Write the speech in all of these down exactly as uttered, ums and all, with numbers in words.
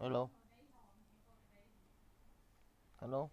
Hello? Hello?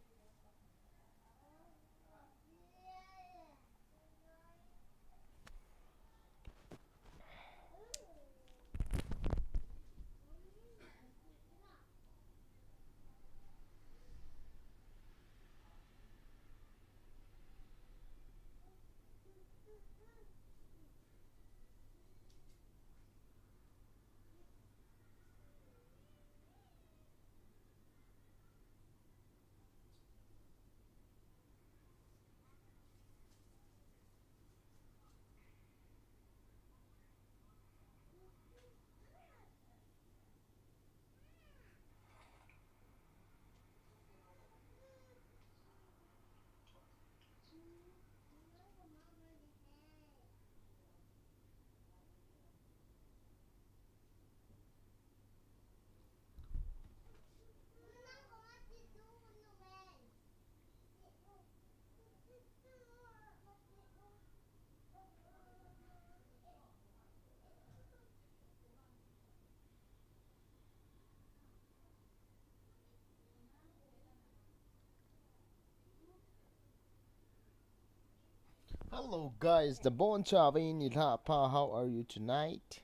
Hello guys, the Bon Chavi Nilha Pa, how are you tonight?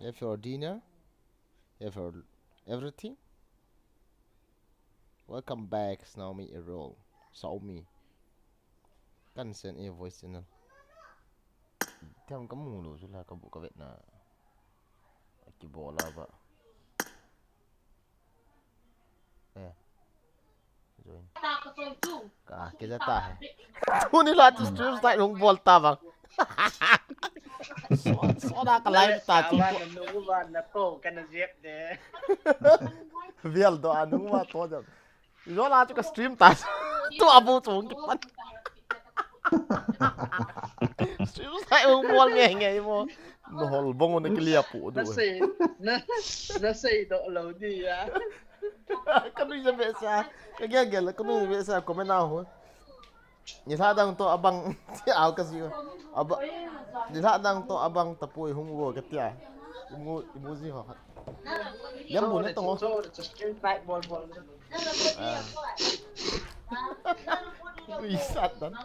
Have your dinner? Have your everything? Welcome back, Snaomi Erol. Saomi. Kan send a voice channel. Tham ka mu lou chu la ka bu ka vet na. A ki bol a ba. Eh. Join. Ka, ke ja ta he. Tuni la chu stream start hung bol ta bang. So, so na ka live ta chu. Awa na nu ba na to ka na jep de. Vial do a nu ba to jep. Jola chu ka stream ta. Tu abu chu hung kipan. Stream start hung bol nge nge mo. No hol bong na clear pu du. Na sei, na, na sei do lo di ya. Ka nui ja be sa. Ka gel gel ka nui ja be sa comment a ho. Nilha dang to abang ti au ka ji. Aba. Nilha dang to abang tapoi hung go ka tia. Imu, imu ji ho. Yam bu na to ngo. Bol, bol. Ah. Ui, sat dan.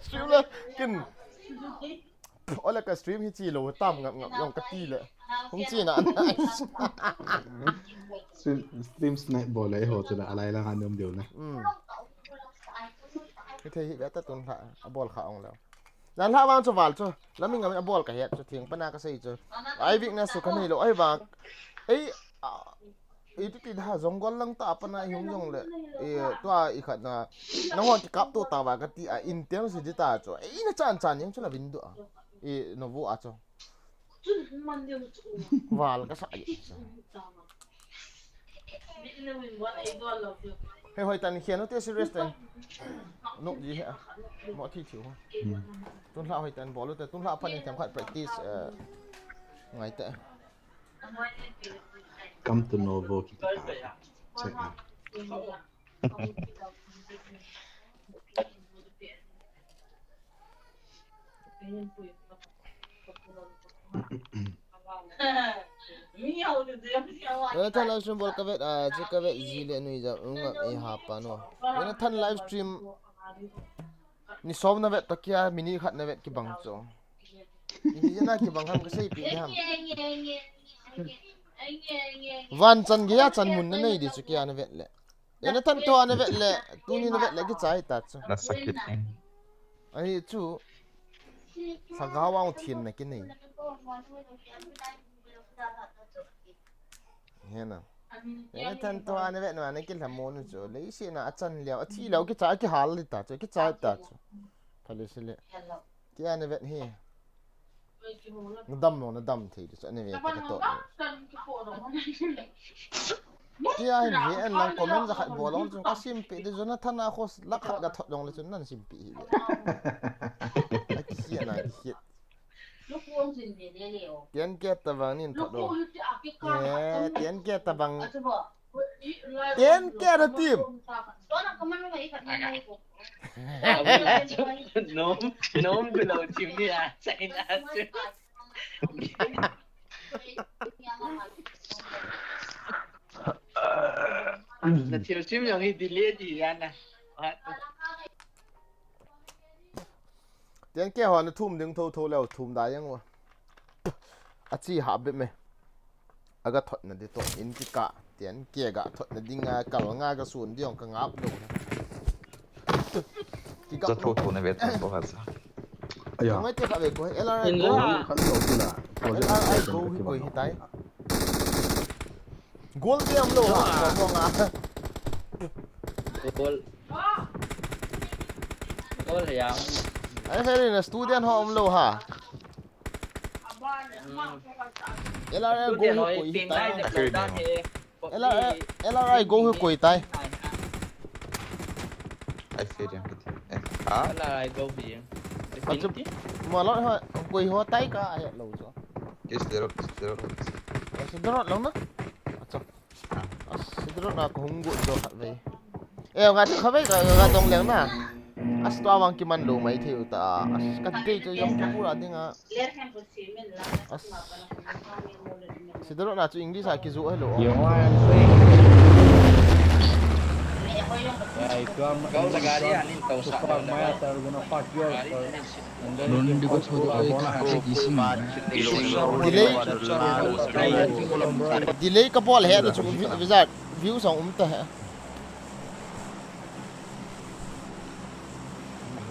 Stream la kin. Ole ka stream hi chi lo tam ngap ngap jong ka ti le. Hung chi na. Stream, stream snipe bol le ho chu la alai la han dum deu na. Hmm. Ki thei hi be ta tun la abol kha ong lo. Jan la vang chu val chu. Lami ngam abol ka het chu thing pana ka sei chu. Ai weakness chu ka nei lo ai vang. Ei, a, ei tu ti da jong gol lang ta pana i hung jong le. E, tua i khat na. Na hon ki kap tu ta va ka ti a intensity ta chu. Ei na chan chan yang chu la vin du a. E, no vu a chu. Val ka sa. Hei, hoi tan, hian u te serious tan. Nok ji he. Mo thi thiu. Hmm. Tun hla hoi tan bol u te, tun hla pan in them khat practice, eh, ngai te. Come to Novo ki ta. Check. Eh, than live stream bol ka vet, ah, chu ka vet ji le nui jam, um, ngam e ha pa no. Ena than live stream ni som na vet to kia, mini khat na vet ki bang chu. Ni na ki bang ham ka sei pi ham. Van chan ge ya chan mun na nei di chu kia na vet le. Ena than to ana vet le, tuni na vet le ki chai ta chu. Na sakit eh. Ahi chu. Lhagao ang thin na ki nei. Hena. Ena than to ana vet na na ki lhamon chu. Lei si na a chan leo, a thi leo ki cha ki hal li ta chu, ki chai ta chu. Phale si le. Ki ana vet hi. Na dam lo, na dam thei di chu, ani ve ta ka to. Ti a hin ve an lang comment ja khat bol lo chu ka simpi di Jonathan a khos lak khat ka thot dong le chu nan simpi hi ve. A ki hian a ki hiat. Tian ke ta bang nin thot do. Eh, tian ke ta bang. Ten K ra team. Nom, nom below team ni a, China. Na thil sim jong hi delay di ya na. Ten K ho na thum ding thotho leu thum da jeng uva. Achi ha bep me. Aga thot na di to in kikah. Ten K ga thot na ding a kal nga ga sun di jong ka ngap lou. Kikah. Za thotho na ve thot ko ha sa. Aya. Ngai te kha ve ko, L R I In go. La. Kan lo tu la. L R I go hi koi hi tai. Goal te um lou ha. Go ha. Goal. Goal ya. Ai, fair enough, student ho um lou ha. Hmm. L R I go hi koi hi tai. Student ho ping nai de lo dan he. L R I, L R I go hi koi tai. Ai, fair enough. Eh, ha? L R I go hi. Achu, Infinity? Ma lo ho, koi ho tai ka, ai, lo chu. Yes, zero, zero. Zero lo na. Achu. As, sidro na kahung gu jo khat vei. Eh, nga chu kha vei ka, ka dong leng na. As tua vang kiman lou mai thei u ta. As ka dei chu jong ka pura ding a. As. Sidro na chu English a kiju hello. You know what I'm saying? Yeah, if you are, if you are too far, my ass are gonna fuck you up, sir. Delay. Delay ka bol he na chu vi-, Vizard view song um ta he.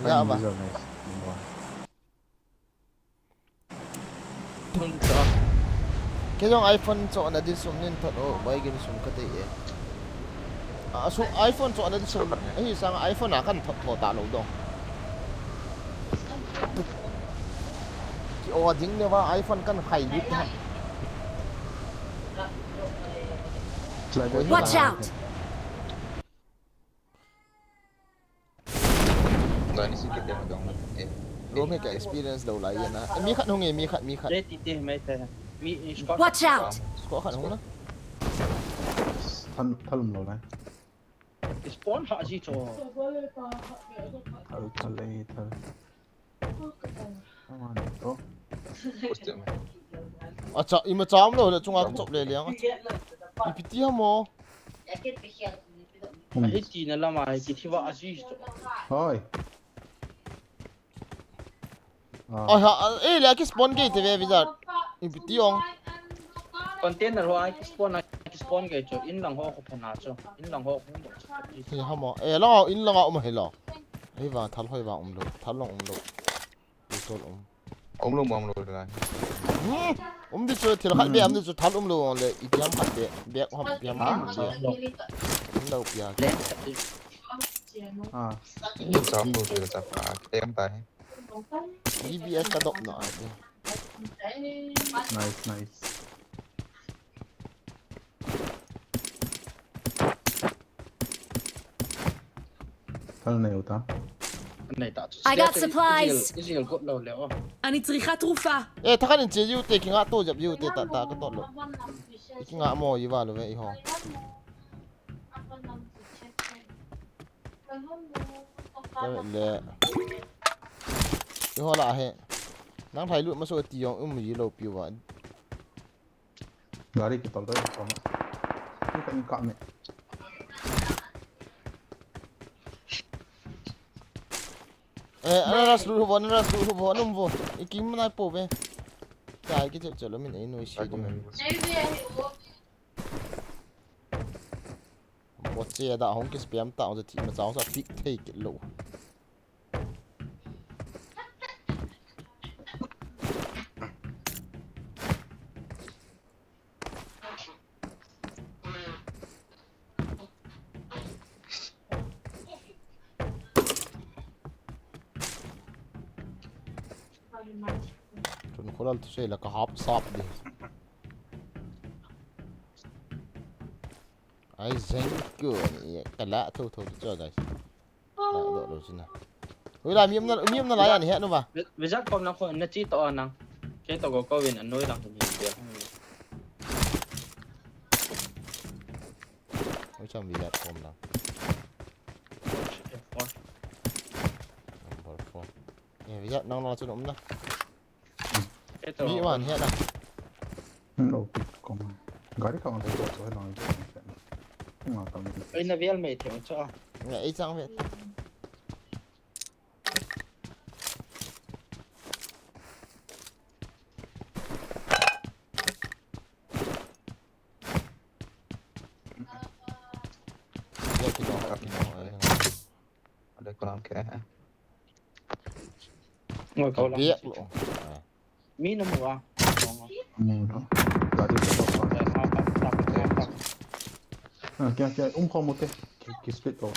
Ya ba. Kei jong iPhone chohna di sum nin thot o, bai gin sum ka tei e. A, su iPhone chohna di sum, ahi sang iPhone a kan thot tho ta lo dong. Ki o ding le va iPhone kan khai lut ha. Watch out! Dani si kit dema dong. Eh. Rom hi ka experience lo lai na. Eh, mi khat hung e, mi khat, mi khat. Te ti te mai te. Mi, eh, squad. Watch out! Squad khat hung na. Thal, thal um lo lai. Spawn ha ji cho. Thal, thal e, thal. Aman to. Acha, ima cham lo le chunga ka chop le le ang. Ipi ti ham o. Hmm. Ahi tina lama, ahi kiti va aji. Hoi. Ah. Ai ha, eh, le ki spawn gei te ve Vizard. Ipi ti ong. Container ho ai ki spawn, ai ki spawn gei chu. In lang ho ko phana chu. In lang ho ko phana chu. Hi ham o. Eh, lang in lang a um hi lo. Hoi vang, thal hoi vang um lo. Thal long um lo. Pistol um. Um lo, um lo le. Hmm. Um di chu, thil khat be, um di chu, thal um lo le, i diam khat be, be ham, diam ham. Um lo pia. Ah. Ni cham lo chu chap ka, tem ta hi. D B S ka dop na. Nice, nice. Thal nei uta. Nei ta. I got supplies. Israel, Israel got lo le o. אני צריכה תרופה. Eh, thakan in che yu te kinga to jap yu te ta ta ka to lo. Kinga mo yi va lo ve i ho. Le. I ho la he. Nang thai lu ma so ti yong um yi lo piu va. Gari kitol doi, toma. Ni ka, ni ka me. Eh, ana rush lu vo, ana rush lu vo, anum vo. I kim nai po ve. Kai ki chep chelo min ei noi si. Bo che da hong ki spam ta, hong thi ma chang sa pick thei kit lo. Tun khulal tu sei la ka hap sap di. Ai zeng ko ni ka la tho tho cho guys. La do lo sina. Ui la mi um na, mi um na la ya ni he nu ba. Vizat kom na ko na chi to nang. Ke to go ko win anoi lang ni be. Ui cham Vizat kom na. Number four. Eh, Vizat nang na chu um na. Mi wan he la. Lo pick kom. Gari ka on to so he nang. Nga kam. Ei na vel mai thei chu. Nga ei chang ve. Ya ki no, ki no. Ada kurang ke. Ngoi kau lang. Biak lo. Mi na mu a. Mu lo. Gari ko. Ah, kya, kya, um, kho mo te. Ki, ki split ko.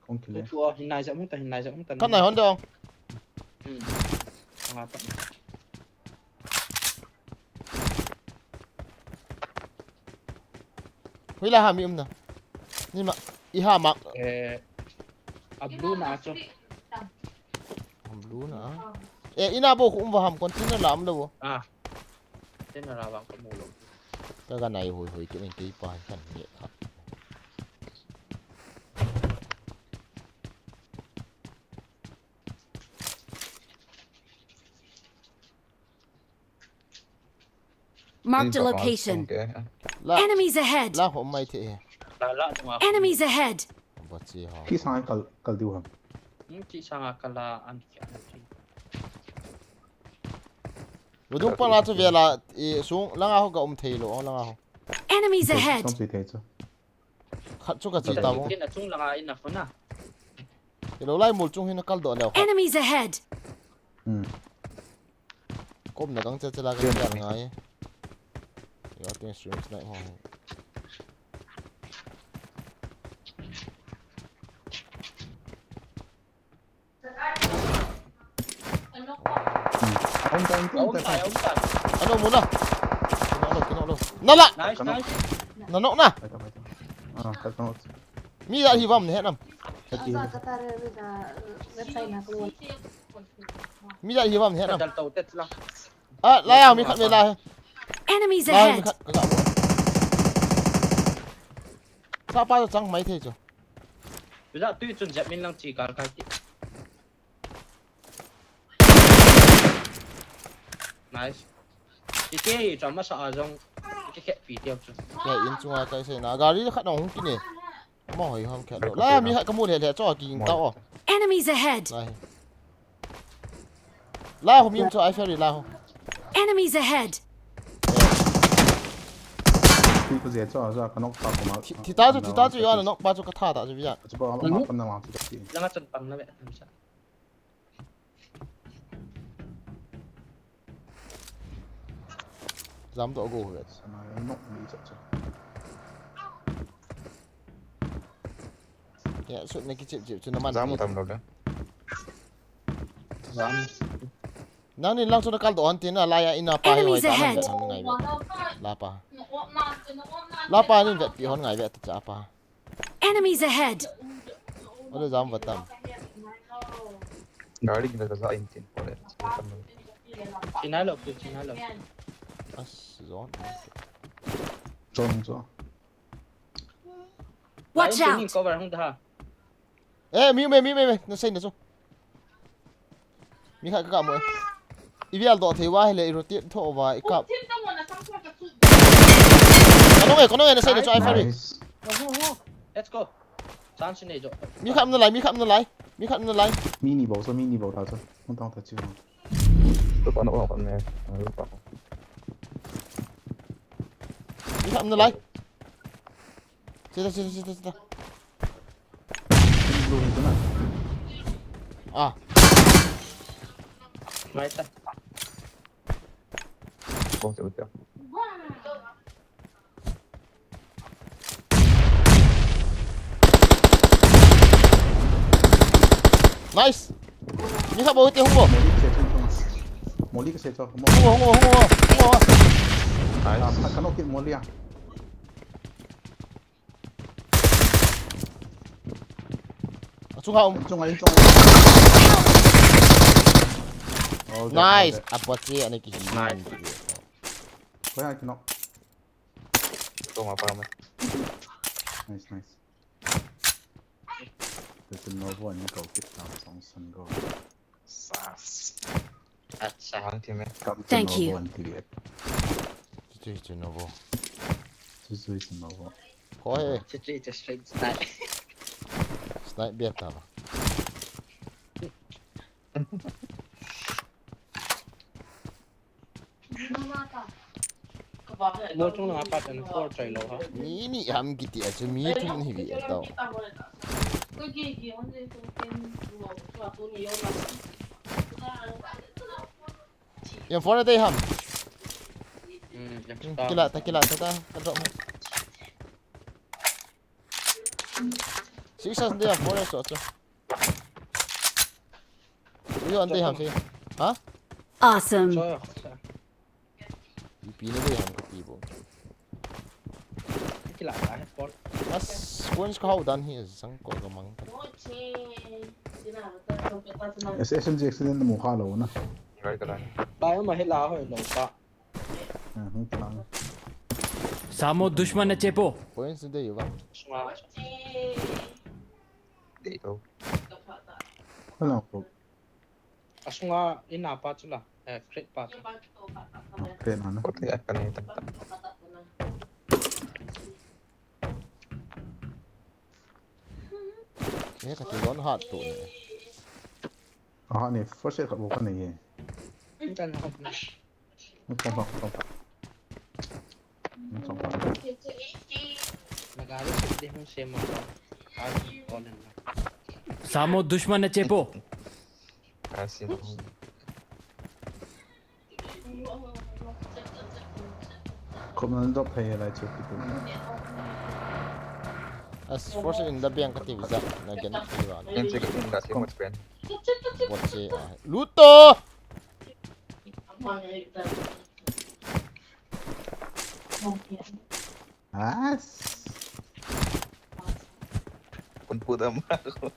Kong kile. Tu, tu, hin nai ja mu ta, hin nai ja mu ta. Kan nai hon dong. Hmm. Nga ta. Hui la ha mi um na. Ni ma, i ha ma. Eh, a blue na chu. A blue na. Eh, ina bo khu um va ham container la um lo bo. Ah. Container la vang ka mu lo. Ka ga nai hoi hoi ki ning kei pa kan ni kha. Marked a location. La, enemies ahead. La ho mai the. La, la, tunga. Enemies ahead. Ba chi ho. Ki sang kal, kal diu ham. Hmm, ki sang kal la an ki an ki. Lu dung pa la chu ve la, i sung langa ho ga um thei lo, langa ho. Enemies ahead. Som si thei chu. Khat chu ka chi ta mo. Ina chung langa ina khona. Ilo lai mol chung hin a kal doh leo khat. Enemies ahead. Hmm. Kom na kang che che la ka kal ngai. Yo ting stream snipe ho. Ano muna? Kino lo, kino lo. Nala! Nice, nice. Na knock na. Mi ja hi vam ne nam. Mi ja hi vam ne nam. Dal tau tet la. Ah, la ya mi khat me la. Enemies ahead. Sa pa chang mai thei chu. Bila tui chun jep min lang chi kal kai ti. Nice. Ti te hi chama sa a jong. Ti khe pi ti chu. Ya in chunga kai se na gari khat nong hung kine. Mo hoi hom khe lo. La mi khat ka mu le le cho ki ta o. Enemies ahead. Lai. La ho mi um cho ai ferry la ho. Enemies ahead. Ti ko je cho a ka nok pa ko ma. Thi ta chu, thi ta chu yo na nok pa chu ka tha ta chu bia. Chu pa ma pa na ma chu ti. Langa chun pang na ve. Jam to go ve. Sana nok mi cha cha. Ya, sut na ki chip chip chu na man. Jam tam lo le. Jam. Nang ni lang chu na kal doh han tin a lai a ina pa hi hoi ta man vet han ngai ve. La pa. La pa ni vet pi hon ngai ve ta cha pa. Enemies ahead. Ole jam va tam. Gari ki na ka za in tin pole. China lo, China lo. As zone. Zone, zone. Watch out. Cover hung da. Eh, mi me, mi me, me. Na sei na chu. Mi khat ka ka mo e. I vial doh thei va hile i rotate tho va i kap. Kono nge, kono nge na sei na chu ai fari. Nice. Let's go. Chance nei jo. Mi khat na lai, mi khat na lai. Mi khat na lai. Mi ni bou so, mi ni bou ta so. Hung tang ta chu. Lu pa no pa ne. Lu pa. Mi khat na lai. Sita, sita, sita, sita. Blue ni tu na. Ah. Mai ta. Bom se utia. Nice. Ni kha bo te hung bo. Moli ka se chu. Moli ka se chu. Hung bo, hung bo, hung bo, hung bo. Nice. Ah, ka no ki moli a. Achunga um. Achunga, achunga. Nice. Apache ani ki. Nice. Ko ya kino. Chunga pa ma. Nice, nice. Te chun no bo ani ko kit ta song san go. Sas. Acha. Ang ti me. Thank you. Chuchu chu no bo. Chuchu chu no bo. Ko he. Chuchu, it's a straight snipe. Snipe bia ta ba. Mo chung na pa ten four choi lo ha. Mi ni ham kiti a chu mi thum ni vi a tao. Yang four na dei ham. Hmm, yang star. Kila ta, kila ta, ta, ka drop. Six as dei ham, four as so, so. Yo, an dei ham si. Ha? Awesome. So, so. Ipi na dei ham kati bo. Kila ta he, four. As, points ka hau dan hi, sang ko ka mang. S S L G accident mo kha lo na. Right, right. Ba ma he la ho lo pa. Ah, hung tlang. Samo dushman na chepo. Points dei ba. Sunga. Dei to. Hello, bro. Asunga ina pa chula. Eh, crate pa chu. Oh, crate na na. Kot ya ka nei ta. Eh, ka ti don hat tu ne. Ah, ni first aid ka bo ka nei ye. Kan hop na. Hung tlang, hung tlang. Hung tlang. Nagari sidi hung sema pa. Ai, on na. Samo dushman na chepo. Kasi na. Kom nan drop thei lai chu kitu. As force in da biang kati visa na gen kati va. Gen che in da si mo pen. Bot che a. Luto! As. Kun pu da ma ko.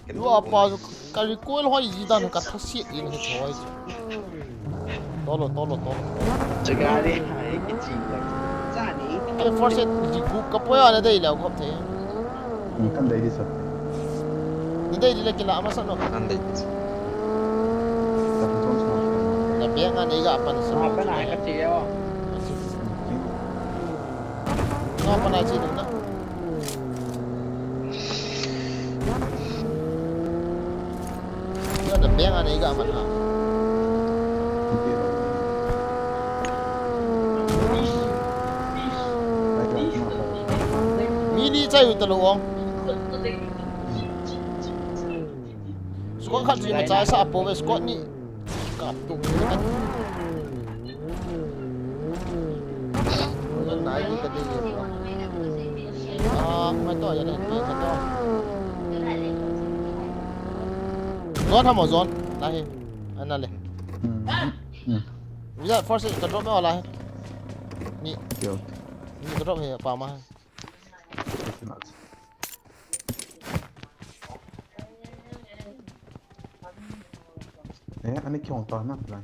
Lu apa ka recoil hoi ji dan ka thasiat in he thoi. Tolo, tolo, tolo. Chagari hai kichi. Chani. Ke force ji gu ka poya na dei le khop the. Kan dei di sa. Ni dei di le kila ama sa no. Kan dei di sa. Ka pon sa. Na pe nga nei ga pan sa. Apa na ka ti yo. Nga pa na chi ding na. Yo, na beng ane ga man ha. Mi li chai u ta lo ong. Squad khat chi ma chai sa po ve squad ni. Kap tuk. Nai ni ka ding ni. Ah, mai to ya le, ka to. Zone ham o zone. La hi. Ana le. Hmm. Hmm. Visa force ka drop me wala hi. Ni. Yo. Ni ka drop he pa ma. Eh, ani kihong ta na plan.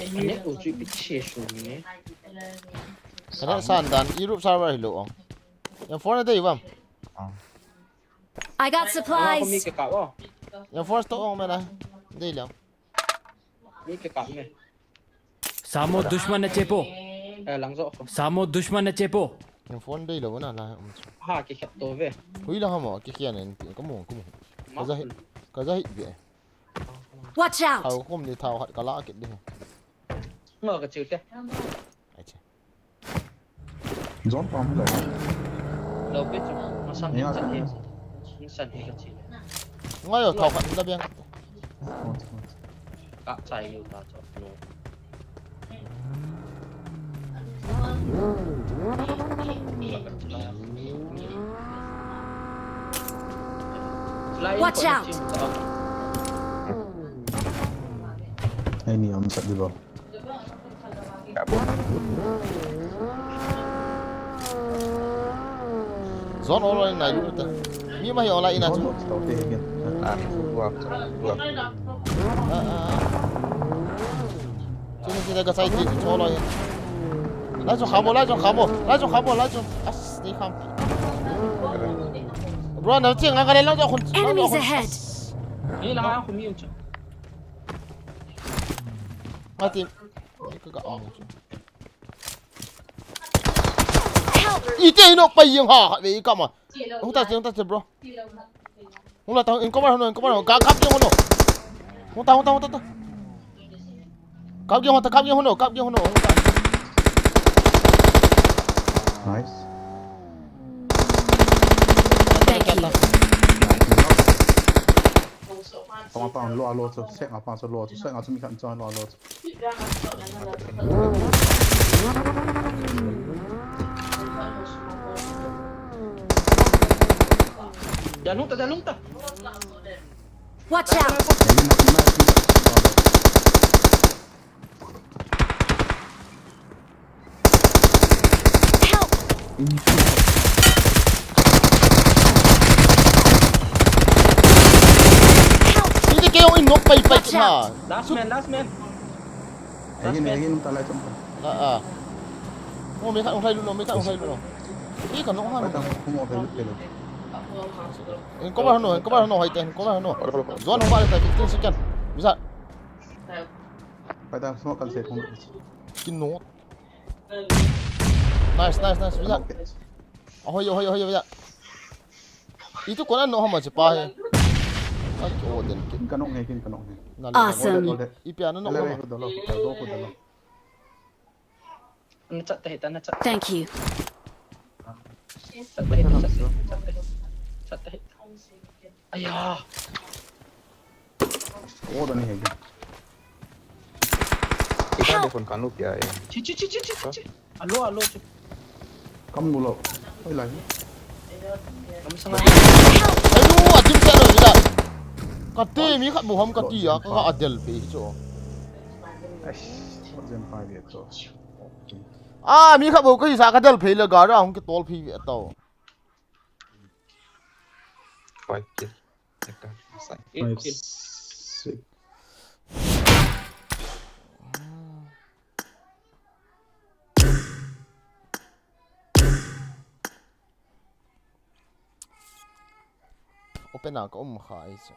Ani ko chu pi che su ni. Kana san dan Europe server hi lo ong. Yang phone dei bam. Ah. I got Ko mi supplies. Ke ka o. Yang phone to ong me na. Dei lo. Mi ke ka me. Samo dushman na chepo. Eh, lang zo. Samo dushman na chepo. Yang phone dei lo na la. Ha, ke khat to ve. Hui la ha mo, ke kian en ti, ka mo, ka mo. Ka za hi, ka za hi ve. Watch out! Thao kum ni thao hat ka la kit di. Ngo ka chiu te. Ai che. Zone pam lo. Lo pe chu. Masang ni chan he. Ni san he ka chi. Ngai yo thao khat la biang. Ka chai yo ta cho. No. Watch out! Ai ni om sat di ba. Zone all in nai lu ta. Mi ma hi all in a chu. Zone all te again. Ah, tu a, tu a. Ah, ah, ah. Chu ni ka sai ti chu all in. Lai chu khamo, lai chu khamo, lai chu khamo, lai chu. As, ni kham. Bro, na chi nga ka le lai chu khun. Enemies ahead. Ni la nga khun mi chu. Mati. Ka ka amo chu. Ite ino pa yang ha, ve ka ma. Hung ta che, hung ta che, bro. Hung la ta, in cover hung no, in cover hung no. Ka, kap yang hung no. Hung ta, hung ta, hung ta, ta. Kap yang hung ta, kap yang hung no, kap yang hung no. Hung ta. Nice. Thank you. Tama pa lo alo chu, sek nga pa chu lo chu, sek nga chu mi khat chu lo alo chu. Dalung ta, dalung ta. Watch out! Help! Help! Hindi kayo in knock pa ipa. Watch out! Last man, last man. Last man. Lagi, lagi nung talay sa mga. Ah, ah. Oh, may ka, ang kayo, may ka, ang kayo. Hindi ka, no, ano? Ay, tama, kung okay, okay. Ang cover, no, ang cover, no, height, ang cover, no. Zone, ang balik tayo, fifteen second. Bisa. Ay, tama, smoke ang safe, kung Kinot. Nice, nice, nice. Bisa. Ahoy, ahoy, ahoy, ahoy. Itu kona no hama chepa he. Ai, oh, den ke. Kin kanong he, kin kanong he. Awesome. Ipia no no. Ele, ele, hudalo, hudalo, hudalo. Ana chat tahi, ana chat. Thank you. Chat tahi, chat tahi, chat tahi. Chat tahi. Aya. Oh, dani hai. Ita de phone kanu kya hai? Chi, chi, chi, chi, chi, chi. Alo, alo, chi. Kam nulo. Oi lai. Kam sanga. Ayu, ajim kya lo ila. Kate mi khat muham kati ya, ka adel pe cho. Ai, jen pa ge cho. Ah, mi khat bo ka hi sa ka del phei le ga ra hung ki tol phei ve tau. Five kill. Eka, sai. Eight kill. Six. Open a ka um kha ai chu.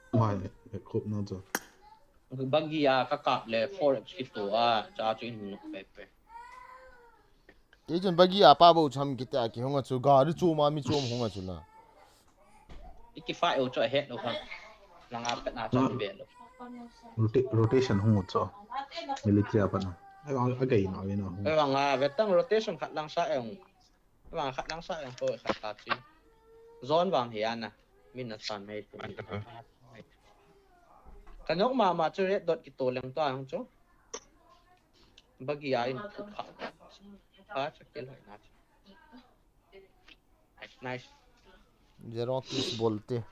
Mai, e khup na chu. Bagi a ka kap le four X kit to a, cha chu in nok pe pe. Kei chun bagi a pa bo cham kit a kihung a chu, gari chu ma mi chom hung a chu la. I kifa eu chu a het lo kha. Langa pet na chu be lo. Rota-, rotation hung u chu. Military a pa na. Ai vang a gai na, gai na hung. Ai vang a, vetang rotation khat lang sa eu. Vang khat lang sa yang ko khat ta chi. Zone vang hi ana. Min na san mai tu. Ka nok ma ma chu red dot ki to leng to ang chu. Bagi a in phu kha. Kha cha ke lai na chu. Nice. Zero kills bolte.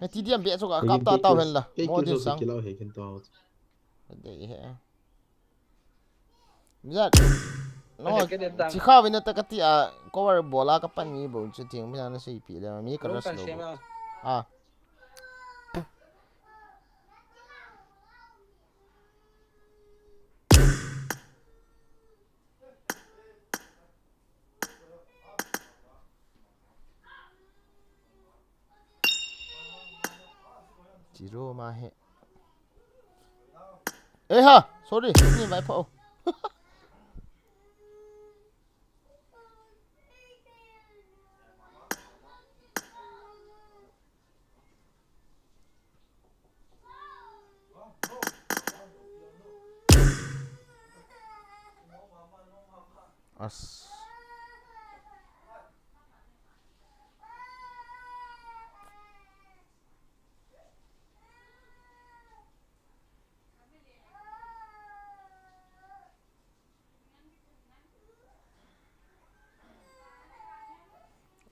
He T D M be chu ka kap ta tau hen la. Mo din sang. Kilo he kin to. Dei he. Mijat. No, chi kha vin ta kati a cover bol a ka pan ni bo chu ting mi na sei pi le mi ka rush lo. Ah. Zero ma he. Eh ha, sorry, ni mai pho. As.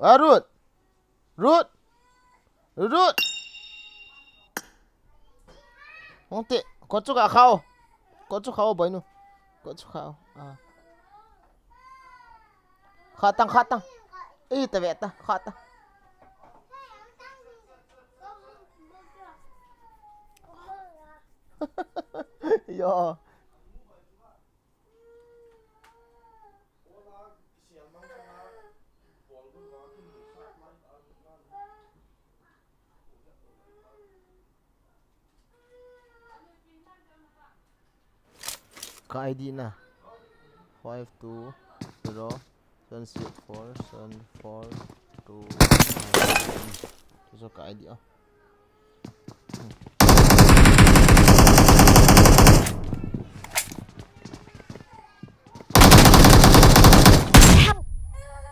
Ah, Ruth. Ruth. Ruth. Hung te, ko chu ka khao. Ko chu khao, boinu. Ko chu khao. Ah. Kha tang, kha tang. Ei, ta ve ta, kha ta. Yo. Ka I D na. Five two zero seven six four seven four two nine. Chu chu ka I D a.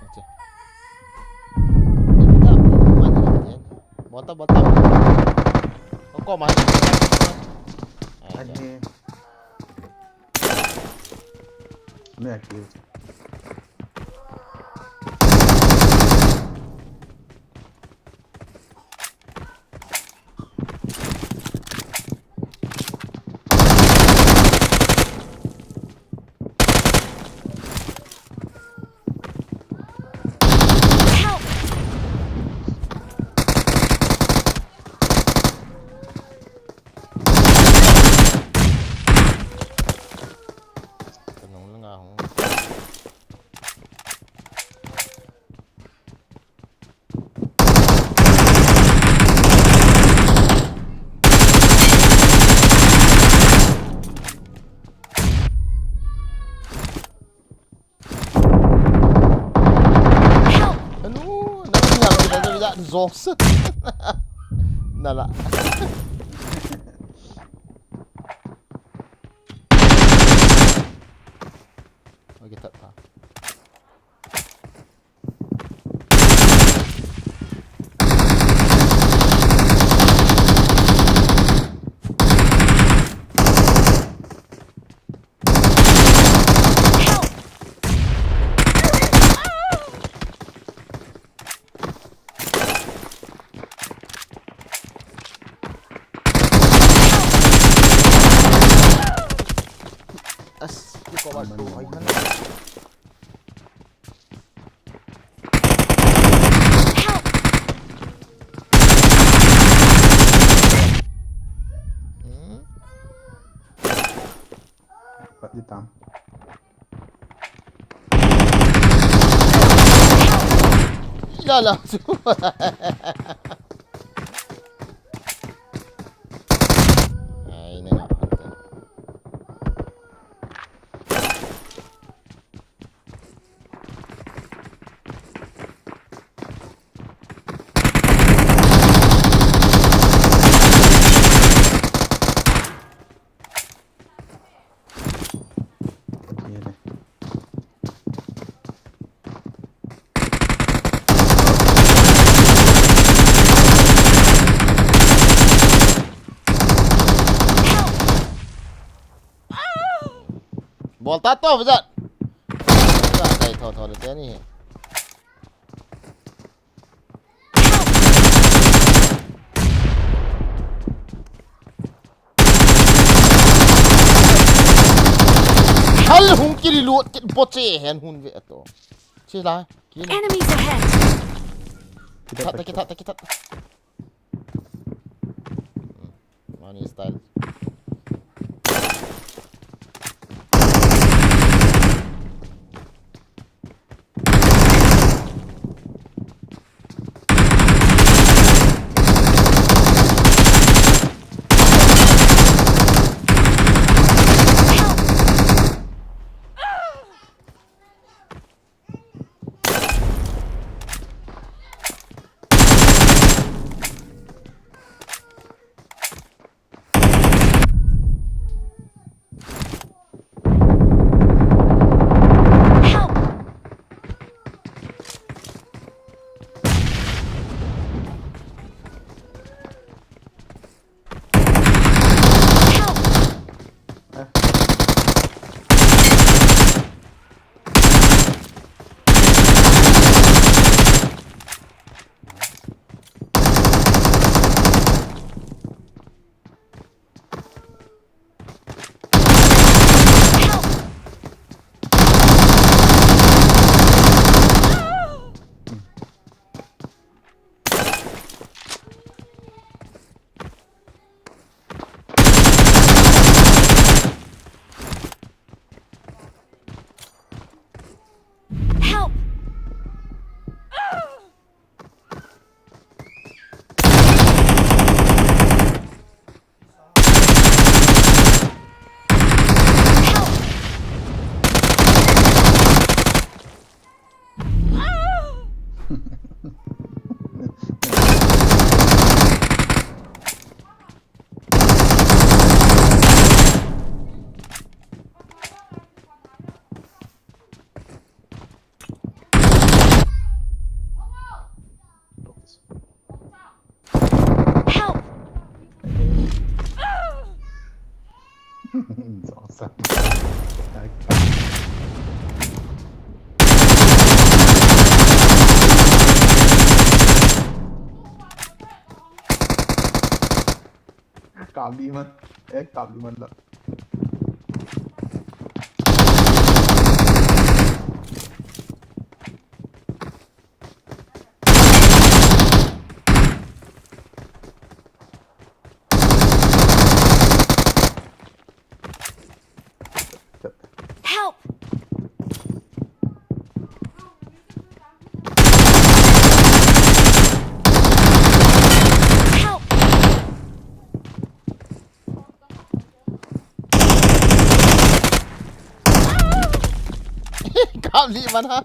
Acha. Bolta, bolta. Ako, man. Acha. Ani. Ano yan, kill? Help! Kanung lang ako. Help! Ano? Ano nga kita sa bisa? Zos. Nala. Okay, tata. As, ikaw ba? Help! Hmm? Pat di tam. Lala. Ay, na nga. Bolta to, Vijat. Vijat, dai tho tho le te ni. Hal hung kili lut kit boche hen hun ve to. Che la, kili. Enemies ahead! Kithat ta, kithat ta, kithat ta. Mani style. Sa. Kap di man. Eh, kap di man la. Help! Help! Kap li man ha.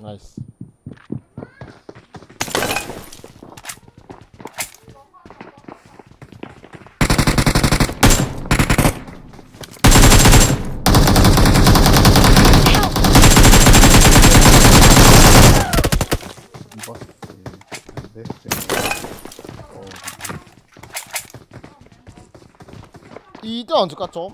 Nice. Ih, tu ang chu ka chom.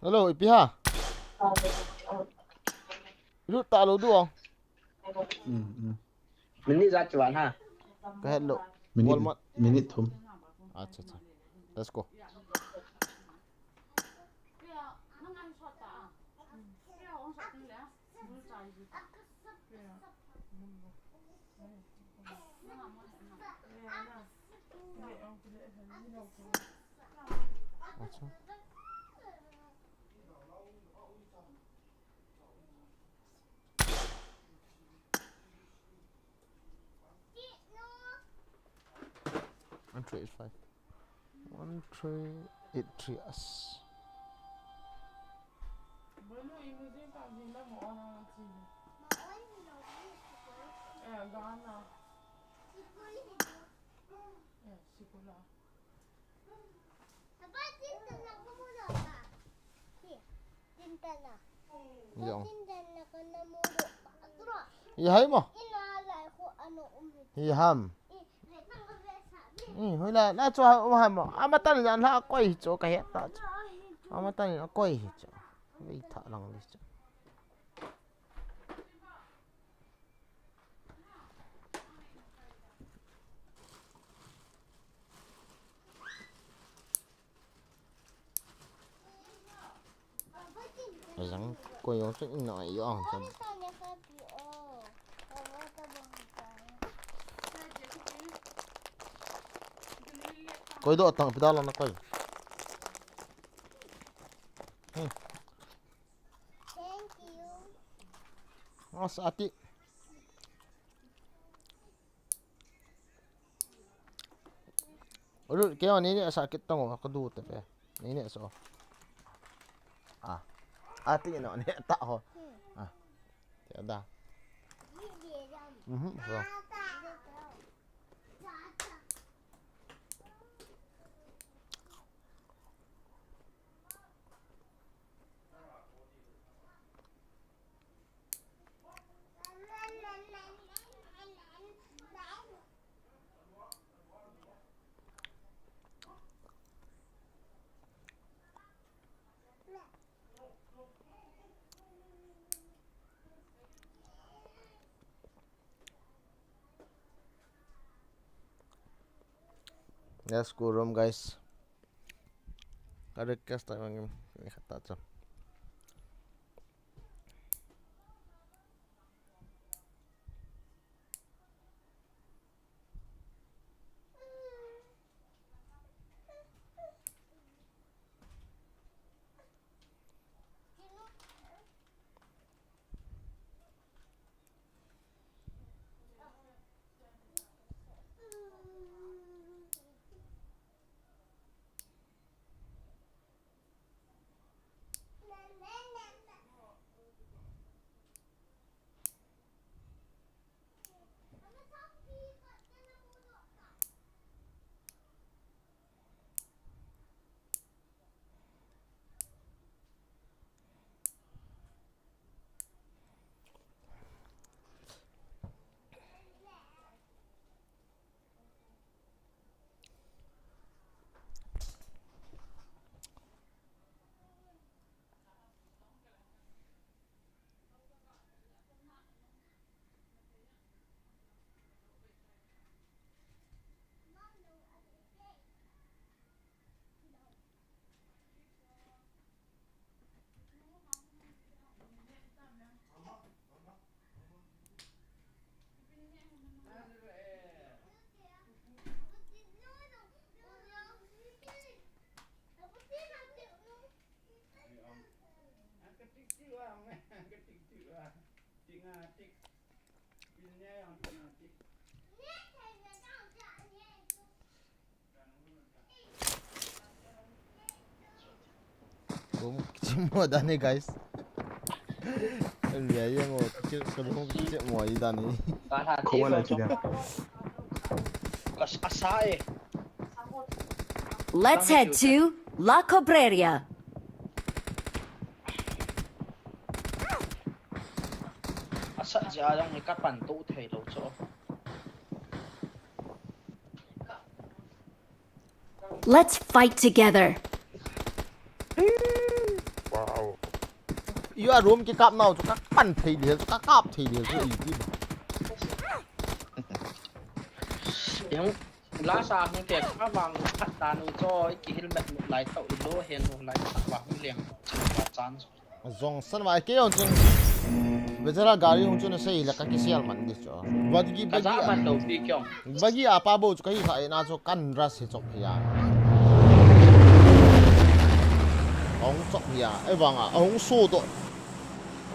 Hello, ipi ham? Lut talou diu. Hmm, hmm. Minute ijat chu val ham? Ka het lou. Minute, Walmart. Minute thum. Acha, acha. Let's go. Acha. One three eight five. One three eight three S. Jong. Hi hai mo. Hi ham. Hi, hoila, na chu ha, um ham mo. Amatan in la koi hi chu ka het ta chu. Amatan in koi hi chu. Vei tha lang le chu. Jang koi jong chu in a jong chu. Koi doh tang pida lana koi. Hmm. Thank you. Mas ati. Ulu, kei ni ni asa kit tang o, ka du te pe. Ni ni asa. Ah. Ati no ni ta ho. Ah. Te da. Mhm, so. Let's go room, guys. Ka request ta mang ni khat ta cho. Room kichep mo dan e, guys. Ria yang o, kichep, room kichep mo dan e. Ka la ti Koma la lo chida. Kas-, asa e. Let's head to La Cobreria. Asa ja lang ni ka pan to thei lo cho. Let's fight together. Wow. You are room kikap nau chu ka pan thei ding, ka kap thei ding chu i ti ba. Yang lasa hung te ka vang khat ta nu cho i ki helmet lai tau i lo hen nu lai ta ba hung leng ba chance. Jong san vai ke on chun. Vejara gari hung chun sei la ka kisial man di cho. Bagi ka bagi ja a man lo pi kyong. Bagi apa bo chu ka hi kha e na chu kan ras he chok ya. Hung chok ya. E vang a hung su to.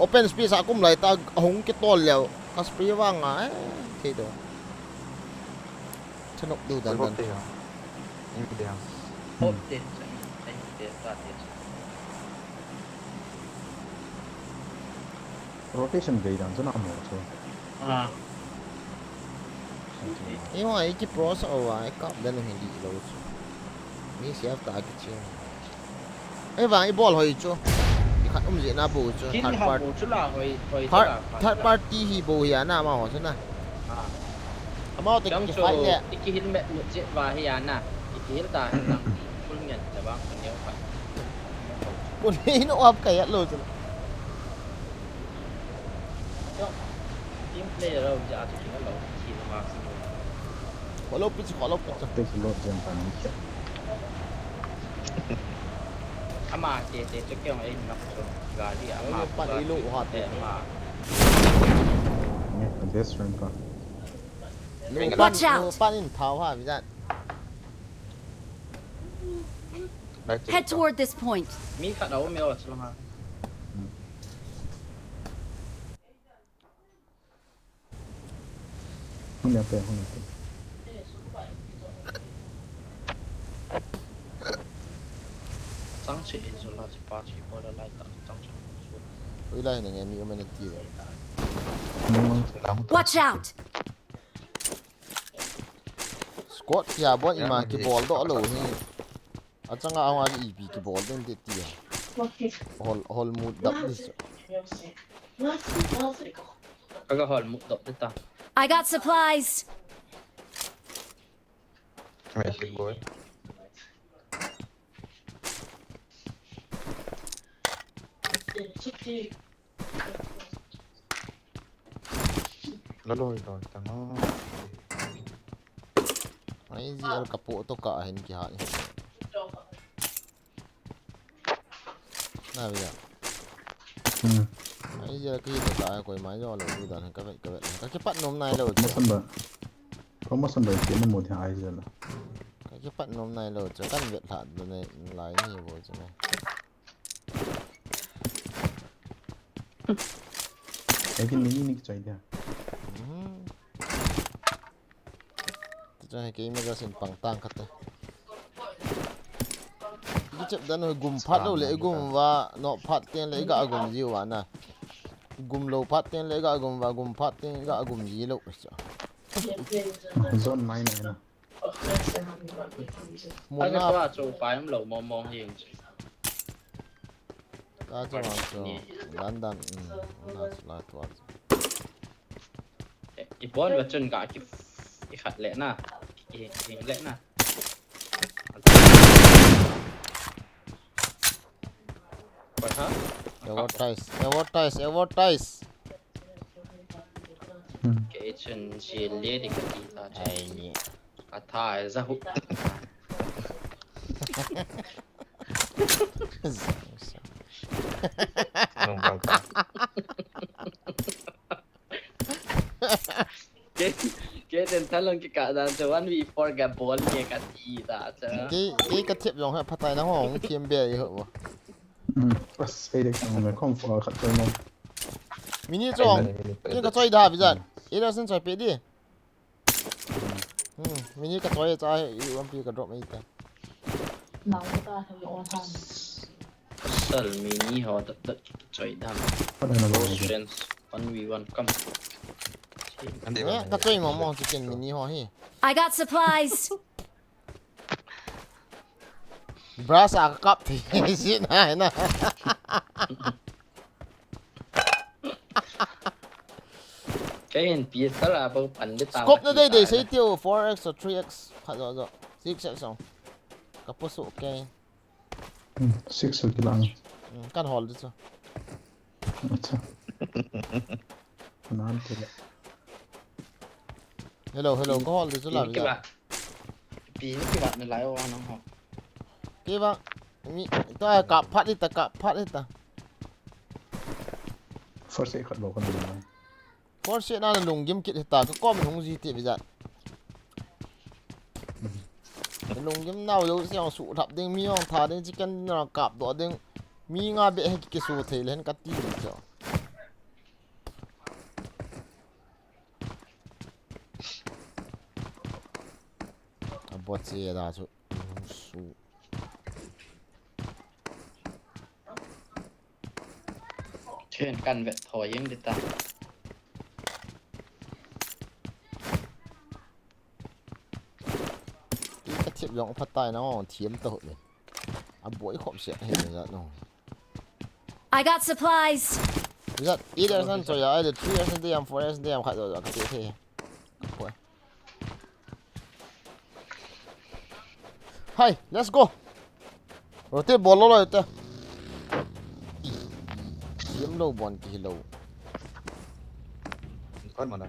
Open space a kum lai ta hung ke tol leo. Ka spray vang a e. Thei do. Thanop du dan dan. Hop te, hop te, ta te. Rotation bei dan chu na mo chu. Ah. Ei vang a i ki pro sa o a, i kap dan u hin di lo chu. Mi siaf ta ki ching. Ei vang i bol hoi chu. I khat um jeh na bo chu. Third party hi bo hi a na ma ho chu na. Ah. Ama te ki fight le. I ki helmet mu jeh va hi a na. I ki hel ta hen lang. Full ngen ta vang ka neo ka. Kun hi no ap ka ya lo chu. Team player lo ja chu ki lo. Ki lo ma si. Ko lo pi chu, ko lo pi chu. Te ki lo jen pa ni. Ama te te chu kyong ei nok chu. Gari ama. Pan i lo ha te. Ama. Ni, best friend pa. Watch out! Pan in thao ha, bi dan. Head toward this point. Mi khat a um e o, chulanga. Hung le pe, hung le pe. Chang che in zo la che pa che pa la lai ta chang che. Ui lai ne nge mi um e ti le. Watch out! Squad kia bon ima kibol doh lou hi. Achanga ahung a ipi kibol den te tia. Hol, hol mut dap di chu. Kaga hol mut dap di ta. I got supplies. Where is it going? Lalo ito, tama. Ai, G R kapo to ka ahin kihal. Na, G R. Hmm. Ai, G R kito ka ai koima jo lo, tu dan ka vet, ka vet. Ka kipat nom nai lo. Masan ba. Ko masan ba, kina mo dia ai G R la. Ka kipat nom nai lo, chu kan vet lha do ne, lai ni bo chu ne. Lekin mini ni kichoi dia. Mhm. Tichun hei kei magasin pang tang khat te. Kichep dan hoi gum phat lou le, gum va, no phat ten le, ga gum ji va na. Gum lou phat ten le, ga gum va, gum phat ten, ga gum ji lou. Zone nine na. Muna. Tua chu pai um lou mong mong hi. Tua chu vang chu. Dan dan, um, muna chu la tua chu. I pon va chun ka ki, i khat le na. Ki, ki hing le na. Advertise, advertise, advertise. Hmm. Kei chun jil le di kati ta chun. Ai ni. Ka tha e za hu. Nung bang ka. Kei, kei ten thalung kikah dan chu one v four ga bol nge kati ta chu. Kei, kei kathep jong ha phatai na hong thiam be i ho. Hmm. As, ei dek nang me khom fo khat choi nom. Mini chong. Kei kachoi da bi jan. Ei da sen choi pe di. Hmm, mini kachoi cha hi, i one P ka drop mai ta. Nang ta ha yo han. Asal mini ho dat dat kachoi dam. What am I doing? One v one kam. Eh, kachoi mo mo chicken mini ho hi. I got supplies. Brush a ka kap thei si na na. Kei hin pistol a bou pan de ta. Scope na dei dei sei tiu, four X or three X khat jo jo. Six X song. Ka pu su kei. Hmm, six X kilang. Hmm, kan hol di chu. Acha. Nan te le. Hello, hello, ka hol di chu la. Pi ni kiba. Pi ni kiba na lai o nang ho. Kiba. Mi, ta kap phat di ta, kap phat di ta. First aid khat bou kan. Force na lunggim kit hita, ka kom hung ji ti bijat. Lunggim nau lo siang su thap ding, mi ong tha ding, chicken na kap do ding. Mi nga be he ki su thei len ka ti ni cho. A bot se da su. Su. Chen kan vet tho yeng di ta. I ka thip jong phatai na ong thiam to le. A boi khop se he ni jat no. I got supplies. Jat, i der san cho ya, i der three S de yam, four S de yam khat jo ka ti the. Ka poi. Hai, let's go. Rote bol lo lo te. Yem lo bon ki lo. Kon mana.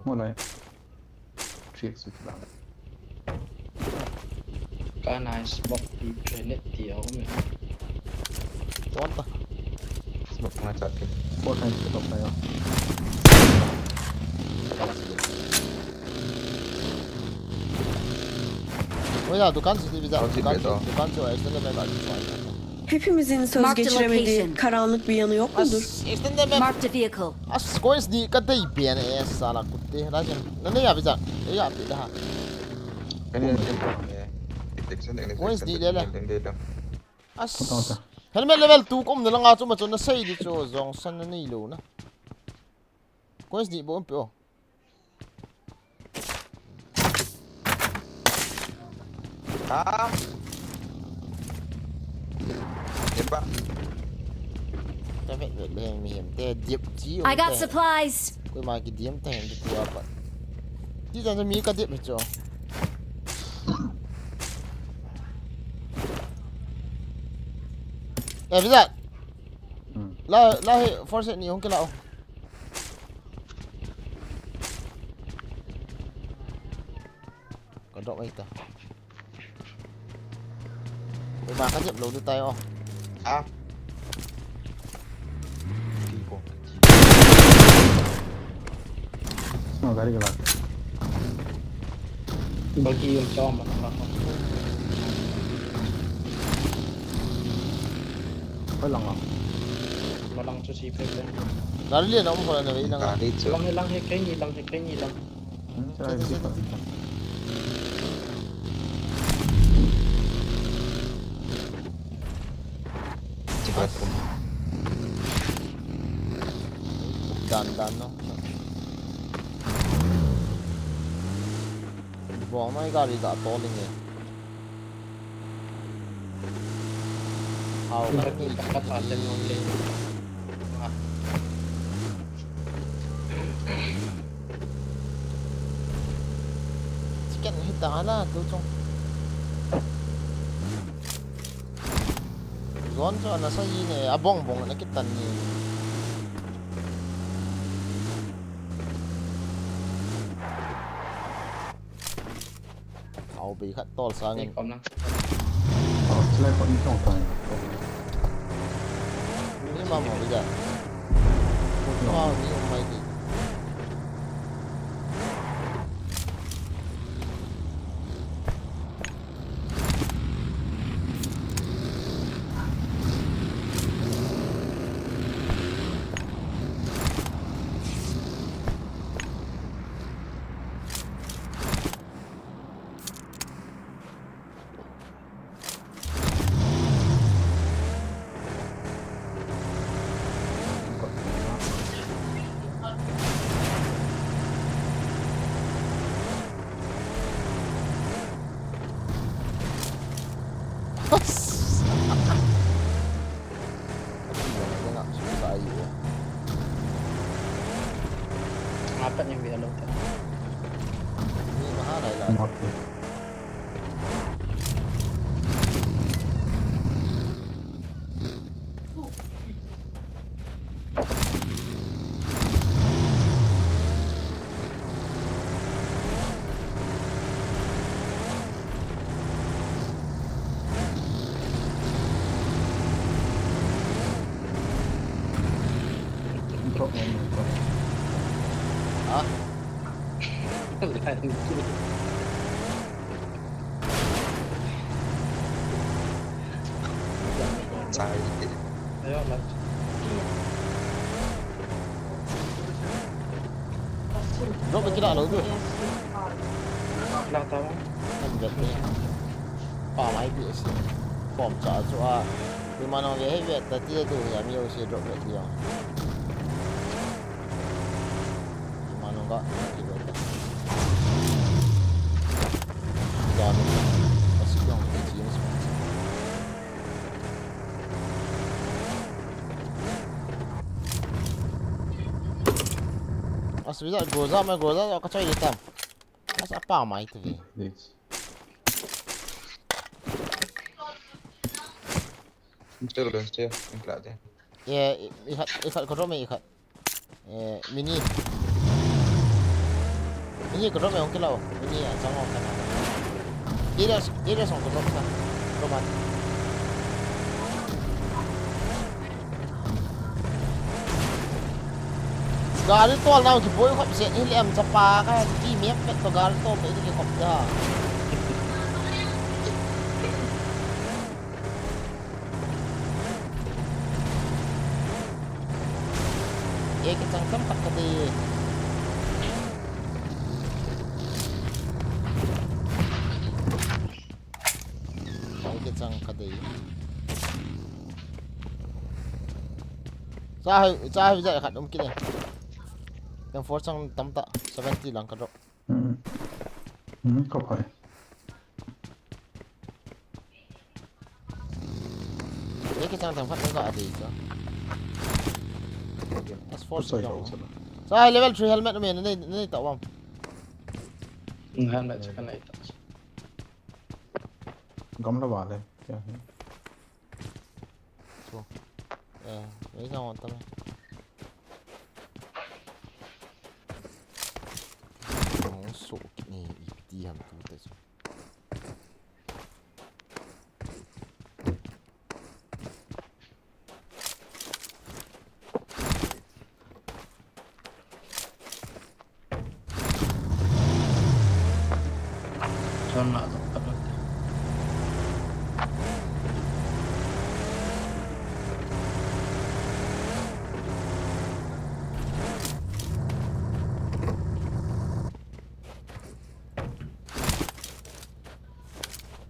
Mo lai. Three X lang. Ka nai smoke pi grenade ti a um e. Wan ta. Smoke nga chat ke. Four times smoke na yo. Hoca, dukan siti biza, dukan siti, dukan siti, extended map. Hepimizin söz geçiremediği karanlık bir yanı yok mudur? Extended map. Marked a vehicle. As coins ni kadei pian e sala kutte. Rajen. Nane ya biza. Ya pi da. Coins ni lele. As. Helmet level two kom na langa chu ma chu nasei di chu jong san na nei lo na. Coins ni bo pe o. Ha? Epa. Ta vet vet le mi hem te dip chi. I got supplies. Koima kidiam ta hem tu apa. Ti ta mi kadip chu. Eh, biza. La, la he, force ni hung kila. Ka drop ai ta. Oi, ba ka jep lo du tai o. Ah. No, gari ke baat. Bagi yung chom. Koi lang ah. Malang chu si pe pe. Gari le na um ko na ve lang. Gari chu. Lang he, lang he, kei ni lang he, kei ni lang. Dan dan no. Bong mai gari ga to ling e. Hau ka ni ka ta ten ngom le. Chicken hi ta na tu chung. Zon chu ana sa ji ne, a bong bong na kitan ni. Au, bei khat tol sang in. Kom lang. Oh, slide ko ni tong tong. Ni ma mo bi ja. Ko ma ni mai di. Apat yang bilang tu. Ni mahal lah. Ah. Drop kila lo tu. Kila ta. Kan vet ni. Pa mai pi si. Pom cha chu a. Koima nong ve hei vet ta ti tu ya mi o si drop vet ti ya. Koima nong ka ti vet ta. Ya ni. Asi yong ti ji ni. As biza groza mai groza ka choi tam. As apa mai tu ve. Mesti udah mesti yang kelak je. Ye, ikhat, ikhat ko drop mai ikhat. Eh, mini. Mini ko drop mai hong kila o. Mini a chang o kana. Area, area song ko drop sa. Drop man. Gari tol nau kiboi khop se, hileh am chapa ka, ki map pet to gari tol to ki khop da. Kei kichang tam khat kadei. Kei kichang kadei. Cha hai, cha hai jat khat um kit e. Tem four chang tam ta, seventy lang ka drop. Hmm. Hmm, ka phai. Kei kichang tam khat ka dei cha. S four. Sa sa. Cha hai level three helmet me nei, nei ta wam. Hmm, helmet ka nei ta. Gamla vale. Kya hai? So. Eh, wei sa won tam. Wong so ni iti ham tu te so. Chon na to.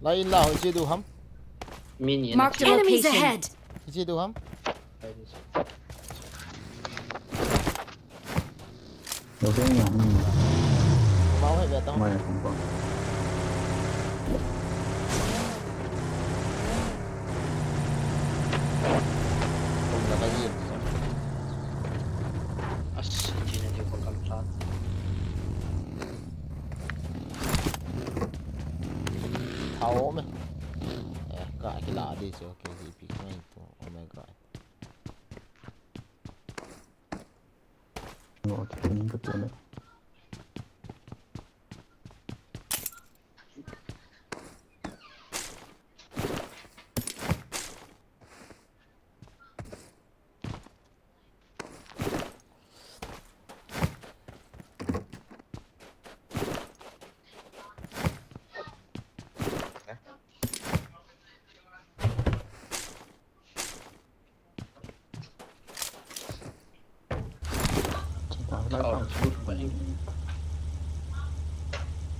Lai in la, hoi che du ham. Min yen. Marked a location. Enemies ahead. Che du ham. Lo ding ya. Mau hai beta. Mai ya kumpa. Kum la ka yip. As, che na di ko kam sa. Thao me. Eh, ka kila di so, K Z P ko ito. Oh my God. Ngo, tingin ko to na.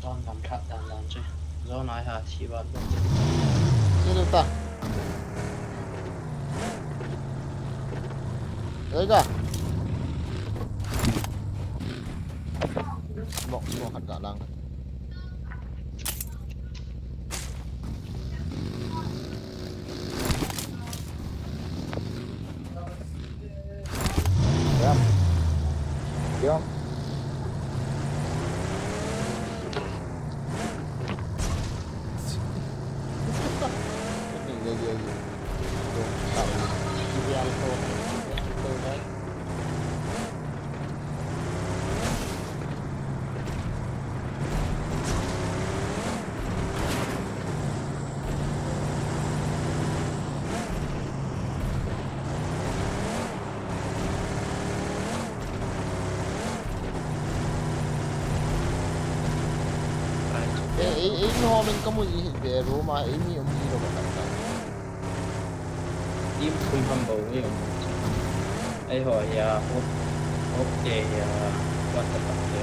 Don lam that dan dan che. Zone ai ha si ba. Che lu ta. Oi ga. Smoke, smoke khat ga lang. Yum. Yum. Eh, eh, eh, mi ho min kamu ji hi be room a, eh, mi um ji lo ka ta. Team thum ham bou nge um. Eiho ya, hop, hop te ya, what the fuck te.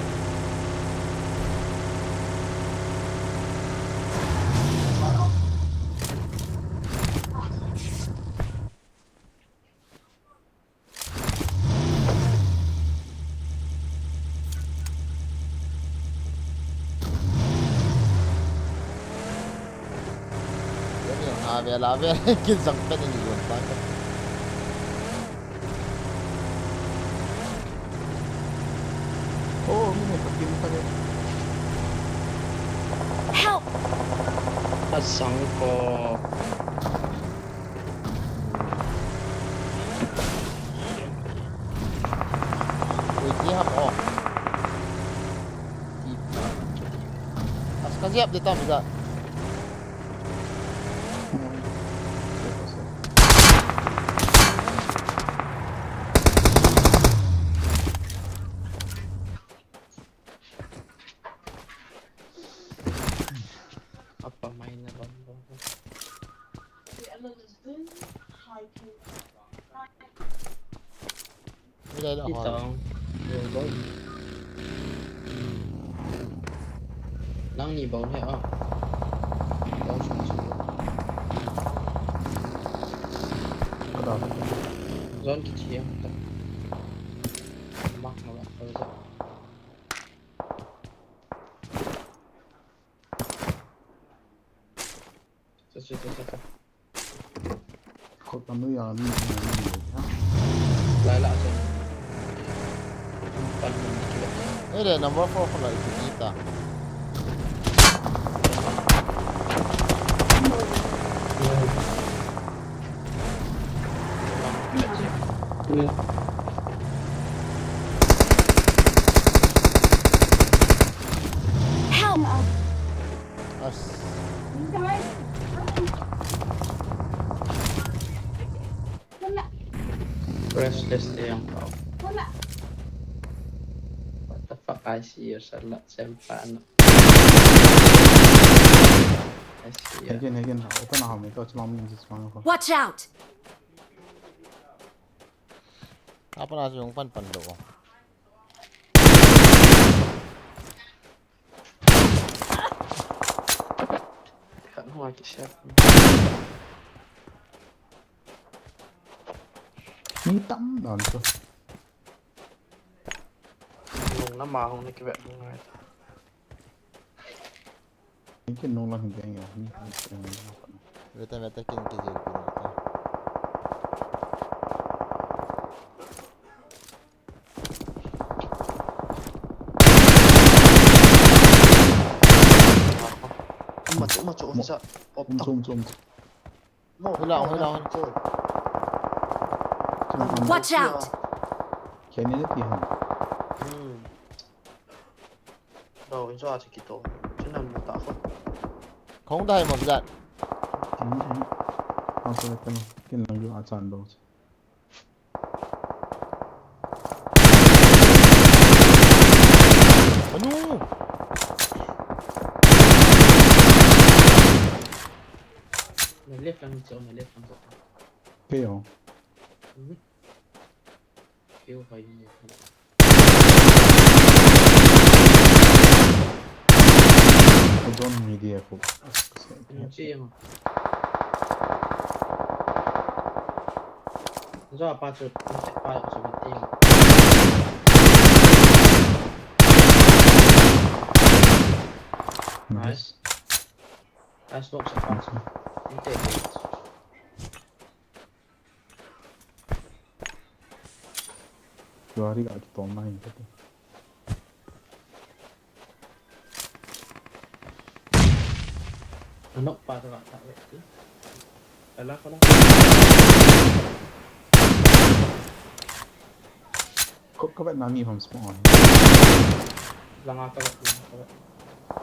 Ave la ave, kin jang pen ni yon pa ka. Oh, mi ne ka kim ka ne. Help! Asang ko. Ui, ti ham o. Ti. As ka jep de tam ja. Apa main na bang bang. Lai la hoi. Nang ni bou he a. Bou sung sung. Zone kichi ang ta. Mak ma ba. Khut panu ya ni ni ni. Lai la se. Pan ni ki. Ere number four ko lai ki ta. Help! As. Restless day ang tao. What the fuck, I see you, sir. Sempa na. I see you. Again, again. Open a home, ito chumam ni chumam ko. Watch out! Apa na yung pan pan do. Kan hua ki siya. Ni tam don ko. Nung na ma hong ni ki vet nung ai. Ni ki nung la hong ki ai. Ni ki nung la. Vete, vete, kin ki je ki nung. Uma chu, uma chu, um sa. Op. Um chu, um chu, um chu. Hula, hula, hula. Watch out! Kya nahi ti ham. Hmm. Dau in sa kito. Chuna mo ta ko. Kong dai mo zat. Hmm. Ang sa ko kin lang yung atsan do. Anu! Na left lang, na left lang. Peo. Hmm. Peo hai ni. Don't media ko. Ano siya yung Zo apa chu, pa chu mati. Nice. Nice. Nice smoke sa pa chu. Inte. Gari ka kitom na inte. Ano pa ta ta. Ala ko na. Ko ka ba na ni hom smoke. Langa ka ba.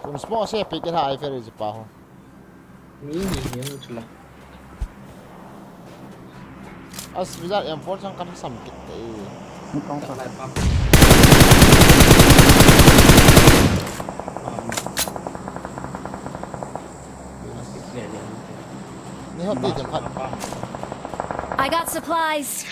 Kum smoke se pick it high fair is pa ho. Mi ni ni ang chula. As wizard M four chang kan sam kit te. Ni kong sa. Lai pa. Ni hot ni jam khat. I got supplies.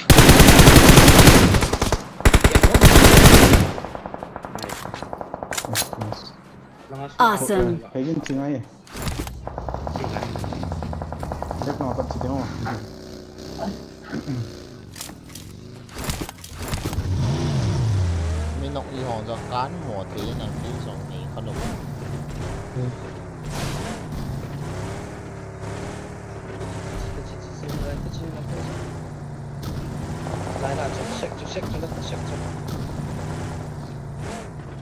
Nice, nice. Awesome. Hey, hey, Jin, Jin, ai. Check na pat check ho. Mi nok i hong jong kan mo thei nang ti jong nei kha lo. Lai la, check, check, check, check, check, check.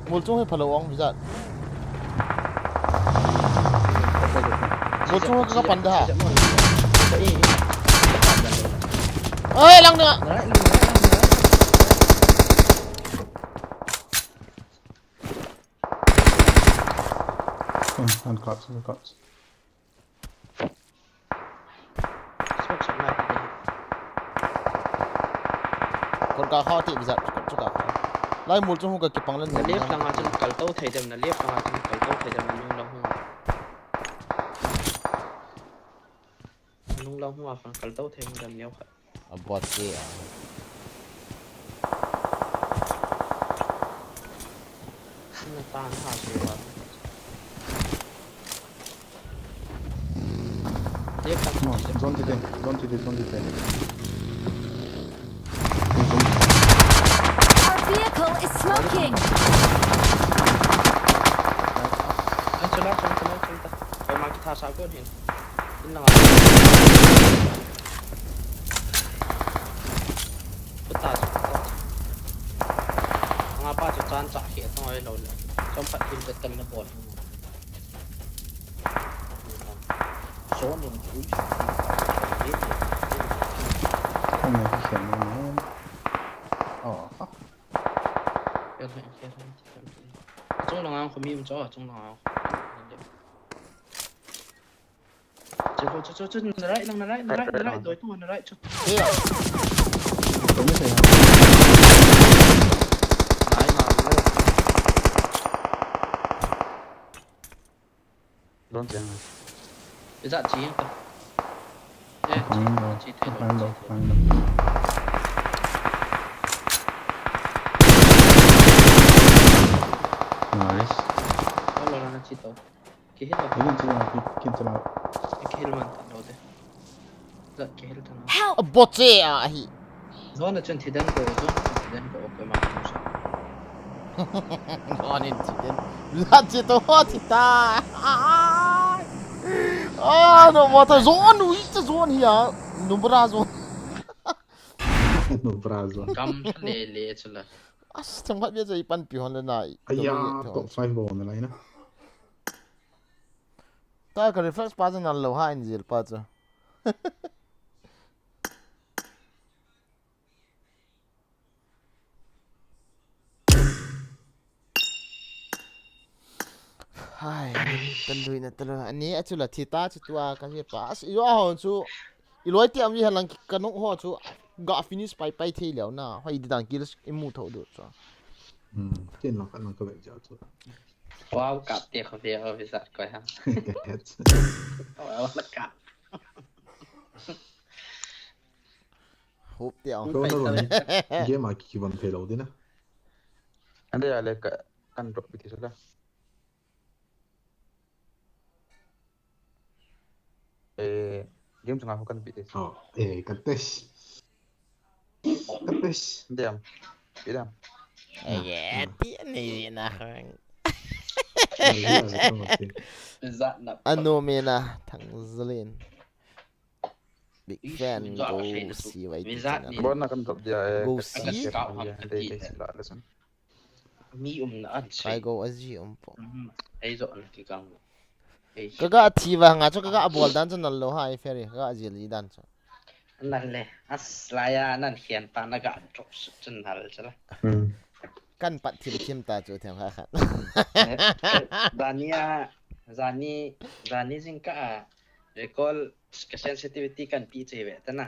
Mol chung hi phalou ong, wizard. Mol chung hi ka pan da. Oi, lang na. Hmm, and cops, and cops. Smoke shot na. Kon ka kha ti wizard, kon chu ka kha. Lai mol chung ka kipang len. Na left langa chun kal to thei dem, na left langa chun kal to thei dem, na nung lang hung. Na nung lang hung a khan kal to thei dem neo khat. A bot ke a. Nang ta na ha su ba. Left ta. No, zone ti te, zone ti te, zone ti te. Zone. Our vehicle is smoking. Chala, chala, chala, chala. Koi ma ki tha sa ko hin. In langa. Puta chu, puta chu. Anga pa chu chan chah khi a tong ai lo le. Chom pat kim te tem na bol. Zone in ui. Không này cái chuyện này nữa. Ồ, fuck. Chung langa khu mi um cho, chung langa. Che ko, che, che, che, na right, na right, na right, na right, doi tu, na right, che. Iya. Ito mo sa'yo. Nai na, na. Don't jam. Is that G? Eh, G, G, G, G. Nice. Wala na chito. Kihil lo. Kihil chila, ki-, kihil chila. Kihil man ta lo de. Zat kihil ta na. Help! A boche a hi. Zone a chun thi den ko, zone a chun thi den ko, okay ma. Zone in thi den. Zat chi to ho thi ta. Ah, no, what a zone, which zone here? Nubra zone. Nubra zone. Kam le le chula. As, thang phat bia chai pan pi hon le nai. Aya, top five bol na lai na. Ta ka reflex pa chan lo ha in jil pa chu. Hai, talui na talui. Ani a chu la thi ta chu tua ka je pa. As, yo a hon chu. I loi ti am wi halang ka nong ho chu. Ga finish pai pai thei leo na. Hoi di dang kills i mu tho du chu. Hmm, tin lang ka nang ka ve ja chu. Wow, kap te kho ve o visa ko ha. Wow, la kap. Hope te ang. Ko na ron game a ki von thei lo di na. Ande ya le ka kan drop bi ti so la. Eh, game chunga ho kan pi te. Oh, eh, kan tes. Kan tes. Diam. Pi diam. Eh, ye, ti ni na hang. Zat na. Anu me na thang zalin. Big fan go si wai ti channel. Bon na kan top dia, eh, go si. Dia, eh, eh, la lesson. Mi um na an sei. Kai go aji um po. Mhm. Ei zo an ki kang. Ei. Ka ga thi va nga chu ka ga bol dan chu nal lo hai Ferry. Ka ga jil ji dan chu. Nal le. As la ya nan hian pa na ga drop chu nal chu la. Hmm. Kan pat thim thim ta chu them kha khat. Eh, eh, Dania, Zani, Zani jing ka a recall Ka sensitivity kan pi che ve ta na.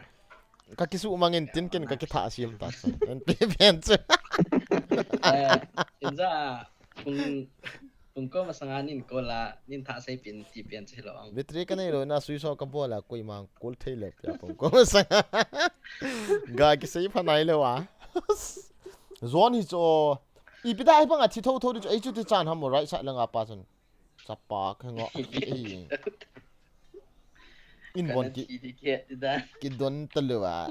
Ka kisu mangin tin ken ka kitha sim ta chu. Kan pi pen chu. Eh, inja pung, pung ko masanga nin ko la, nin tha sei pin ti pen che lo ang. Battery ka nei lo na sui so ka bola koi mang kul thei le pia pung ko masanga. Ga kisei pha nai lo a. Zone hi chu. Ipi da ai bang a thi tho tho di chu ei chu ti chan ham right side langa pa chun. Chapa ka ngo. In bon ki, ki don ta lo a.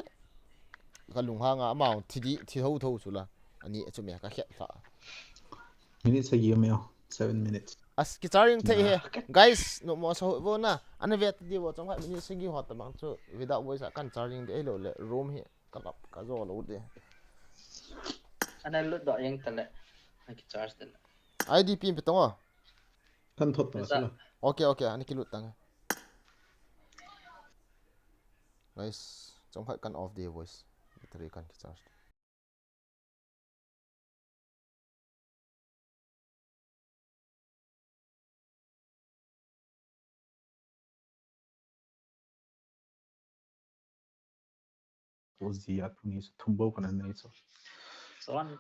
Ka lunghang a amount thi di, thi tho tho chu la. Ani chu me ka khet ta. Minute sagi um e, seven minutes. As ki charging thei he. Guys, no mo sa ho vo na. Ana ve ta di vo chang minute sagi ho ta bang chu. Without voice a kan charging de lo le. Room hi ka lap ka zo lo de. Ana lut do yang ta le. Ana ki charge de le. I D pin pe tong a. Kan thot ta sila. Okay, okay, ani kilut tang. Guys, chomkhat kan off the voice. Battery kan ki charge. Ko zia thuni su thumbo kana nei so. Son.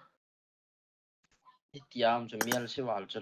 Itiam chu mial si val chu.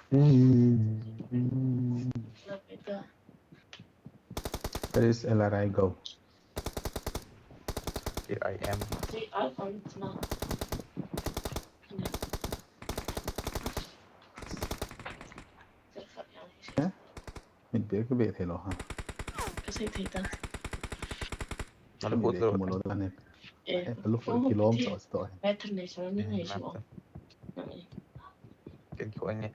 Where is L R I go? Here I am. Eh? Mit be ke be thei lo ha. Ka sei thei ta. Nalu put lo. Mo lo da ne. Eh, lu put ki lom so sto. Ken ko ne.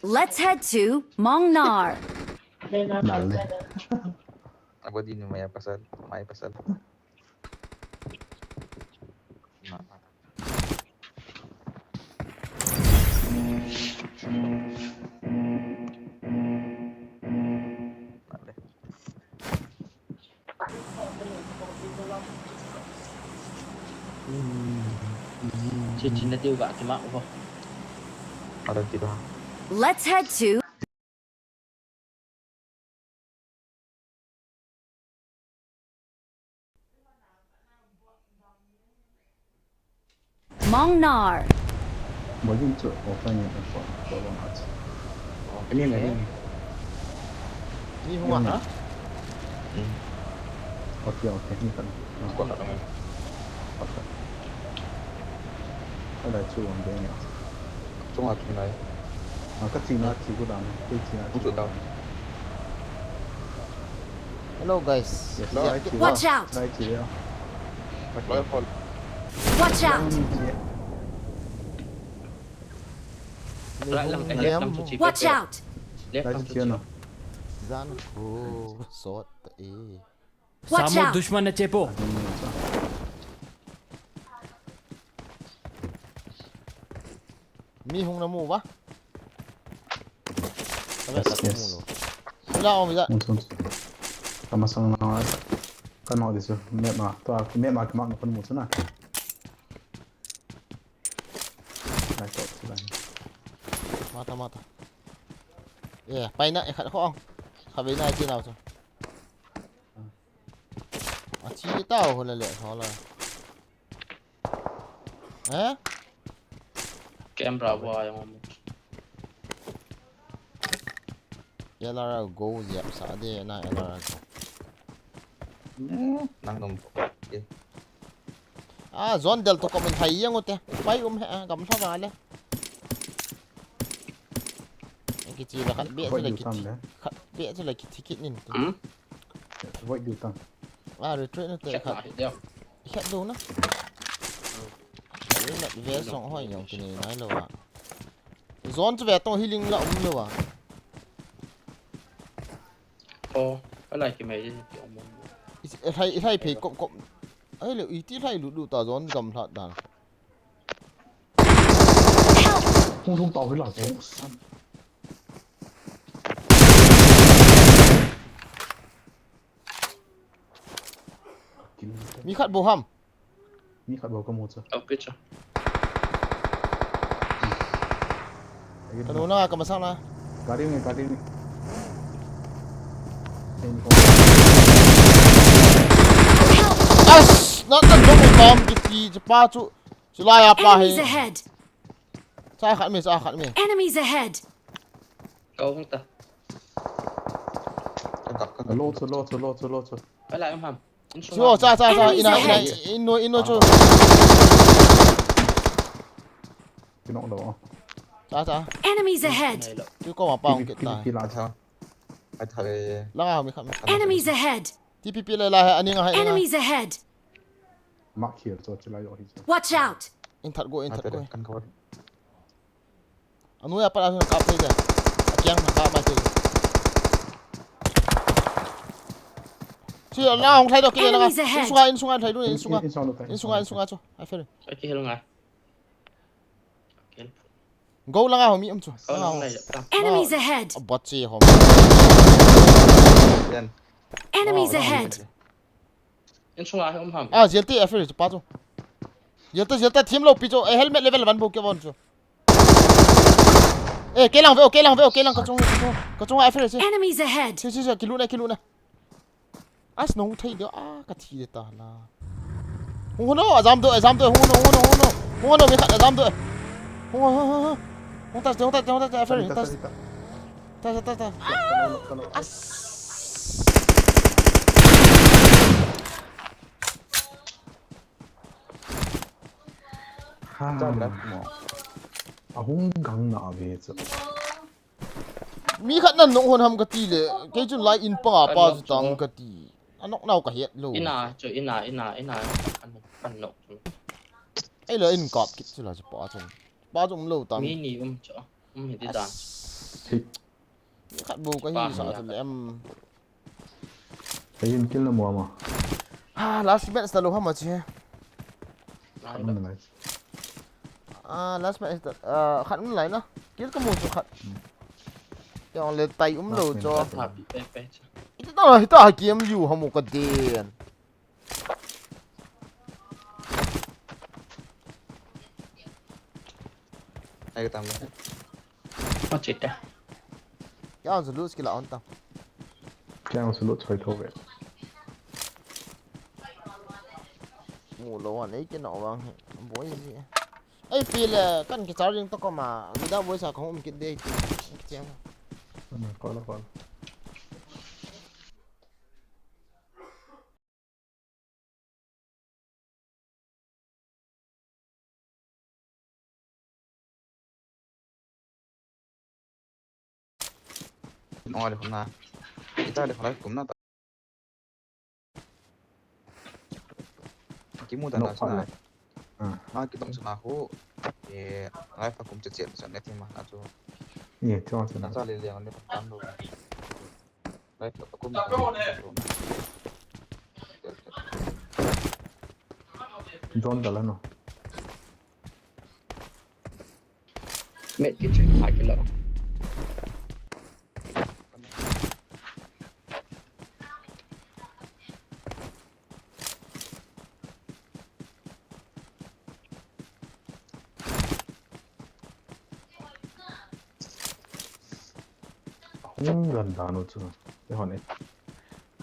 Let's head to Mongnar. Nale. Abo di ni maya pasal, maya pasal. Let's head to Mongnar. Bolin chu offline ya ko ko ma. Ani na ni. Ni hua ha? Okay, okay, ni kan. Ko na kan. Okay. Ala chu wan de ni. Chung a chung lai. A ka china chi ku dam, ke china chi ku dam. Hello guys. Yes, hello, I see. Watch out! I see, yeah. Watch out! Watch out! Jan ko sot e. Watch out! Samo dushman na chepo. Mi hung na mu ba? Yes, yes. Ila om ila. Ka masang na ka no disu. Map ma. To map ma ka ma ko mu na. Mata, mata. Eh, pai na, eh, khat khong. Khat ve na, chi nau chu. A chi tao ho le le, ho le. Eh? Camera wa yang om. L R go jep sa de na L R go. Nang nom. A, zone del to comment hai yang ute. Pai um he, a, gamla va le. Ki chi la khat be chu la ki thi. Khat be chu la ki thi kit nin. Hmm? Avoid du tang. A, retreat na te khat. Khat do na. Ve song hoi yong ki ni nai lo a. Zone chu ve tong healing la um lo a. Oh, alai ki mai ki um. Ilai, ilai phei kop kop. Ai le, iti lai lu lu ta zone gam hlat dan. Hung lum tau hi la zone san. Mi khat bou ham. Mi khat bou ka mu chu. Okay chu. Ka nu na, ka masang na. Gari ni, gari ni. As, na, na, na, na, na, kiti, pa chu. Chulai a pa hi. Enemies ahead! Sa khat mi, sa khat mi. Enemies ahead! Kau hung ta. Lo chu, lo chu, lo chu, lo chu. Ala em ham. Chu, cha, cha, cha, ina, ina, ino, ino chu. Kinok lo. Cha, cha. Enemies ahead! Chu ko ma pa hung kit ta. Pi, pi, pi la cha. Ai tha le. La mi khat mi. Enemies ahead! T P P le la hai, ani nga hai. Enemies ahead! Mak khir chu chilai yo hi chu. Watch out! In that go, in that go. Kan kawat. Anu ya pat a kap thei de. A kiang na kap mai thei. Chi la hung thai do ki le na. Enemies ahead! In sunga, in sunga thai do, in sunga. In, in, in sunga, in sunga, in sunga chu. Ai fel. Ai ki hel nga. Go langa ho mi um chu. Enemies ahead! Bot chi ho. Enemies ahead! In sunga um ham. A, Z L T F chu pa chu. Z L T, Z L T thim lo pi chu. Eh, helmet level one bou ke bon chu. Eh, kelang ve, oh, kelang ve, oh, kelang ka chung, ka chung, ka chung F L C. Enemies ahead! Si, si, si, kilu na, kilu na. As nong thei de, a, ka thi de ta na. Hung hon o, ajam doh, ajam doh, hung hon o, hung hon o, hung hon o. Hung hon o, mi khat ajam doh. Hung hon, hung hon, hung hon. Hung touch, hung touch, hung touch, Ferry, hung touch. Touch, touch, touch. As. Ha. Chang dak mo. Ahung gang na ve chu. Mi khat nan nong hon ham kati le, kei chun lai in panga pa chu tang kati. Anok nau kahet lou. Ina chu, ina, ina, ina. An, an nok chu. Ei la in kap kit chu la chu pa chu. Pa chu um lou tam. Mi ni um chu. Um hi ti dan. As. Hei. Mi khat bou kahi sa chu le em. Hei in kill na mo ma. Ha, last match ta lou ham a che. Khat um nalai. Ah, last match ta, ah, khat um nalai na. Kill kamu chu khat. Hmm. Jong le tai um lou chu. Last match ta. Ita ta, ita K M U hamu ka den. Ai ka tam le. Ache ta. Kya zulu skill on ta. Kya zulu choi tho ve. Mu lou an ei kino vang he. Boi ji. Ei pi le kan ki charging to koma. Mida boi sa kong um kit de. Kicheng. Hmm, call, call. Oi le na. Ita le khalai kum na ta. Kimu ta na sa. Ah. Ma kitong sa na ho. E, ai pa kum che che sa ne thima na chu. Ye, chong sa na. Sa le le ne pa tam lo. Drone dala no. Met ki check ha ki lo. Hung gan dan u chu. Te hon e.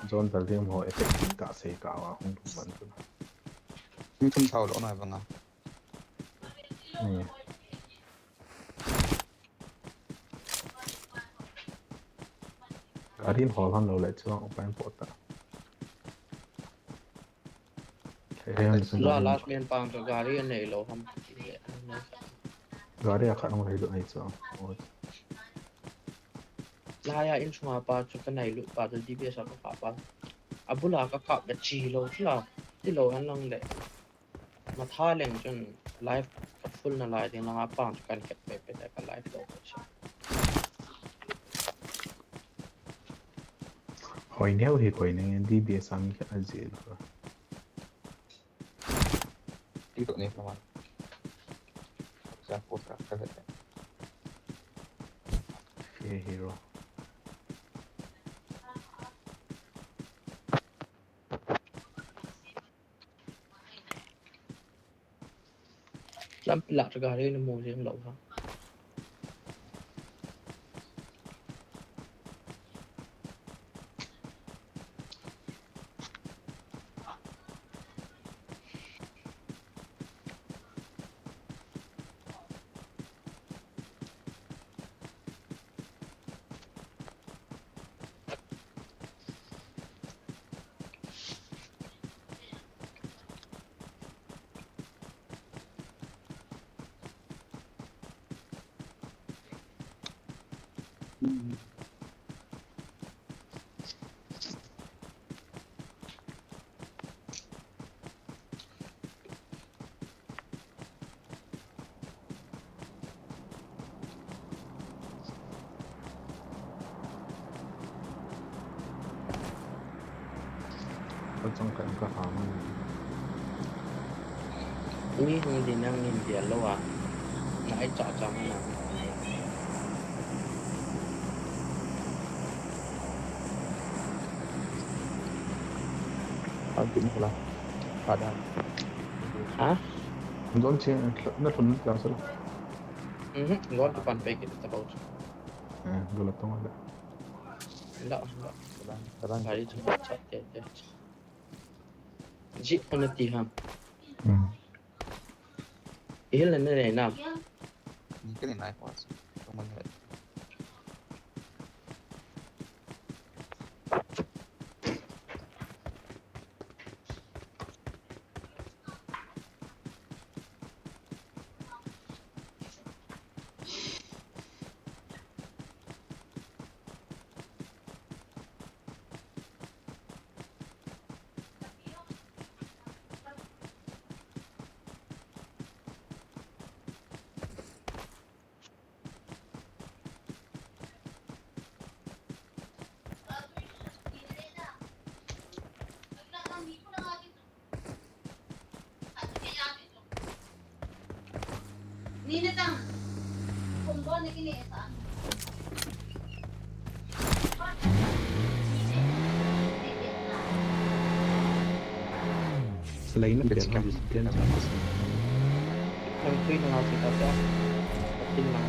John Dalding ho effective ka sei ka wa hung ban chu. Mi thum thao lo na banga. Ni. Gari in hol han lo le chu upai po ta. Thei han sun. La last man pang chu gari anei lo ham. Gari a khat hung lei lo nei chu. Laiya in sunga pa chu ka nai lut pa chu D B S a ka kap pa. A bula ka kap da chi lo chu la. Ti lo han lang le. Matha leng chun live ka full na lai ding langa pang chu kan kep pe pe ka live lo chu. Hoi neo hi koi neng D B S a mi khat a ji lo. Ti to ne pa ma. Sa ko sa ka le. Hey, hero. Lampi lah chu gari na mu jeng lo ha. Ka chang ka, ka ha ma. Ui, hung di nang in dia lo a. Na ai cha cha ma na. Ang tin ko la. Kada. Ha? Don che na thun ka sa la. Mhm, don tu pan pe ki ta bau. Eh, do la tong la. La, la. Gari chu chat te te. Ji ko na ti ham. Hmm. Ihil na ne na. Ni ka ne nai pa. Tong man he. Selai na pian ha, pian ha. Lang tui na lang kita ta. Tin lang.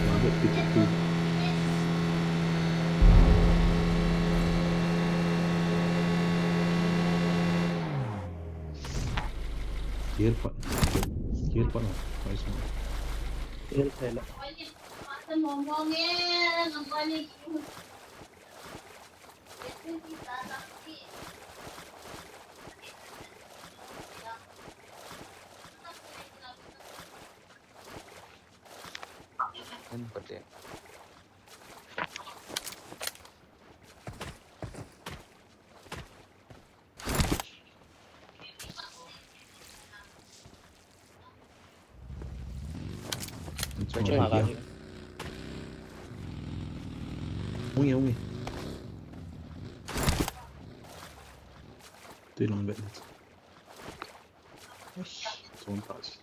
Lang tui tu. Airport. Airport na. Nice one. Airport la. Hung e, hung e. Tui lang vet. Eish, zone touch.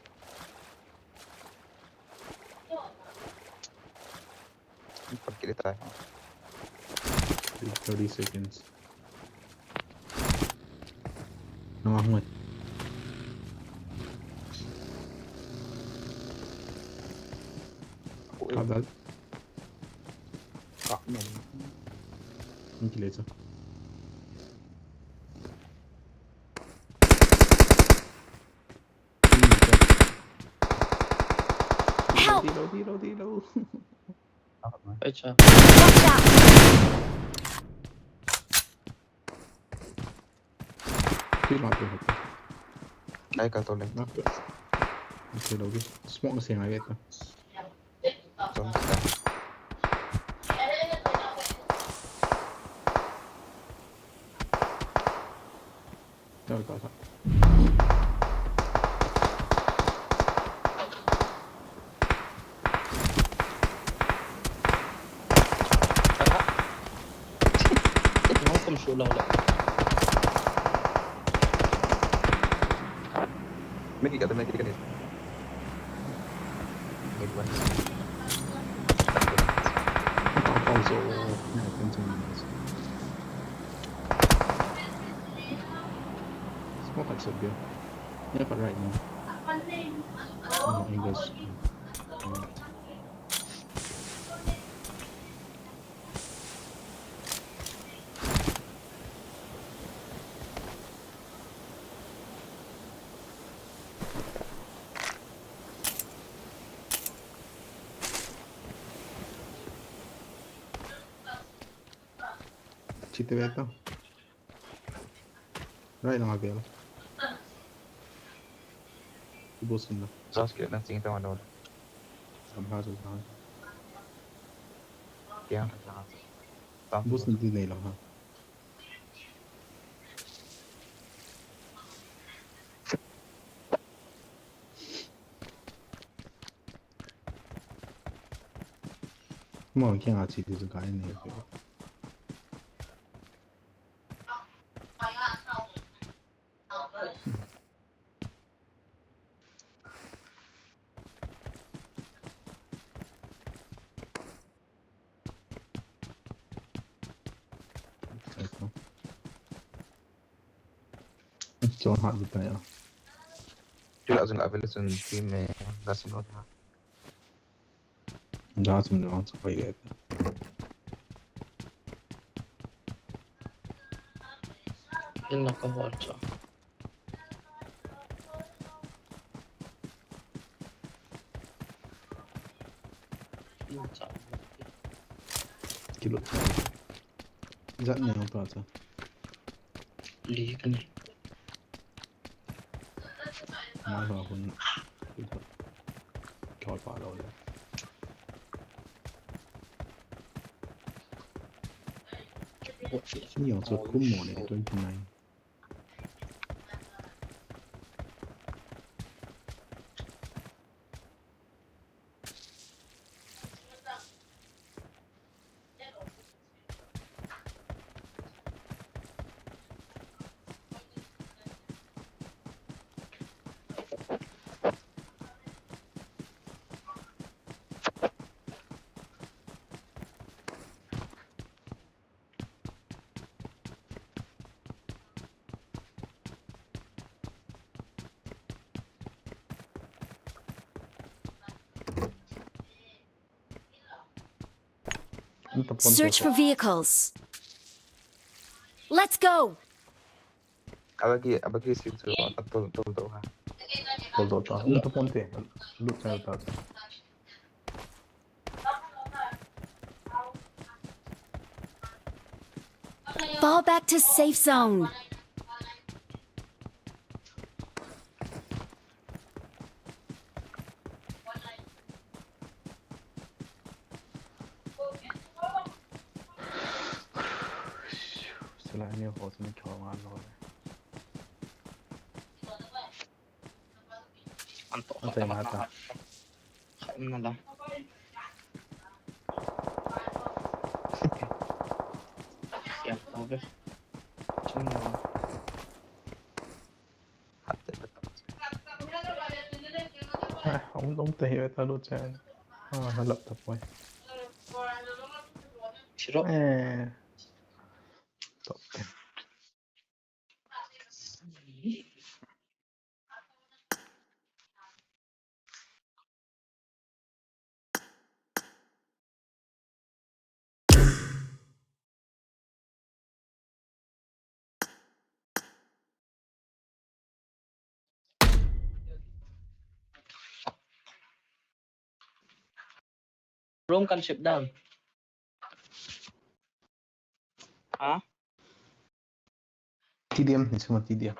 Thirty seconds. Nang ahung e. Kap dal. Kap nom. Hung kile cha. Help! Reload, reload, reload. Acha. Watch out! Tui la tu. Ai ka to le. Na pe. Tui lo di. Smoke na sing ai ta. Chom ta. Chal ka sa. Nong kum su lo lo. Mid ka, mid ka ni. Mid one. Pao pao so. Smoke at Serbia. Yeah, but right now. Oh, English. Chite beta. Right now, Abel. Boost in the. Just get nothing to one. Somehow, somehow. Yeah. Boost in the nail, huh? Mo kya nga chi tu ka ne. Chon hat kita ya. Chula jun avil sun team me da sun ha. Da sun da sun koi ya. Ina ka hol chu. Kilo. Zat ne hong pa cha. Li ka ne. Mai ho hun. Kol pa lo le. Ni yong chu kum mo ne twenty nine. Search for vehicles. Let's go. Abagi, abagi sin su, atul, tul, tul, ha. Tul, tul, tul. Tul, tul, tul. Lut sa ta. Fall back to safe zone. Sila ni ho sini chong an lo. Anto, anto, anto. Khaimna la. Siam tauve. Chimna la. Hatte. Ah, um, um, te hive ta lu chen. Ah, laptop poi. Siro. Eh. Top ten. Room kan ship down. Ha? T D M, ni suma T D M.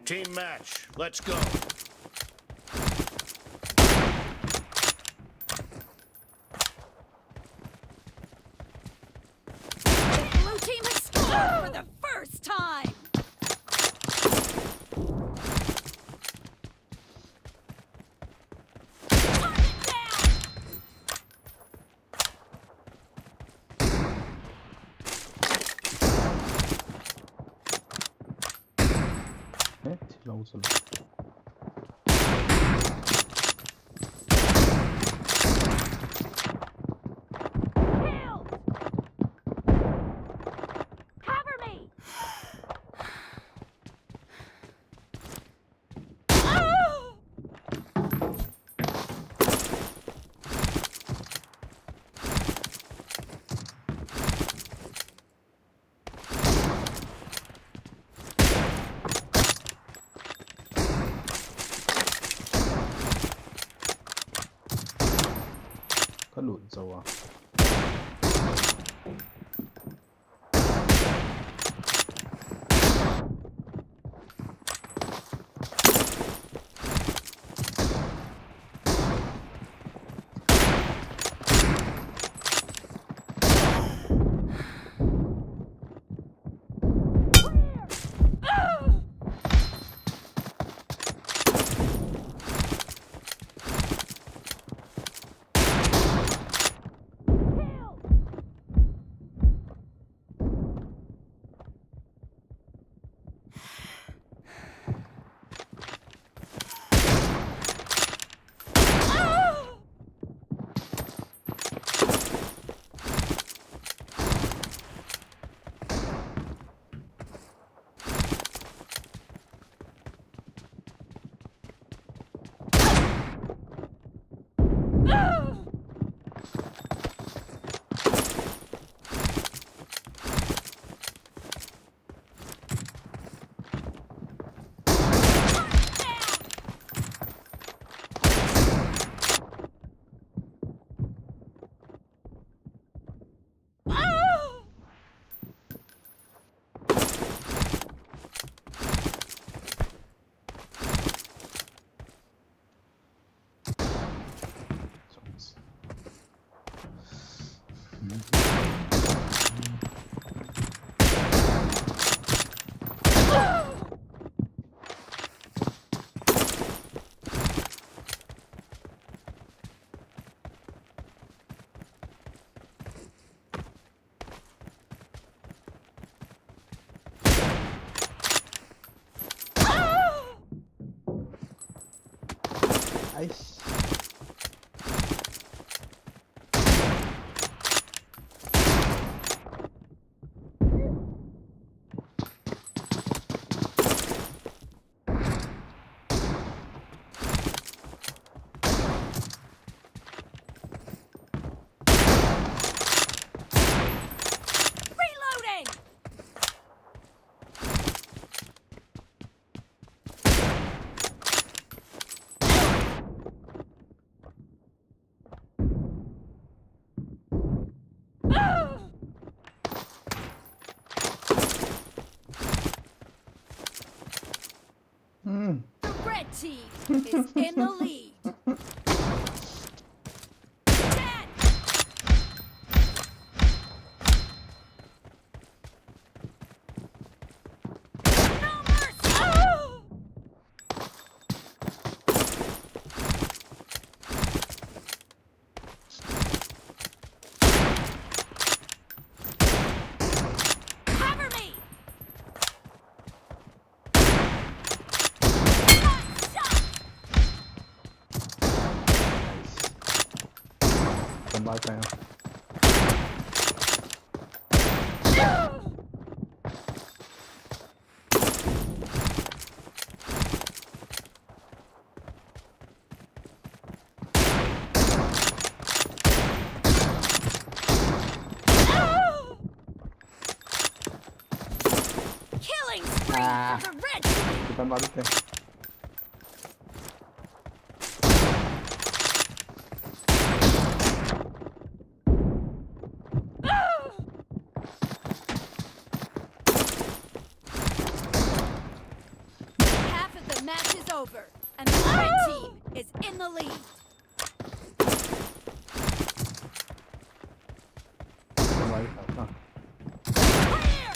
Team match, let's go. The blue team has scored for the first time. Killed! Cover me! Ka lut zo a. Ais. Reloading! Hmm. The red team is in the lead. Dead! No mercy! Cover me! Hot shot! Standby kayo. Killing spree Ah. for the red team. Kita balik ya. Half of the match is over, and the red team is in the lead. Kembali sana. Clear!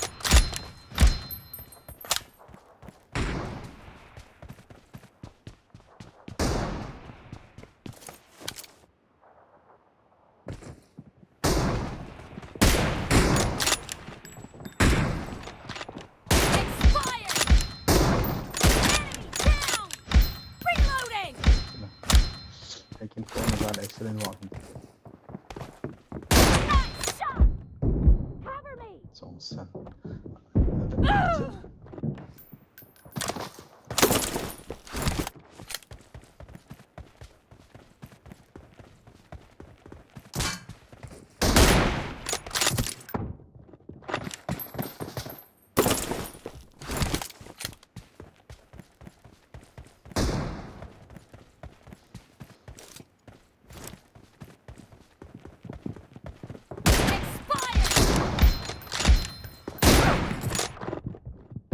San.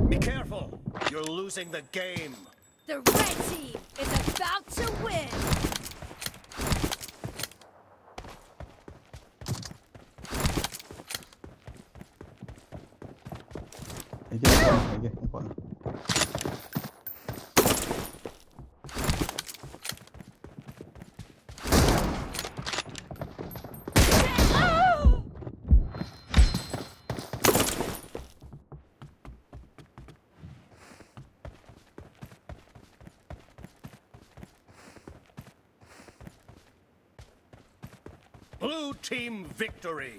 Be careful! You're losing the game! The red team is about to win! Again, again, again. Blue team victory!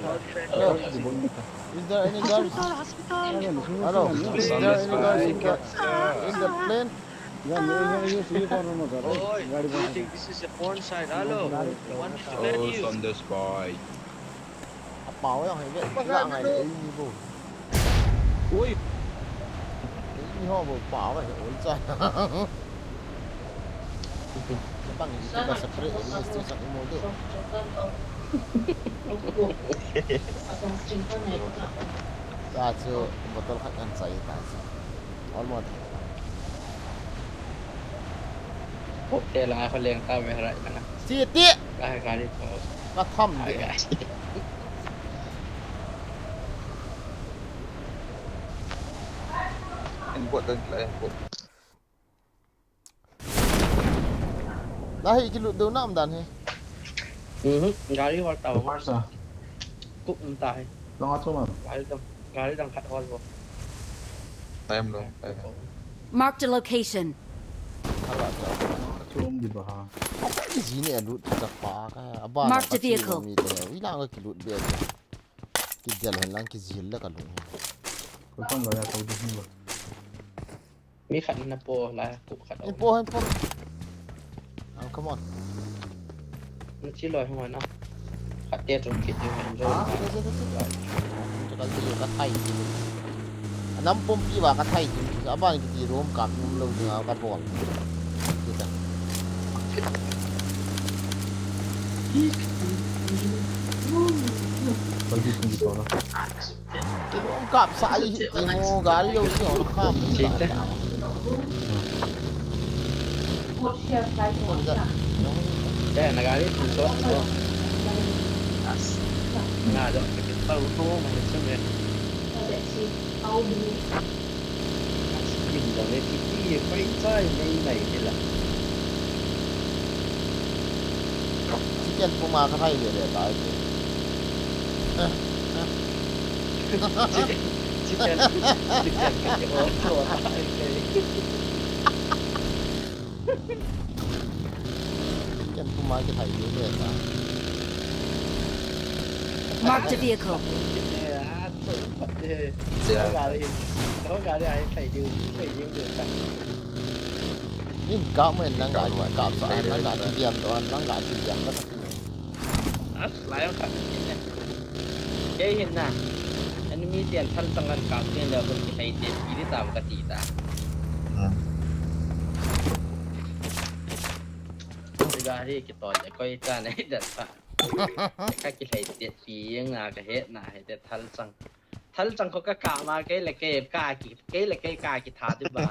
Hello. Is there any guards? Hospital, hospital. Hello. Is there any guards in the, in the plane? Oi, this is a porn site. Hello. One fifty. Oh, Sunday spy. Apao jong hi ve, la ngai le, ei ni bo. Ui. Ei ni ho bo, pao ve, oi cha. Bang ni ka separate ni station ni mo do. Ta chu bottle khat kan chai ta chu. Almost. Pok te la ho leng ta ve rai na. Si ti. Ka gari ko. Ka tham de. Important la important. La hi kilut deu nam dan hi. Mhm, gari hol tau. Masa. Kuk um ta hi. Long atum am. Gari dang, gari dang khat hol bo. Time long. Marked a location. Hala ta. Long atum di ba ha. Apa iji ni alut ta pa ka. Aba. Marked a vehicle. Mi te. Wi lang ka kilut be. Kidel hen lang kijil la ka lut. Ko tang lo ya ko di hin ba. Mi khat na po la, ko khat. Hin po, hin po. Ah, come on. Na chi loi hung na. Khat te chung kit ding hen jo. Ah, te, te, te, te. Chu kal ti ka thai. Anam pumpi ba ka thai. Aban kiti room ka pum lo ding a ka bol. Kita. Pagi pagi to na. Kap sa ai, ti mo, gari yo si on kam. Sita. Kaya na gari tu so. As. Na do kita uno mo sumre. As. Kim da me kiti ye pai sai nei nei tila. Chicken puma ka thai le le tai te. Chicken, chicken, chicken ka ti o to tai te. Chicken puma ka thai le le tai. Marked a vehicle. Gari, gari ai thai diu, thai diu diu ta. Nin kap mo nang ga, kap sa nang ga kidiam to, nang ga kidiam to. As, lai ang kap ni ne. Kei hin na. Enemy ten thal chang an kap ni le, ko ki hai te, ki ni tam ka ti ta. Hmm. Gari ki to le, koi ta ne da ta. Ka ki hai te, pi yang na ka he na, hai te thal chang. Thal chang ko ka kap ma, kei le kei ka ki, kei le kei ka ki tha di ba.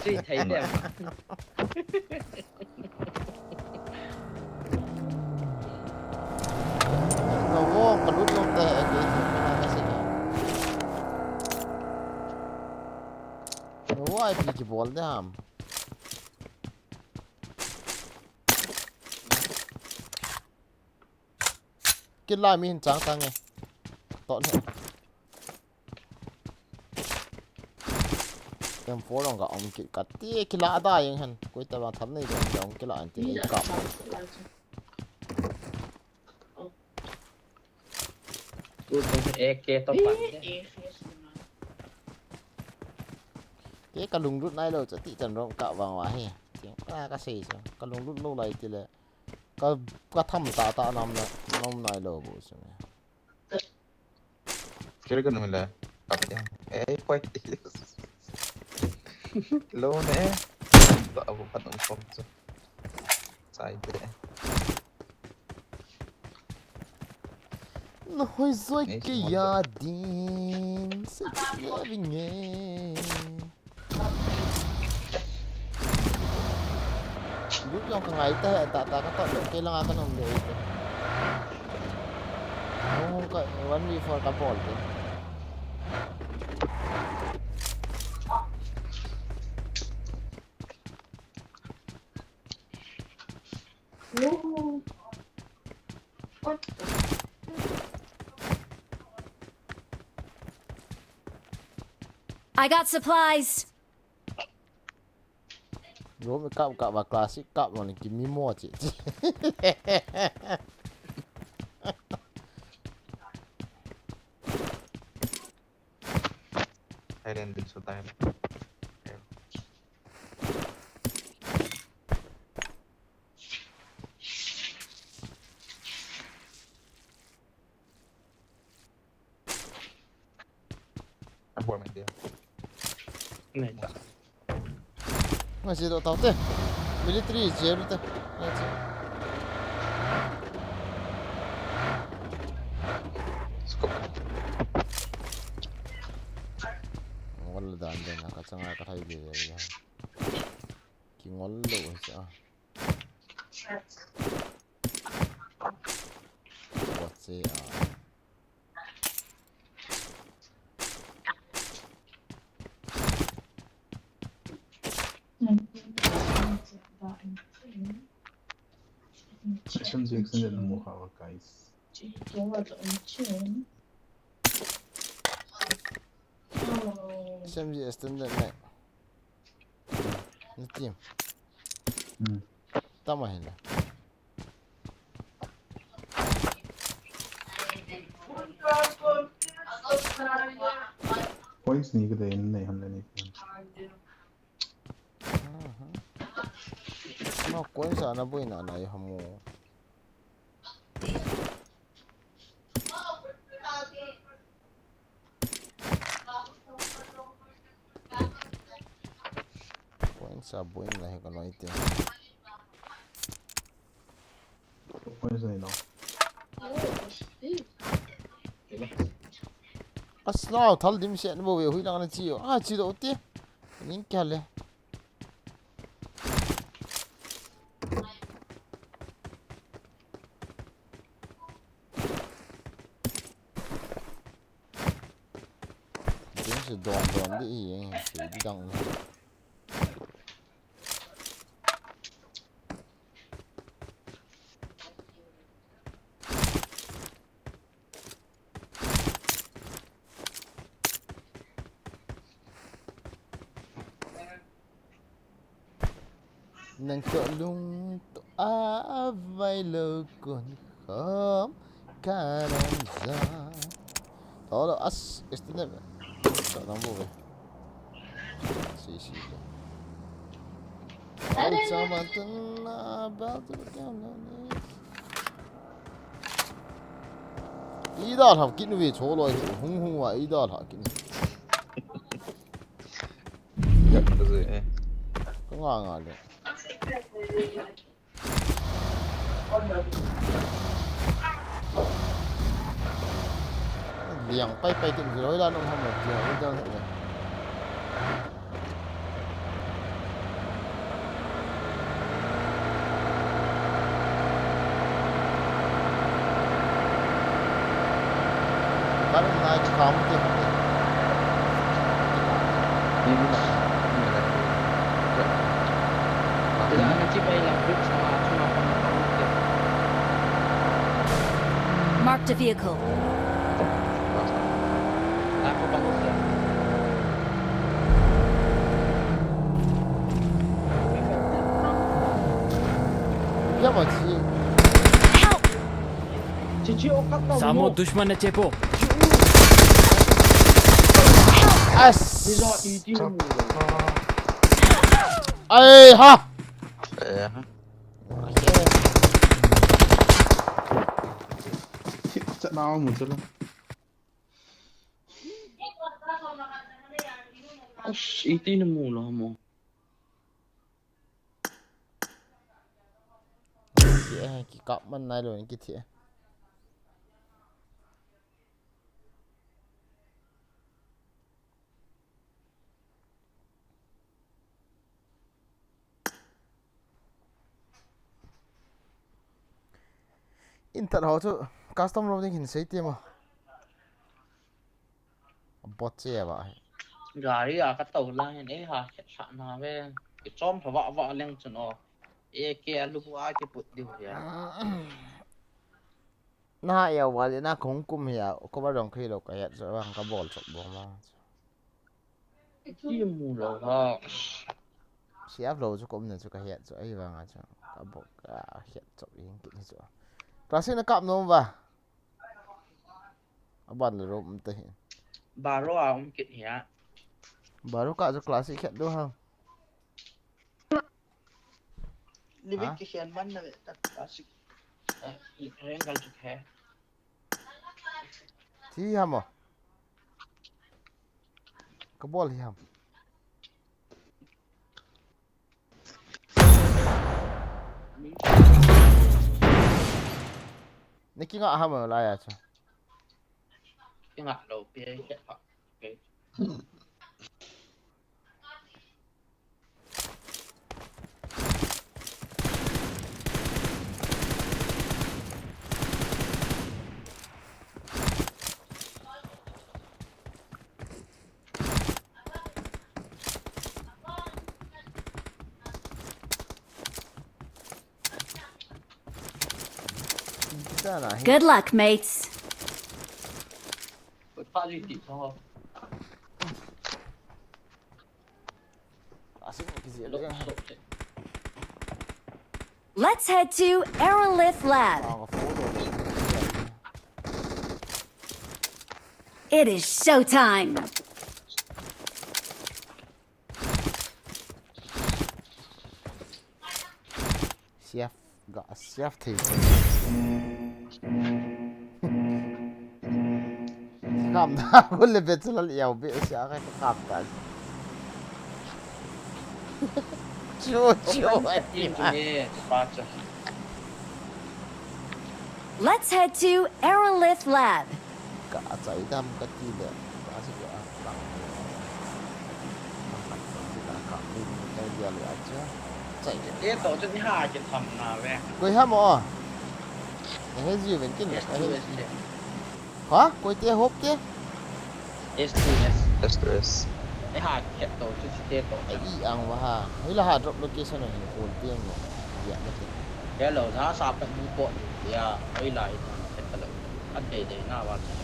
Chui thei te. No, wo, ka lut lom te, eh, kei, kei na ka se ka. No, wo, ai pi ki bol de ham. Kila mi hin chang chang e. Tot he. M four long ka om kit ka ti kila da yang han. Koi ta ba tham nei jong jong kila an ti ei kap. Tu tu A K to pan de. Kei ka lunglut nailou chu, ti chan rom ka vang va hi. Tiang ka, ka sei chu. Ka lunglut lou lai ti le. Ka, ka tham ta ta nam na, nam nailou bu chu. Kiri ka nung le. Kap ya. Eh, poi. Lo ne. Ba abu pat um pom chu. Sai de. Na hoi zoi. Nei, ke si mon ya de. Din. Se ke ya vinge. Group jong ka ngai ta, ta, ta ka tot le, kei langa ka nom le te. Hung, hung ka one v four ka bol te. I got supplies. Room kap kap va classic kap lo ni kimi mo chi. Hiding din so tayo. Ang buwan, hindi. Hindi. Masih tak tahu teh. Military jail teh. That's it. Scope. Wala dan dan, nakachanga ka tayo din. Kingol lo sa. What's it? Session six hundred mo ha, guys. S M G standard ne. Ni team. Hmm. Tama hila. Points ni ka dei nei ham le ni. Aha. Ma coins ana boina na i hamu. Coins a boina hi ka noi te. Points nei lo. As, nau thal dim se na bo ve, hui lang na chi o. A, chi do te. Ning kya le. Dim se don don di i, se di dang. Nang toh lungtoh a vailou kon khom ka nang ja. Tolo as, este ne. Sa nang bo ve. Si, si. Ai, sa man tun na ba tu ka na ni. Ida lha kit nu ve cho loi, hung hung va ida lha kit nu. Ya, ka zui e. Ka nga nga le. Liang pai pai kit nu ve loi la nung ham lo, liang ida lha le. Marked a vehicle. Help! Samo dushman na chepo. As. Ai ha. Eh, ha. Chat na mu chala. Ash, iti na mu lo mo. Ki, eh, ki kap man nai lo ni ki thi. In tat ho chu custom room ding hin sei ti mo. Bot che ba. Gari a ka to la hin e ha khet sa na ve. Ki chom pha va va leng chun o. E ke alu a ki put diu ya. Na ya wa le na kong kum ya. Ko ba dong khi lo ka ya so bang ka bol chop bol ma. Ki mu lo ha. Siap lo chu kum na chu ka hiat chu ai vang a chu. Ka bok ka hiat chop in ki ni chu. Classic na kap nom va. Aban le rom te hi. Baro a um kit hi a. Baro ka chu classic khet do ha. Living Ha? Ki khen man na ve ta classic. Eh, rengal chu khe. Thi ha mo. Ka bol hi ham. Ni ki nga ha mo la ya chu. Ki nga lo pe ke pa. Okay. Good luck, mates. Let's head to Aerolith Lab. It is showtime. Siap, ga siap thei. Kam da ko le bet la liau be sia ka kam ta. Chu chu. Let's head to Aerolith Lab. Ka a chai dam ka ti le, ka si ka a tang. Ka khat ka ti ka ka min ka dia le a cha. Chai. Te to chu ni ha ke tham na ve. Koi ha mo? He ji ven kin le. Ha? Koi te hop te? S two S. S two S. Ai ha, khet to, chu chu te to. Ai, i ang wa ha. Hoi la ha drop location a hin call te mo. Ya, na te. Hello, na sa pa ni po. Ya, ai la i ta, khet ta lo. A de de na wa chu.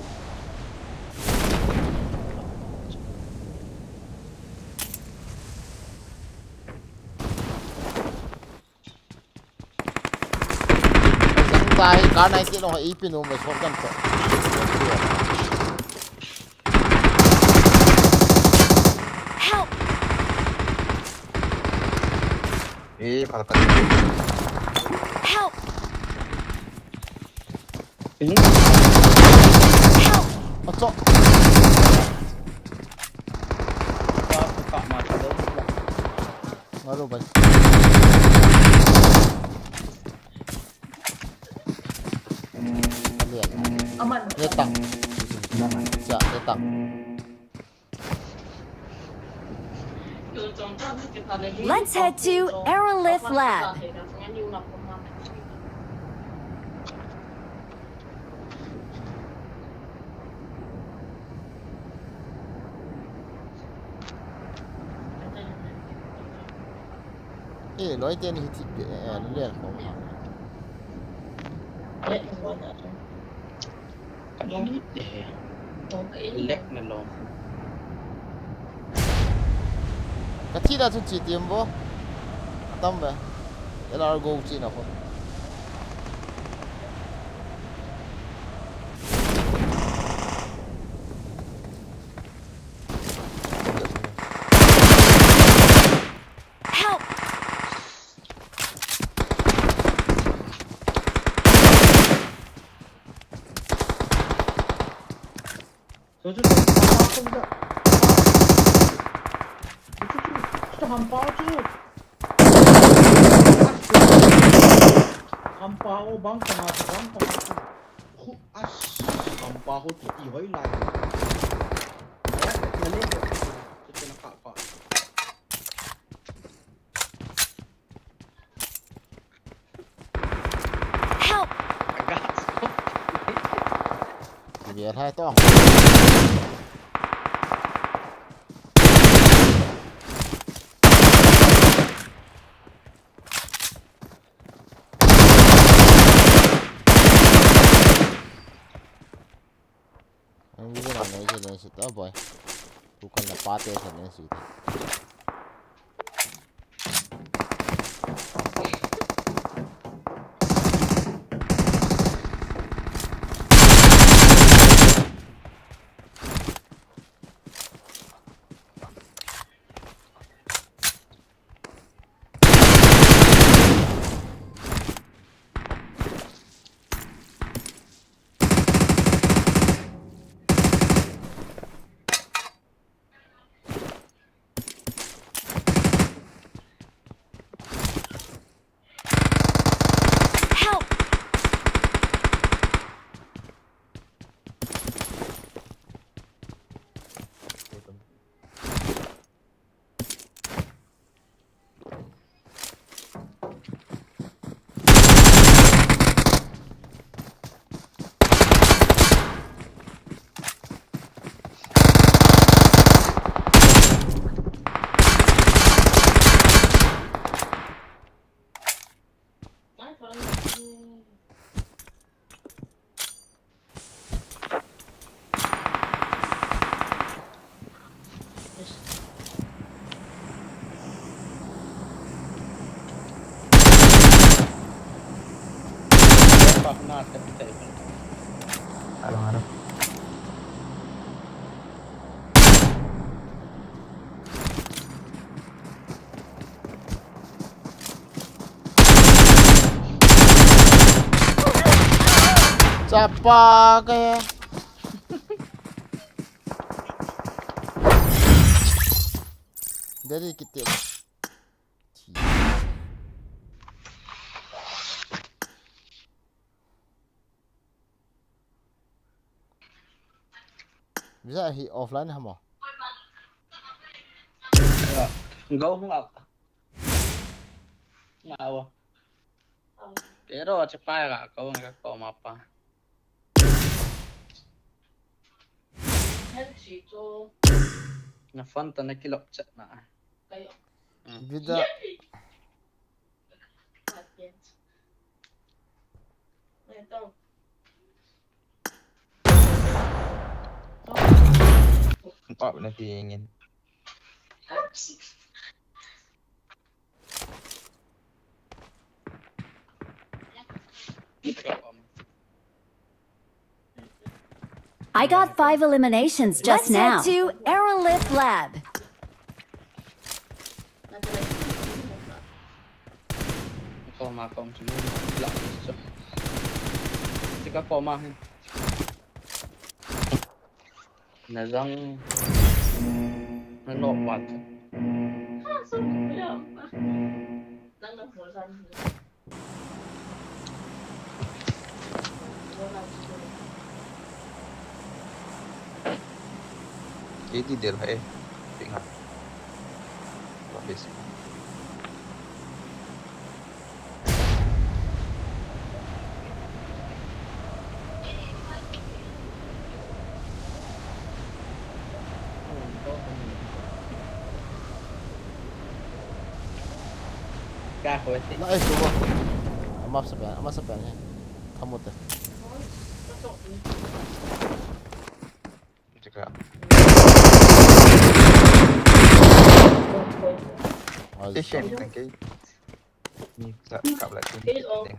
Zang ta hi, kar nai ti long ha, i pin um, shotgun to. Help! Eh, pala pala. Help! Help! Acha. Maru bhai. Letang. Cha, letang. Let's head to Aerolith Lab. Eh, loi ten hi thip, eh, eh, loi ko. Lek na lo. Ka thi da chu chi tiam bo. Atam be. L R go chi na ko. Help! Chu, chu, chu, hampa chu, chu, chu, chu, chu, hampa chu. Hampa ho bang kama chu, bang kama chu. Khu, as, hampa ho chu i hoi lai. Naleng, naleng, chu, chu, na kha pa. Help! Kive thei tong. Ang video na nei je nei si ta boy. Tu kan na pa te sa nei si ta. Help! Chapa ka. Dari kiti. Visa hi offline hamo? Go hung up. Ngau. Pero chepa ga ko nga ko mapa. Na phone to na kilop chat na. Vida. Pop na tingin. I got five eliminations just now. Let's head to Aerolith Lab. Koma kom chu la chu. Tika koma hin. Na zang. Na nok wat. Kei ti del hai. Tinga. Wa besi. Ka ko ti. Na ai tu ba. Ama sa pen, ama sa pen he. Kamu te. Tika. Ai. Ti shen kan kei. Ni sa kap la ti. Help!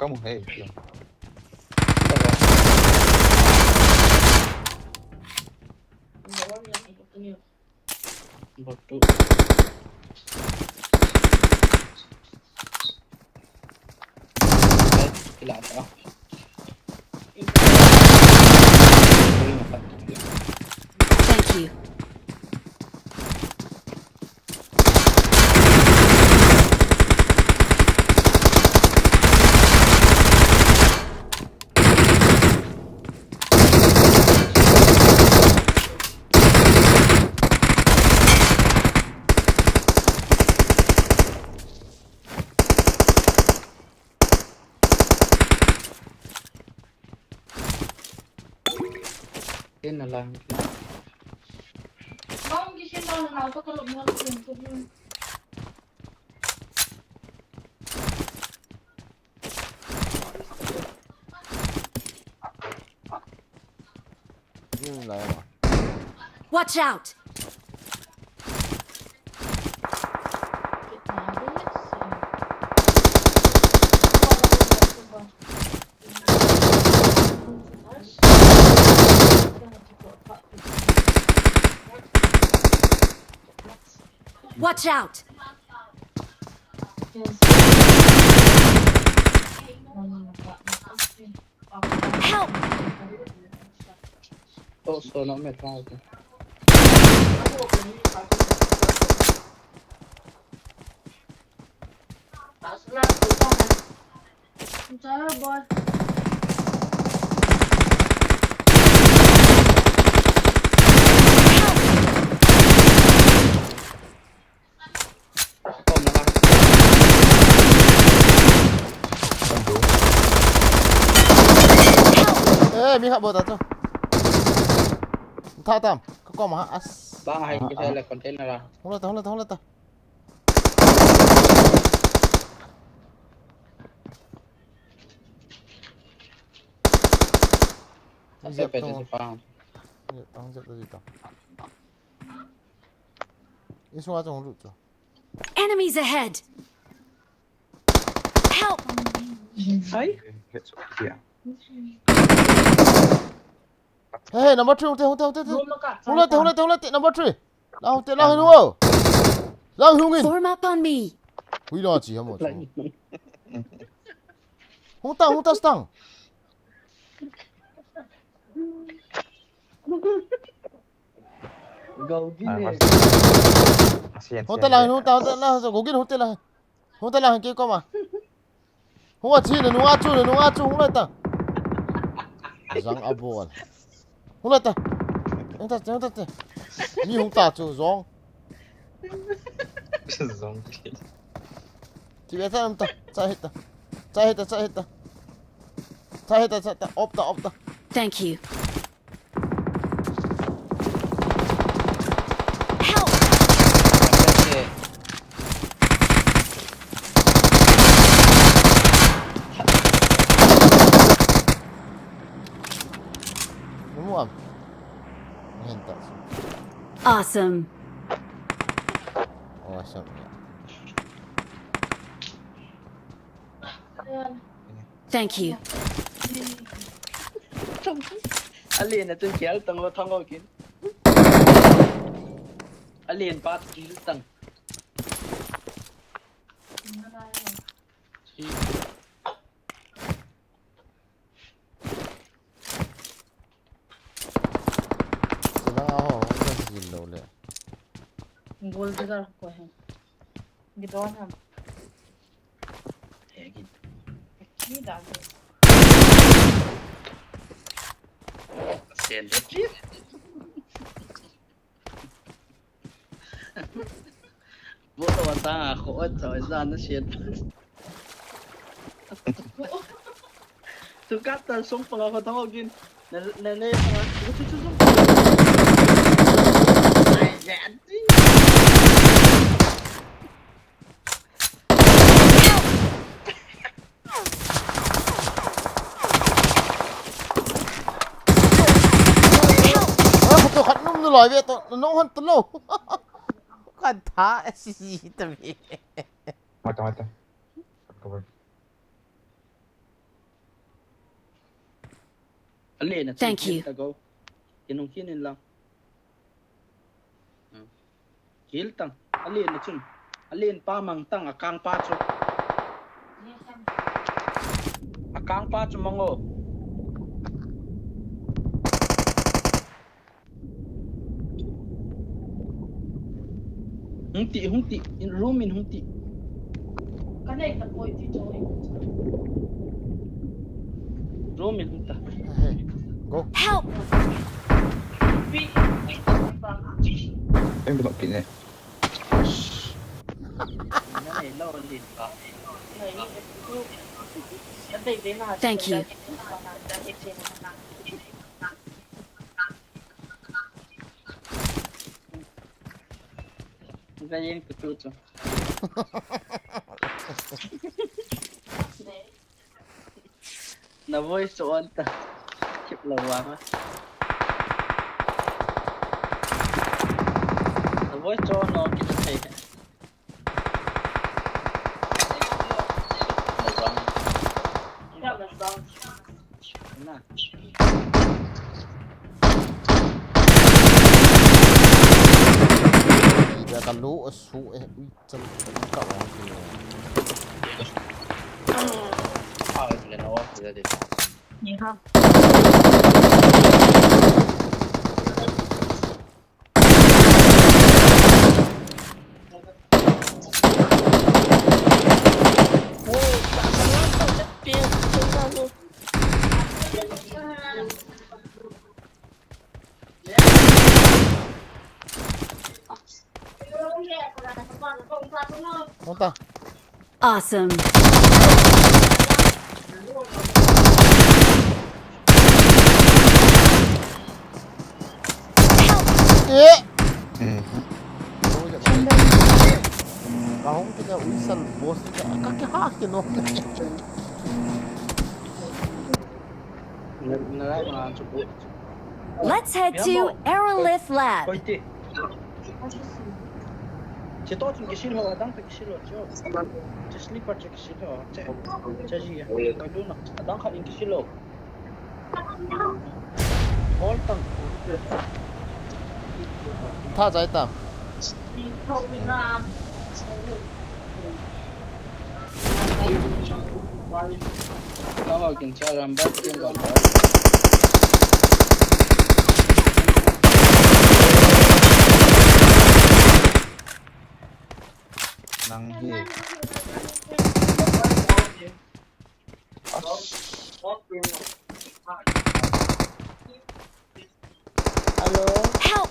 Kamu hai. Bot tu. Kila ta. Thank you. Tin na lang. Watch out! Watch out! Help! Oh, so no me tang. Eh, mi khat bou ta chu. Tha tam, ka kom a, as. Bang hai ki le container a. Hung la ta, hung la ta, hung la ta. Zep tong. Zep tong, zep tong, zep tong. Insung a chong lut to. Enemies ahead! Help! Hai? Hey, number three, hung te, hung te, hung te, hung te. Hung la te, hung la te, hung la te, number three. Lang hung te, lang hin wo. Lang hung in. Form up on me. Hui la chi ha mo. Hung ta, hung ta stang. Go gi ne. Hung ta lang, hung ta, hung ta lang, go gi hung te lang. Hung ta lang, kei kom a. Hung a chi, na nung a chu, na nung a chu, hung la ta. Zang a bol. Hung la ta. Hung ta, hung ta, ta. Mi hung ta chu, zong. Zong. Chi be ta, hung ta. Cha hit ta. Cha hit ta, cha hit ta. Cha hit ta, cha ta. Op ta, op ta. Thank you. Help! Awesome. Awesome. Thank you. Alen a chun kial tang lo thang lo kin. Alen pa kial tang. Silang a ho, hung kan sil lo le. Gol de gar ko hai. Gidon ham. He gin. Ki da ge. Sen de ki. Bo to ta ko cha za na sen. Tu kata song panga ko tang gin. Na, na, na, na, tu, tu, tu, tu. Ai, ya, ti. Ah, ko to khat num nu loi ve to, nong hon to lo. Kan tha, si, si, ta ve. Mata, mata. Cover. Thank you. Kinung kinin lang. Hmm. Hil tang. Alen na chun. Alen pa mang tang, akang pa chu. Akang pa chu mang o. Hung ti, hung ti. In room in hung ti. Ka nei ta poi ti choi. Room in hung ta. Hey, go. Help! Em, Thank you. Na voice chu on ta. Keep lou vang a. Na voice chu on lou, keep thei. Na. Ida ka lu asu e, ui. Cham, cham, ka ong ki ne. Ah, le na ong ki de. Ni ha. Oh, ka sa na to, sa pin, sa na to. Awesome. Eh. Ka hong kile uisal boss ka, ka ke ha ke no. Let's head to Aerolith Lab. Koi ti. Che to chun kisil ho, adang to kisil ho, che. Che sleeper che kisil ho, che. Che ji. Koi lu na. Adang khat in kisil ho. All tang. Tha jai ta. Nang hi. Hello. Help!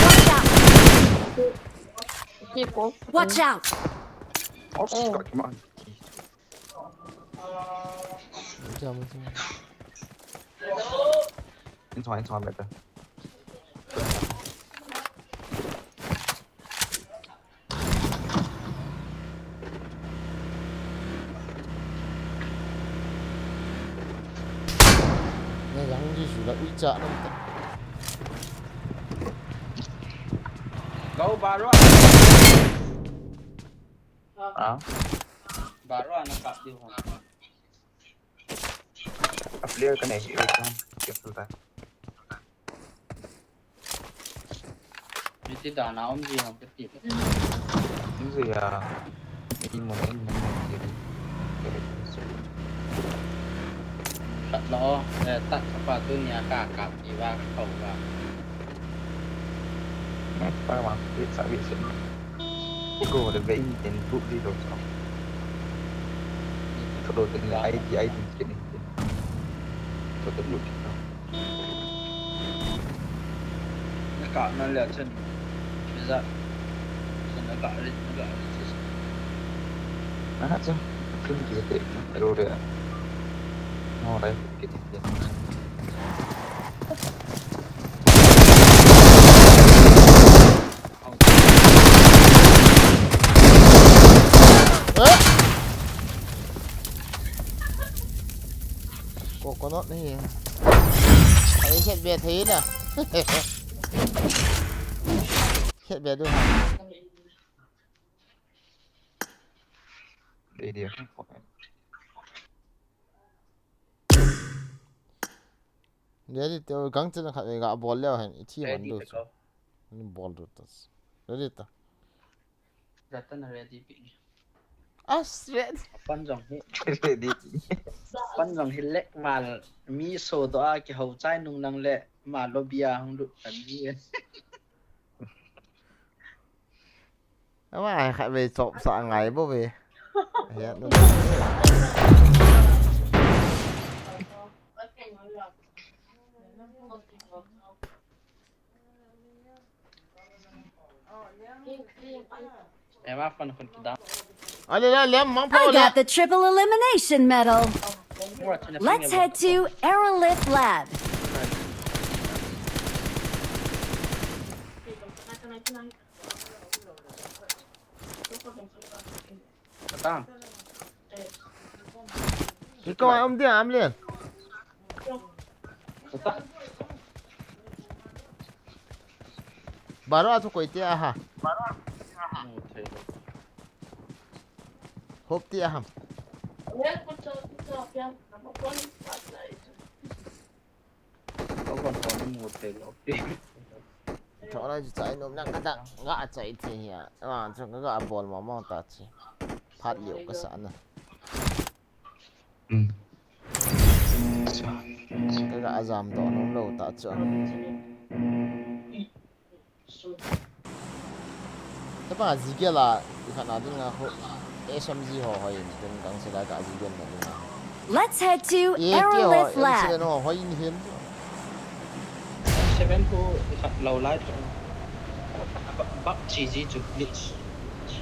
Watch out! People. Watch out! Oh, come on. It's fine, it's fine, better. Nang jang ji su la ui cha nam ta. Go, Baro. Ah? Baro ana kap diu ha. A player ka nei hi, wait lang. Careful ta. Miti da na om ji ham kati. Injury a. Miti mo na in mo kiri. Tat lo, eh, tat pa tu nia ka kap ji va ka kau va. Net pa ma, wait sa, wait sa. Go le ve in ten tu di lo sa. Sa do ten le I D, I D kini. Sa do lu di lo. Na ka na le chen. Iza. Chen na ka ri, na ka ri. Aha, chen. Chen ki te. Ro re. No, rai ki te. Coconut nahi. Ai, khet be thei na. Khet be du ha. Dei dei. Ready te, gang chen khat ga bol leo hen, i thi man du chu. Ni bol du tas. Ready ta. Jatan ready pi. As ready. Pan jong hi. Ready pi. Pan jong hi lek mal mi so do a ki ho chai nung lang le ma lo bia hung lut kan ji. Ama ai kha ve chop sa ngai bo ve. He no. Em a phone khun kidang. Ale la lem mang I pau la. Got the triple elimination medal. Let's head to Aerolith Lab. Kata. Iko am dia am len. Kata. Baro a chu koi tia ha. Hop tia ham. Tho lai chu chai nom lang kata ga chai thi hia. Ama chu ga bol mo mo ta chi. Phat liu ka sa na. Hmm. Ka ga jam do nom lo ta chu. Tapa zigel a, ikhat na ding a ho, S M G ho hoi in, tun gang sila ka zigel na ding a. Let's head to Aerolith Lab. Ho hoi in hin. Seven two ikhat lo lai tu. Bak chi ji chu glitch.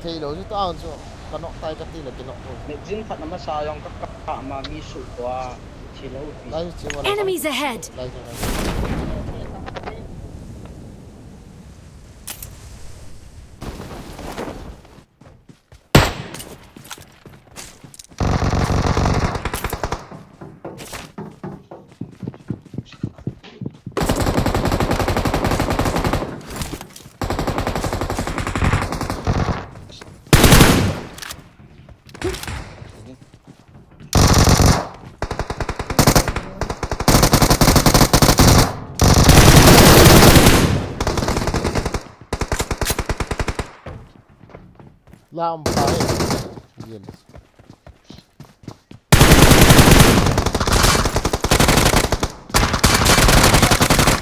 Thei lo chu ta chu, ka nok tai ka ti la ki nok ho. Magazine khat na masa jong ka ka ma mi su tua. Chi lo pi. Lai chu chi ma. Enemies ahead. Lai chu lai. Lam pa he. Yen.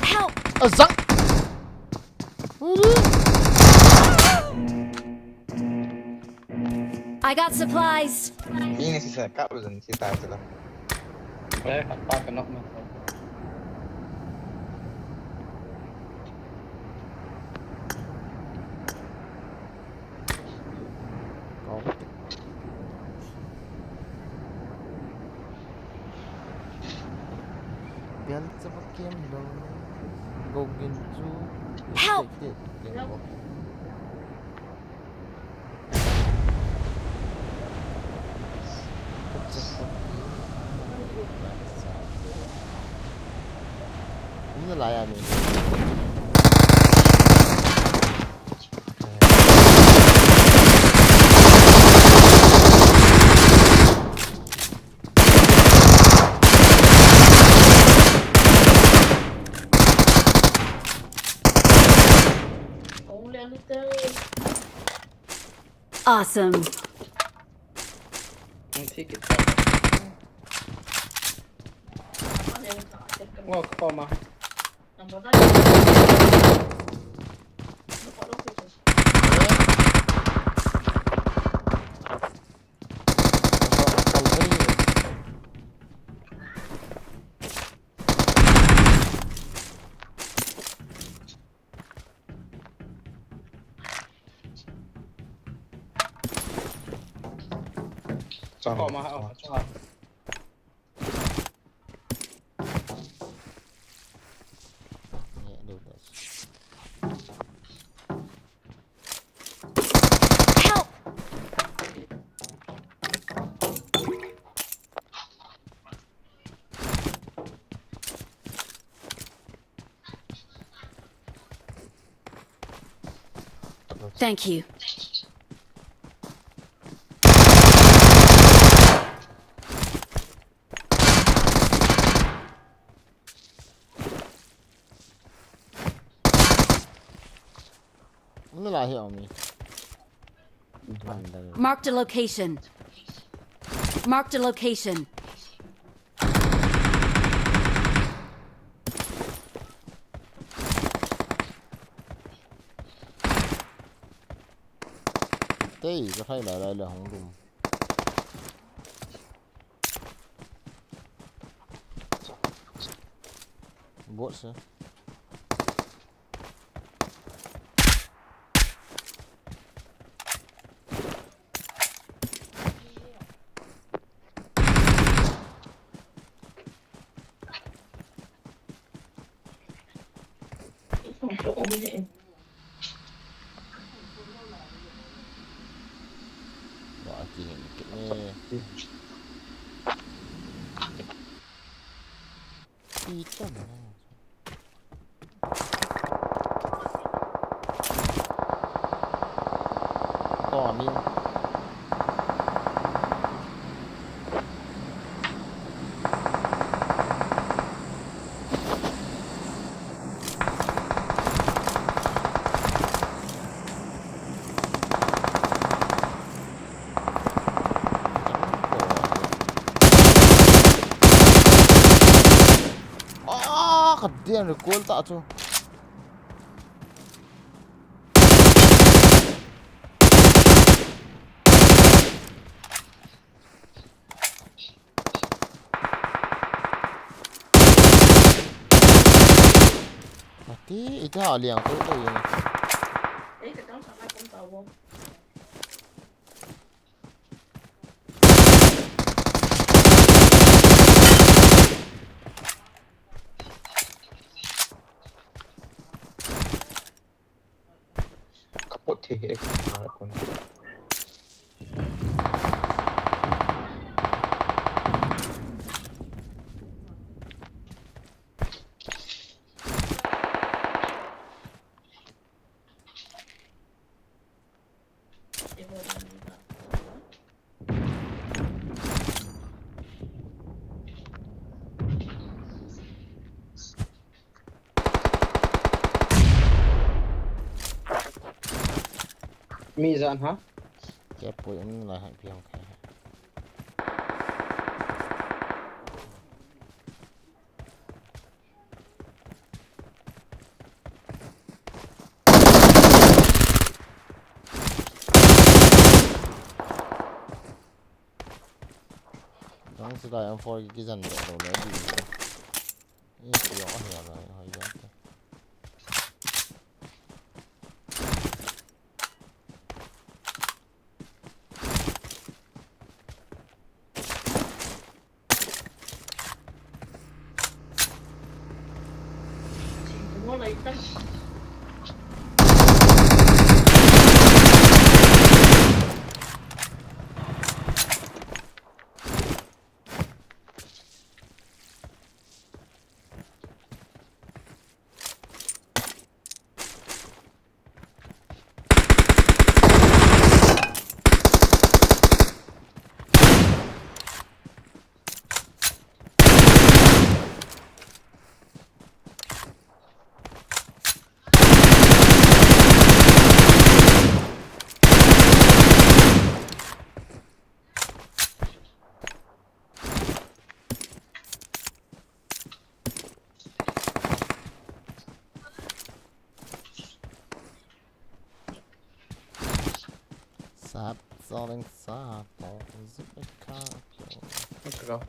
Help! Azang. I got supplies. Ini sisa kap dun kita tu lah. Eh, apa kena mah. Kau. Biar cepat game dong. Go gincu. Help! Awesome. Walk, Palmer. Chua. Chua. Help! Thank you. Muna la hi a mi. Marked a location. Marked a location. Tei, ka thai lai lai le hong lum. Bot se. Wah, kini ni kini. Ita mana. Kau ni. Ah, ka dian recoil ta chu. Ati, ita ha liang tu tu. Kapot thei hi ek ha kon. Mi jan ha? Kei pui um lai ha pi hong khe. Dang sila yang for ki jan do do le di. Ni ki yo ni ya la, ha ya. Sap, soling sap, oh, zip a car, oh. Let's go.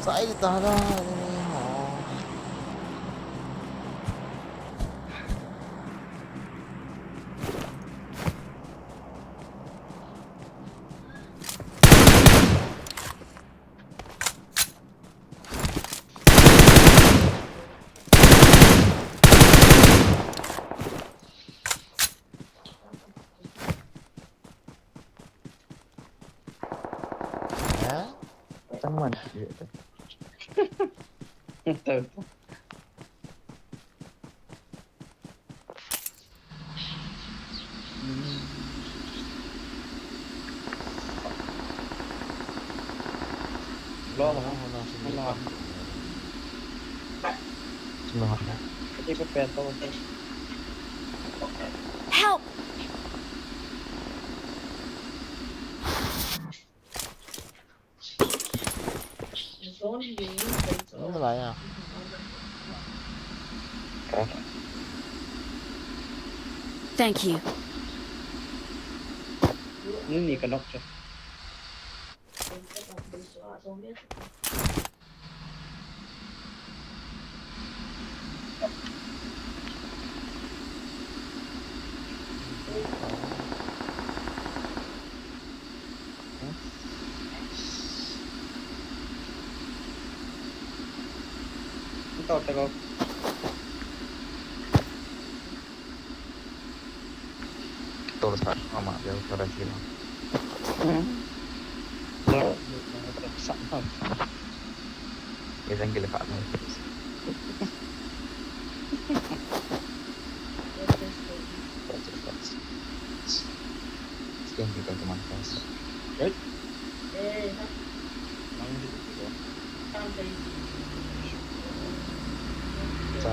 Sai di ta la, ni ho. One. Lo, lo, lo, lo. Help! Thank you. Tol sa ama, dia tol sa. Sa. Ye jang kile kha. Skin people to manifest. Right? Sa,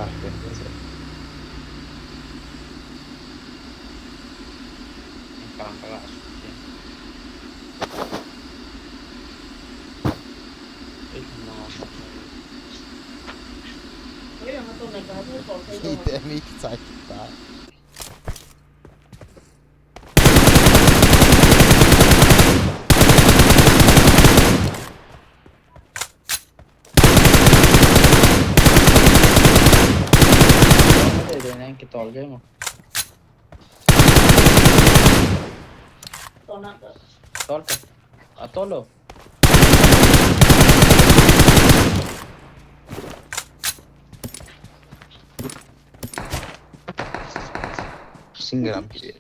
Ite mi kichai kita. Kitol game. Tol ka. Atolo. Single am kile.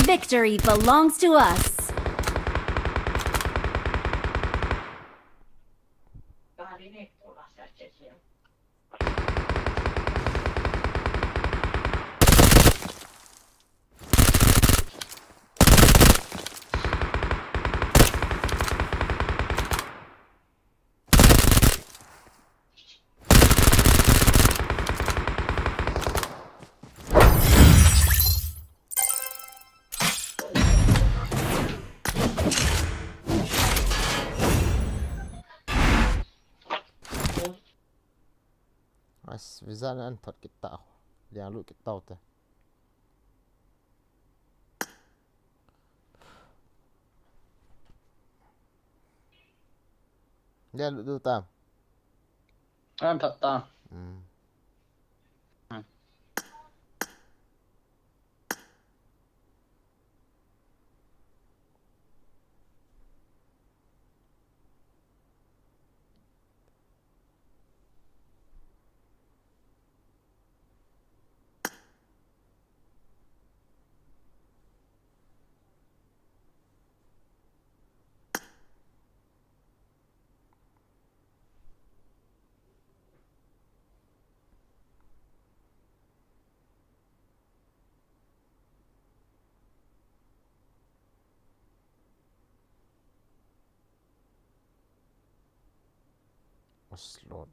Victory belongs to us. As, visa na an thot kit ta. Liang lut kit tau te. Liang lut du ta. An thot ta. Hmm. Hmm. Slot.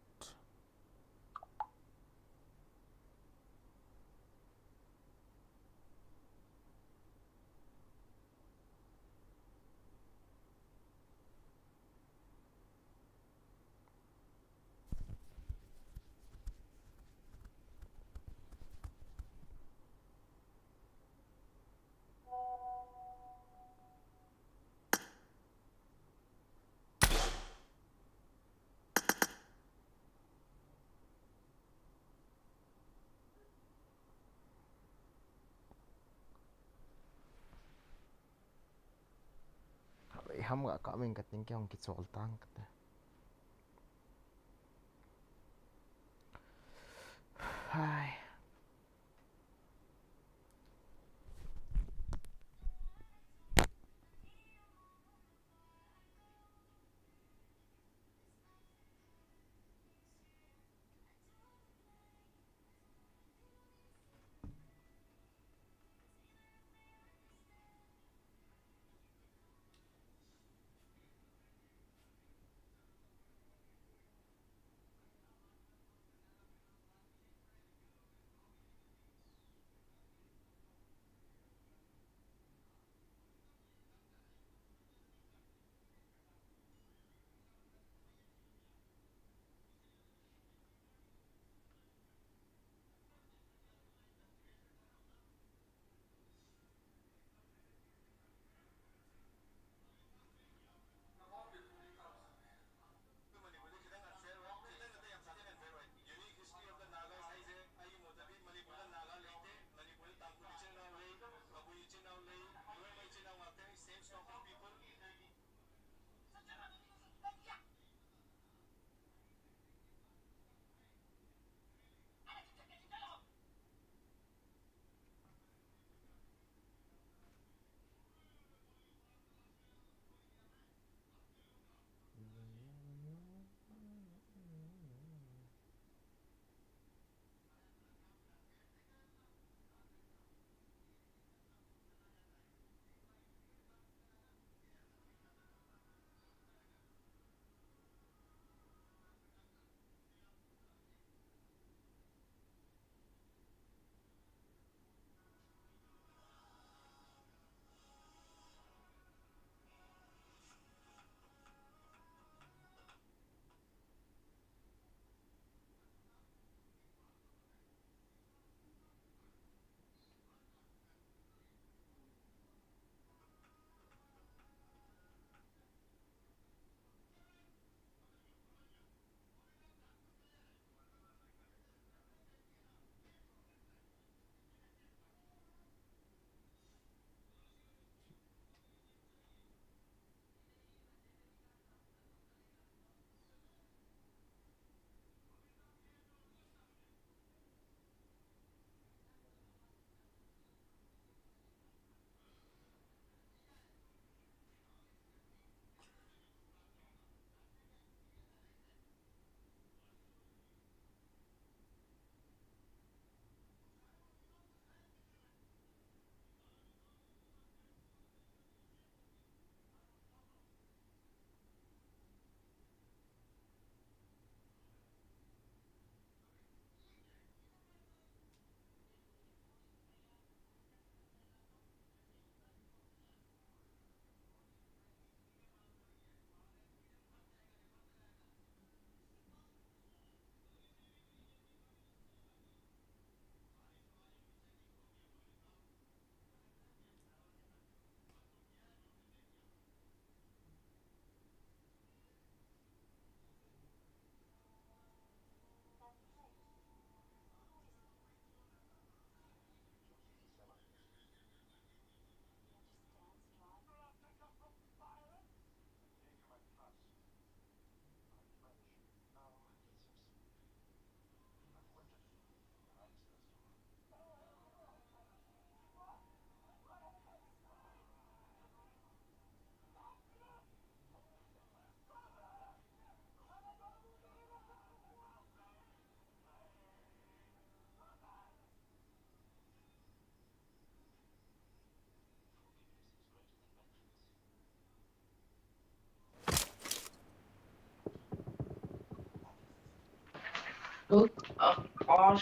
Ham ga ka min ka ting ke hong ki chol tang ka te. Hai.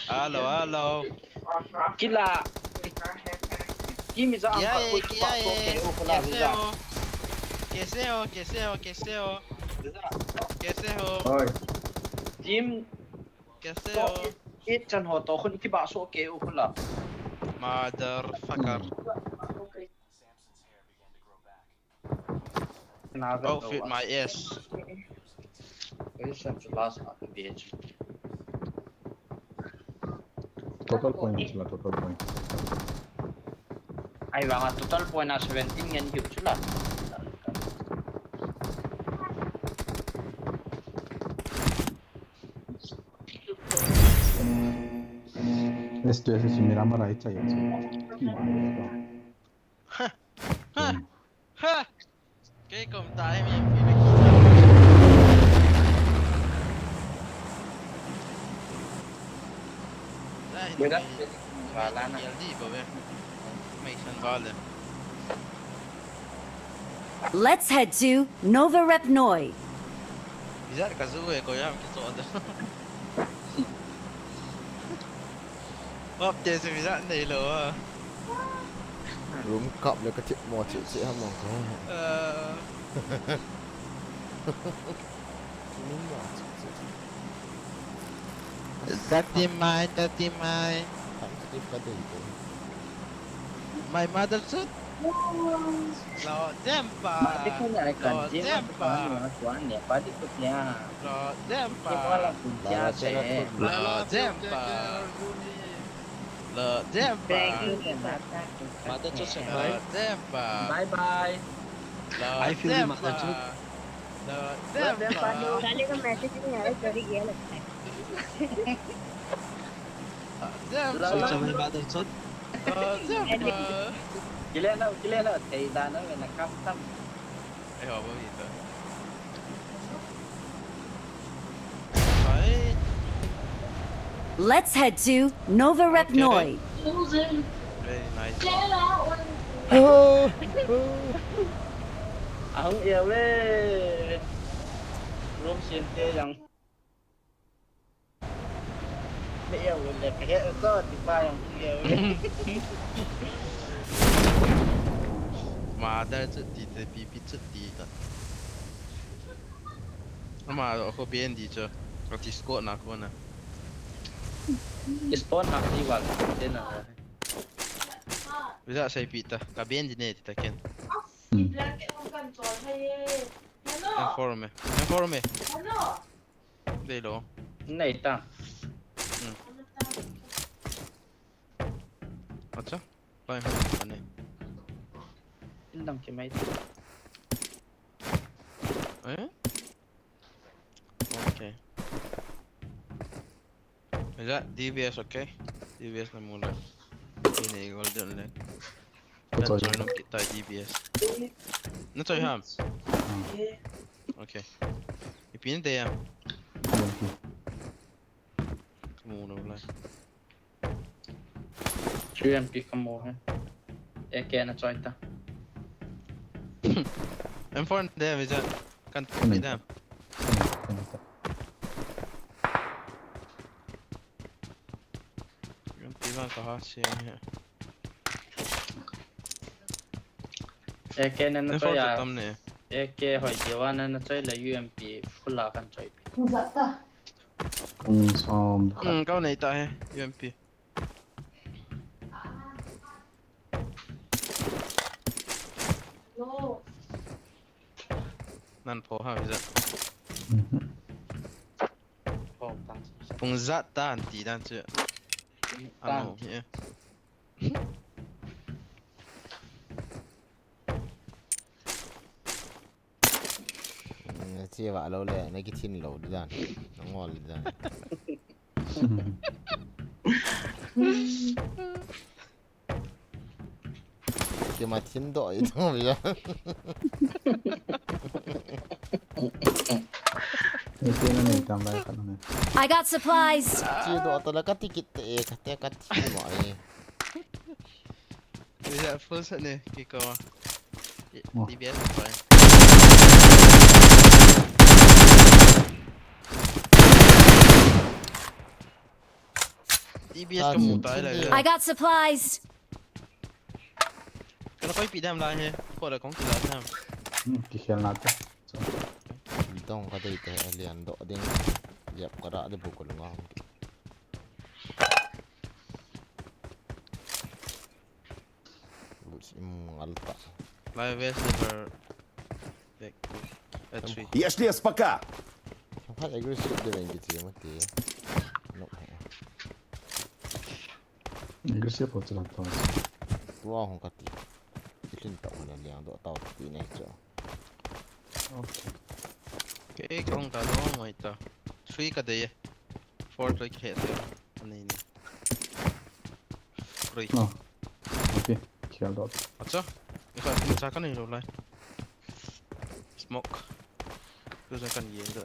Hello, hello. Kila. Kimi za ang क्या ka है, koi क्या kipa so है? Ke o kula कैसे za. हो? कैसे हो? कैसे हो? कैसे हो? कैसे हो? Oi. Team कैसे तो हो? It, it chan ho to khun kipa so ke o kula. Motherfucker. Hmm. Outfit my ass. Listen to last bitch. Total points la, total points. Ai, vang a total point a seventeen ngen hiu chu la. Esto es Miramar ahí, chai. Ha! Ha! Kei kom ta em em pi me ki. Dai ni. Wala na. Yal di ba ve. Mai san ba le. Let's head to Novorepnoy. Bizar ka zu e ko yam ki so da. Op te se bizar nei lo a. Room kap le ka thip mo che che ham mong ko. Eh, Room mo che che. Tati mai, tati mai. Tam che ka dei ko. My mother suit. Lo jempa. Mati ko na kan Lo jima jempa. Kuan ya padi ko ya. Lo jempa. Wala ko ya se. Lo jempa. Lo jempa. Thank you ya mata. Mata cho se Lo jempa. Bye bye. Lo I feel jempa. mata cho. Lo jempa. Kali ka message nahi aaya, kari gaya lagta hai. Jempa. Socha main mata cho. Lo jempa. Kile na, kile na, thei da na, na kam tam. Ei ho ba mi ta. Ai. Let's head to Novorepnoy. Very nice. Ahung ya we. Room sien te yang. Me ya we le ke so ti pa yang ya we. Mother chu ti te, P P chu ti ta. Ama ko ben di chu. Ko ti squad na ko na. Spawn na ti wal te na. Bisa sei pi ta. Ka ben di ne ti ta ken. Hmm. M four me. M four me. Dei lo. Nei ta. Acha. Pai ha ne. Indang ki mai. Eh? Okay. Is that D B S okay? D B S na mula. Ini golden le. Betul. Join up kita D B S. Na choi ham. Okay. Ipi ni te ya. Yang ki. Kamu na mula. Chu M P ka mo he. A K na choi ta. M four de, Vijay. Kan pi dam. Kan pi bang ka ha si he. A K na na M four choi ya. Tam ne. A K hoi dia wa na na choi la U M P full la kan choi. Kung som. Hmm, kau nei ta he, U M P. Nan pho ha, Vijay. Mhm. Ho tang. Pung zat tan ti dan chu. Ano, yeah. Na che va lo le, na ki thin lo di dan. Na ngol di dan. Kima thin do i to ya. Ni te na ni tam bai kan ne. I got supplies. Che do to la ka tikit te e, ka te ka thi mo e. Vijay, full set ne, kiko. Oh. D B S pa. D B S Ah, kamu ni tai la. thin Ya. de. I got supplies. Kana koi pi dam la he. Ko la kong ki la dam. Hmm, ki khel na te. So. Dong ka dei te lian do ding. Yap ka da de bu ko lunga. Bush im ngal ta. Lai west river. Back. At three. Если С П К. Hoi aggressive de ven ki ti ma ti. No. Aggressive ho chu la to. Tua hong ka ti. Itin ta una liang do tau ti nei cho. Okay. Kei kong ka long mai ta. Three ka dei. Four to khe te. Ani ni. No. Okay. Kill dot. Acha. Ikha ni cha kan ni lo lai. Smoke. Tu sa kan yen do.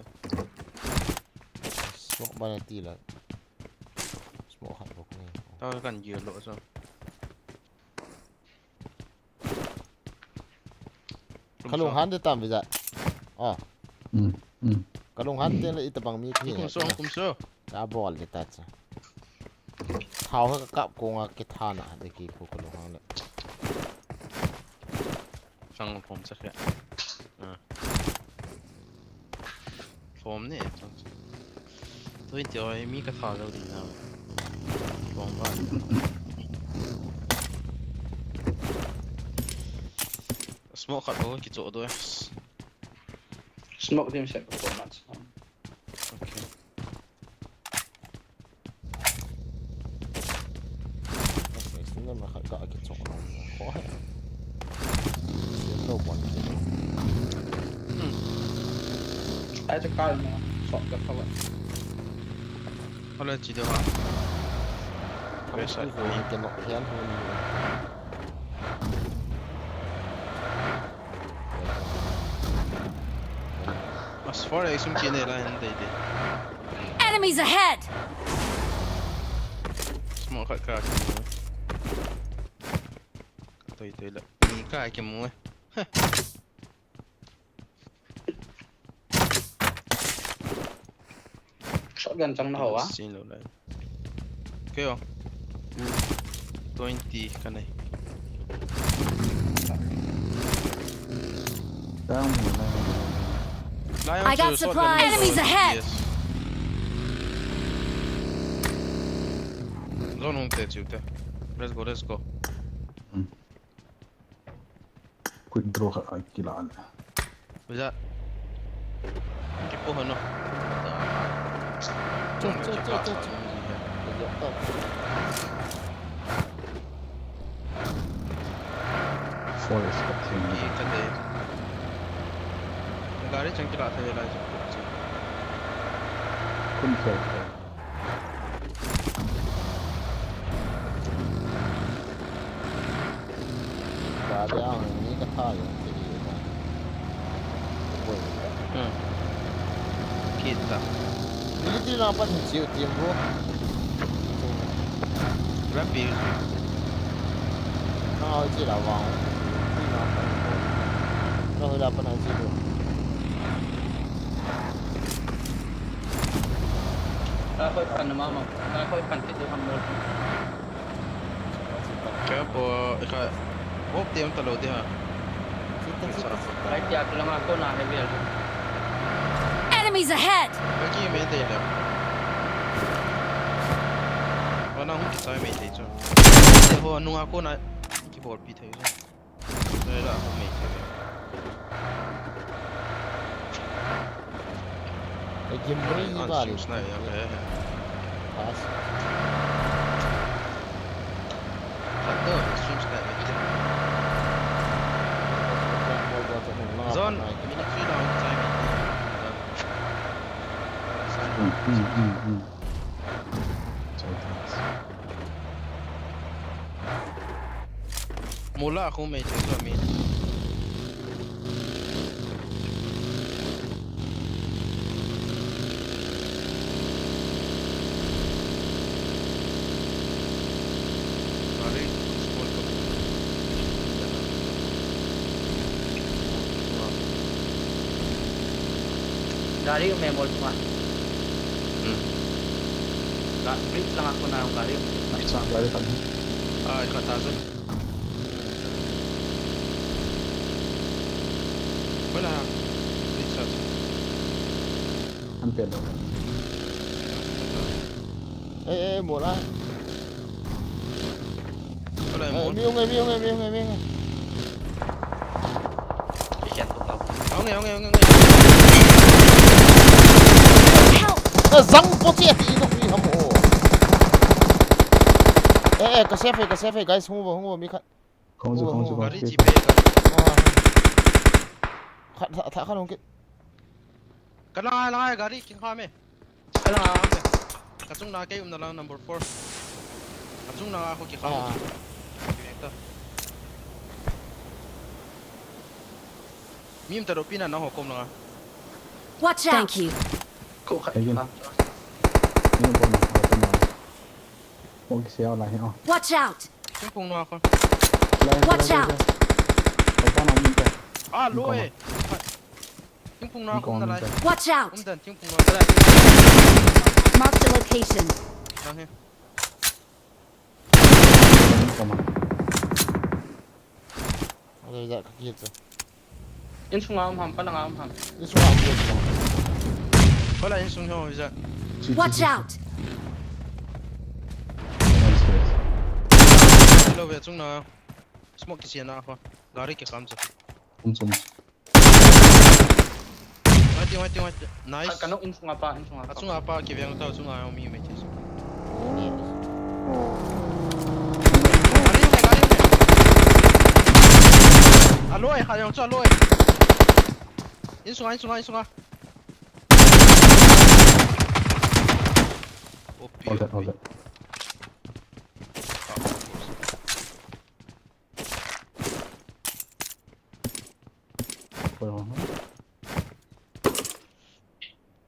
Smoke bana ti la. Smoke khat bok ni. Ta kan yen lo so. Kalung han de tam visa. Oh. Hmm. Hmm. Kalung han de le itabang mi thi. Kum so, kum so. Ka bol de ta cha. Thao ka kap ko nga ki thana de ki ko kalung han le. Sang pom cha khe. Ah. Form ni. Twenty oi mi ka tha lo di na. Form ba. Smoke khat bo ki cho do. Smoke dim set ko na. Okay. Smoke khat ka ki cho. Ko hai. Smoke lo pon ki. Hmm. Ai, ta kal mo. Sok ka khawa. Hello, chi do ha. Kame sa. Ko ni ke nok hian hun. As far as um kine la hin dei dei. Enemies ahead! Smoke khat ka ki mu. Toi toi la. Ni ka ki mu. Shotgun chang na ho a. Sin lo lai. Keo. Twenty ka nei. Down mo na. Lai I got chu shotgun supplies. Enemies ahead. Yes. Zone hung te chu te. Let's go, let's go. Hmm. Quick draw khat a kila le. Uja. Kipo hano. Cho, cho, cho, cho, cho. Forest ka thing. Ki ka de. Gari chang kila thei lai chu. Kun thei thei. Gari ang ni ka tha yo, ti ni ka. Oi. Hmm. Kita. Ni ti na pa ni chiu tim bu. Rapi. Na oi chi la wang. Ti na pa ni ko. Na oi la pa na chi bu. Ta koi pan mama. Ta koi pan ti tu ham mo. Kaya po, ika, hope di ang talo di ha. Sita, sita, sita. Right, ya, tulungan ko na, heavy, heavy. Enemies ahead! Lagi may tayo na. Wala akong kita, may tayo. Hindi ho, nung ako na, keyboard, pitay yun. Wala akong may tayo. Ei, game break ni bali. Pass. Zone. Minute three down, time. Hmm, hmm, hmm, hmm. Mula ako may tira mi. Gari, small ka. Gari, may mall pa. Hmm. Ga-, brief lang ako na yung gari. Sa gari kami. Ah, ikatasan. Wala. Recharge. Ang pera. Eh, eh, mura. Wala yung mura. Eh, miyong, eh, miyong, eh, miyong, eh, miyong. Aunge, aunge, aunge, aunge. Help! Eh, zang po siya, si Inok ni Hamo. Eh, eh, ka safe, ka safe, guys, hung ba, hung ba, mi khat. Kung sa, kung sa, kung sa. Gari jeep eh, gari. Khat, khat, khat, khat, khat. Ka lang, lang, gari, king kha me. Ka lang, lang. Ka chung na kei um na lang number four. Achung langa kho kikham. Ah. Kive ta. Mi um ta ro pina na ho kom langa. Watch out! Thank you. Ko kha. Again. Ni ko na, ko na. Ko ki se ala hi, oh. Watch out! Thingphung na kho. Watch out! Ko pa na mi ta. Ah, lo e. Thingphung na kho na lai. Watch out! Um dan thingphung na. Mark the location. Nang he. Insung a um ham, pa langa um ham. Insung a um ham. Pala insung ho, Iza. Watch out! Hello, ve chung na. Smoke kisi na ho. Gari kikham chu. Um, um. Wait, wait, wait. Nice. Ka, ka nok insung a pa, insung a pa. Achung a pa, kiveng tau, achung a mi mai tis. Gari le, gari le. Aloi, kha yong chu aloi. Insung a, insung a, insung a. Hold that, hold that.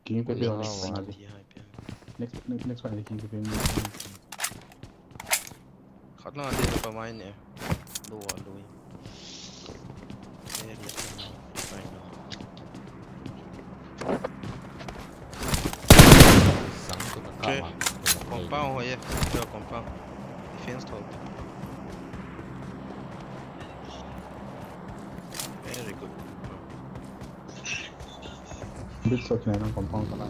King pe pe next one. Next, next, next one, King pe pe. Khat na dia pa mai ne. Lo a lo. Area pa mai. Ai no. Sang tu ka. Okay. Compound ho ye. Yo, compound. Defense top. Very good. Bit sot na compound ka na.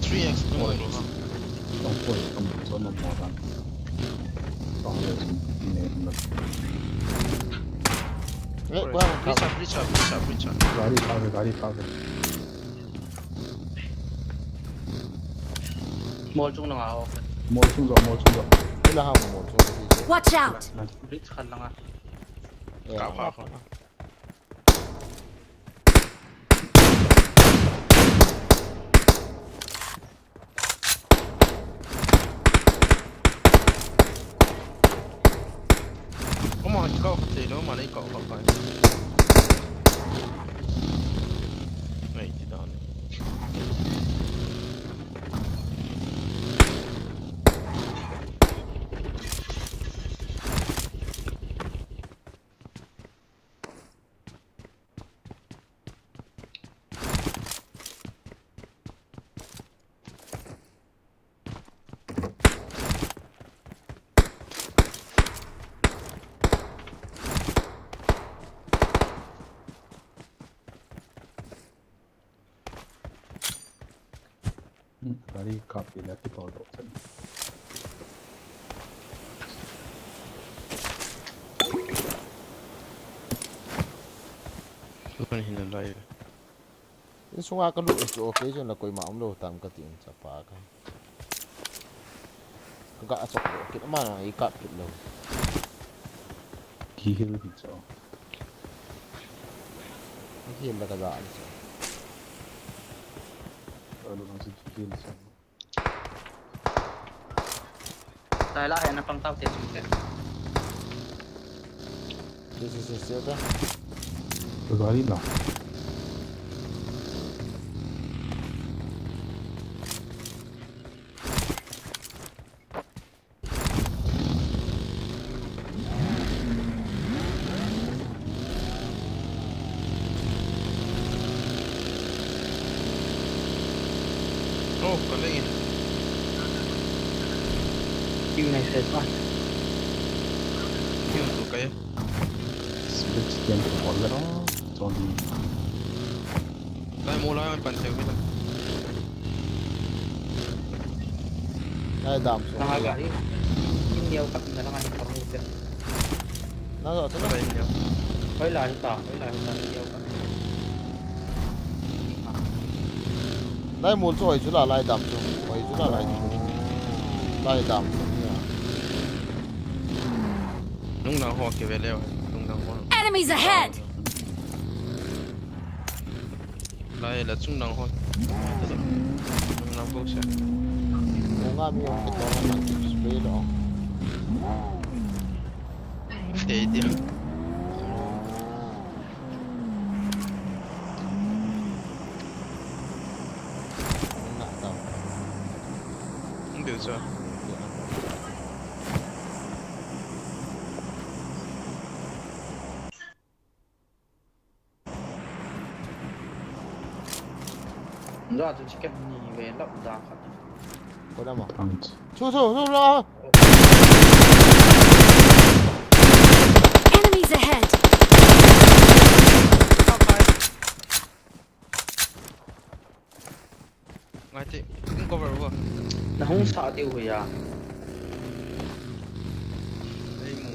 Three X no. Oi, oi, compound sot na mo tan. Compound ne na. Eh, koi, koi. Reach up, reach up, reach up, reach up. Gari pa ve, gari pa ve. Mol chung langa ho. Mol chung jo, mol chung jo. Ila ha mol chung jo. Watch out! Bridge khat langa. Ka pa ko. Come on, kau khat te lo, ma nei kau khat pai. Nei, ti dan. Hmm, gari kap le ti pau do chan. Lukan hin lai. Insunga ka lut chu okay chu, na koima um lou tam ka tin chapa ka. Ka ga chok lou kit, ama na i kap kit lou. Kihil hi chu. Kihil la ka ja chu. Alu nang si kihil chu. Dai la he na pang tau te chung te. This is a silver. Gari la. Oh, ka leng e. Kiu nai se pa. Kiu tu kai. Split screen tu bol le ro. Chon di. Lai mo lai pan cheu mi la. Lai dam so. Na ga i. In neo kap na la ngai ka mo te. Na ga so na. Lai neo. Hoi lai ta, hoi lai ta neo ka. Lai mol chu hoi chu la, lai dam chu. Hoi chu la, lai. Lai dam chu ni a. Nung nang ho ke ve leo. Nung nang ho. Enemies ahead! Lai la chung nang ho. Chung nang bo se. Nga mi ong kito na nang spray lo. Te dia. Nga tao. Ang dia sa. Nda tu chicken ni ve lap da khat. Ko da ma. Thanks. Chu chu chu la. Enemies ahead. Ngai te, kum cover vo. Na hung sa diu ya. Ei mu.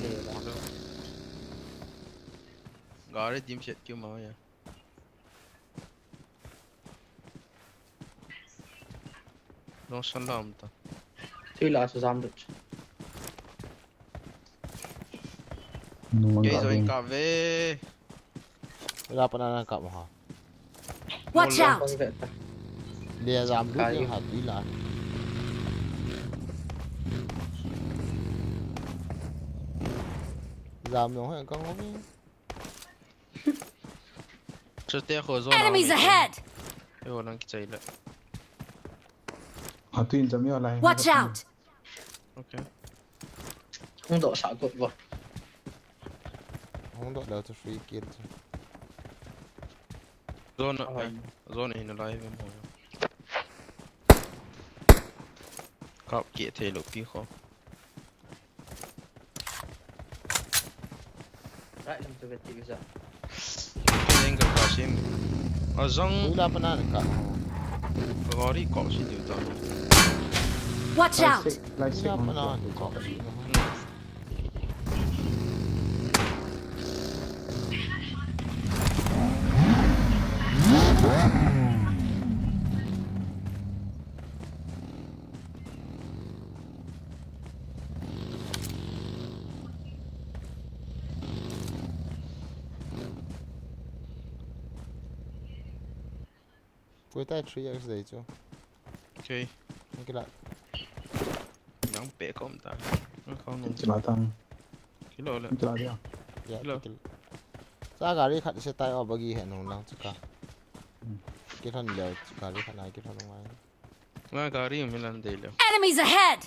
Gari dim set kiu ma ya. Long san lam ta. Tui la sa jam dut. Nung kei join ka ve. Ila pana na kap ha. Watch out! Le jam dut ni ha tui la. Jam nong ha kang ve. Chute kho zone. Enemies ahead! Yo nang kichai le. Atu in jam yo lai. Watch out! Okay. Hung doh sa got vo. Hung doh leo chu free kill chu. Zone a, zone a hin lai ve mo. Kap kit thei lou pi kho. Right lam chu ve ti visa. Angle ka sim. Ajang. Ui la pana ka. Gari kop si diu ta. Watch out! Lai sek, lai sek. Ui la pana ka. Koi tai three X dei chu. Okay. Ang kila. Nang pe kom ta. Nang kau nung. Kila tang. Kilo le. Kila dia. Ya, kilo. Kila. Sa gari khat se tai o bagi he nung lang chu ka. Hmm. Kilhon leo chu gari khat nai kilhon ngai. Nga gari um hilan dei leo. Enemies ahead!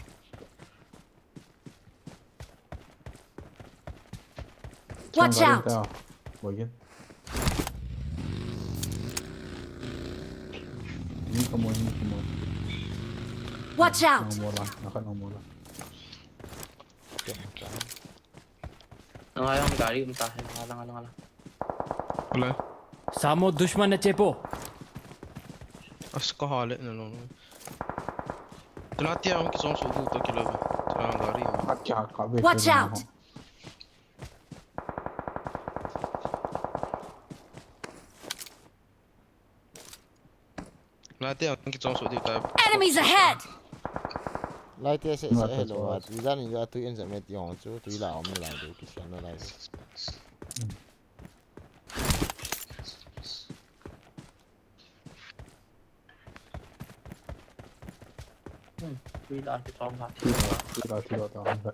Watch out! Boy, ni kamo, ni kamo. Watch out! Nang mola, nakan nang mola. Nang ayong gari um ta, nang lang, nang lang. Wala. Samo dushman na chepo. As ka hale na no. Tuna tia ang kisong su du to kilo. Tuna gari. Watch out! Late ang kichong su diu ta. Enemies ahead! Late se se hello. Jan ya tu en se met yong chu tu la om la du ki san la. Hmm, tu la kichong ha. Tu la, tu la ta.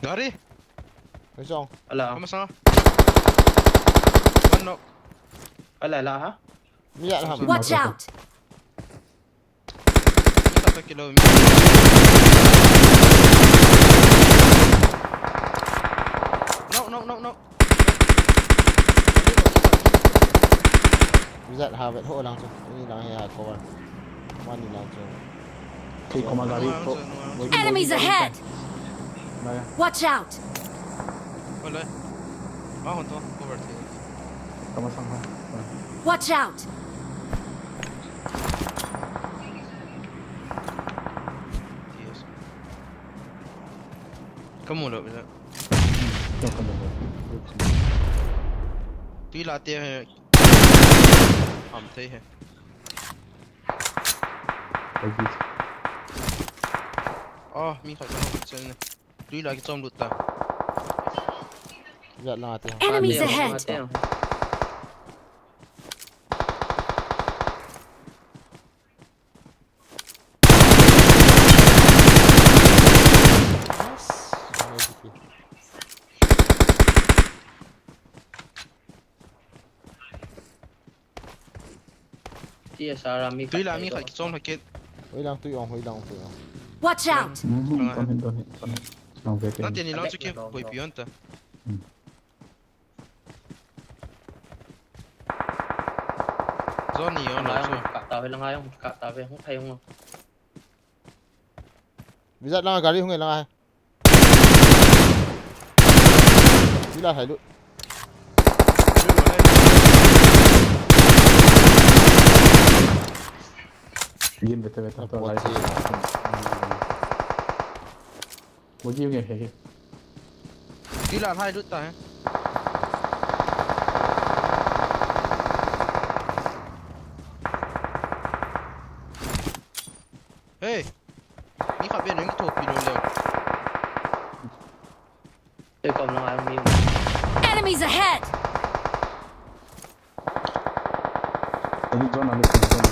Gari. Koi song. Ala. Kama sanga. One knock. Ala la ha. Mi ya la ha. Watch out. Mi ta kilo mi. No, no, no, no. Wizard ha vet ho lang chu. Ni lang he ha cover. Mani lang chu. Thei koma gari ko. Enemies ahead! Naya. Watch out! Wala. Ma hon to cover the. Kama sang ha. Watch out! Yes. Kamu lo bila. Tui la te he. Ham te he. Oh, mi khat ka hung chen ne. Tui la kichom lut ta. Ya la te. Enemies ahead! Tui la mi khat kichom lha kit. Hoilang tui ong, hoilang tui ong. Watch out! Don't hit, don't hit, don't hit. Nang ve te. Nang teni lang chu kiboipi un ta. Johnny on lo chu. Ka ta ve lang ai, ka ta ve, hung thei hung. Vizat lang gari hung e lang ai. Sila hai lut. Yin bete bete to lai. Mo ji nge he he. Sila hai lut ta he. Hey. Mi khat ben nang kithopi lou leu. Enemies ahead! Eni zone a lut, zone a.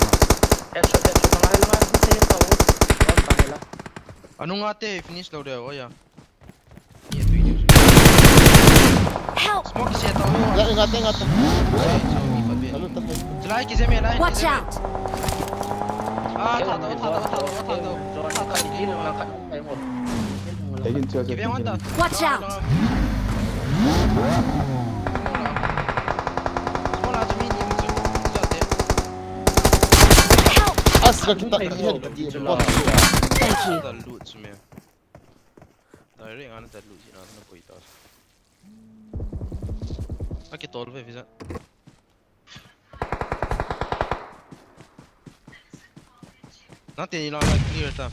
Headshot, headshot, nang ai lang, ai, hung thei tau. Zone tang ai lang. Anung ate finish lou deu, oya. Help! Smoke kise tau. Ya, ingat, ingat. Ai, so, mi khat ben. Lalu tak. Chulai kise me, lai. Watch out! Ah, tha tau, tha tau, tha tau, tha tau. Zone khat, zone khat. Watch out! Help! Asra kita. Thank you. Direct ana ta lut jina na poi ta. Aki tol ve visa. Nang teni lang lang clear ta.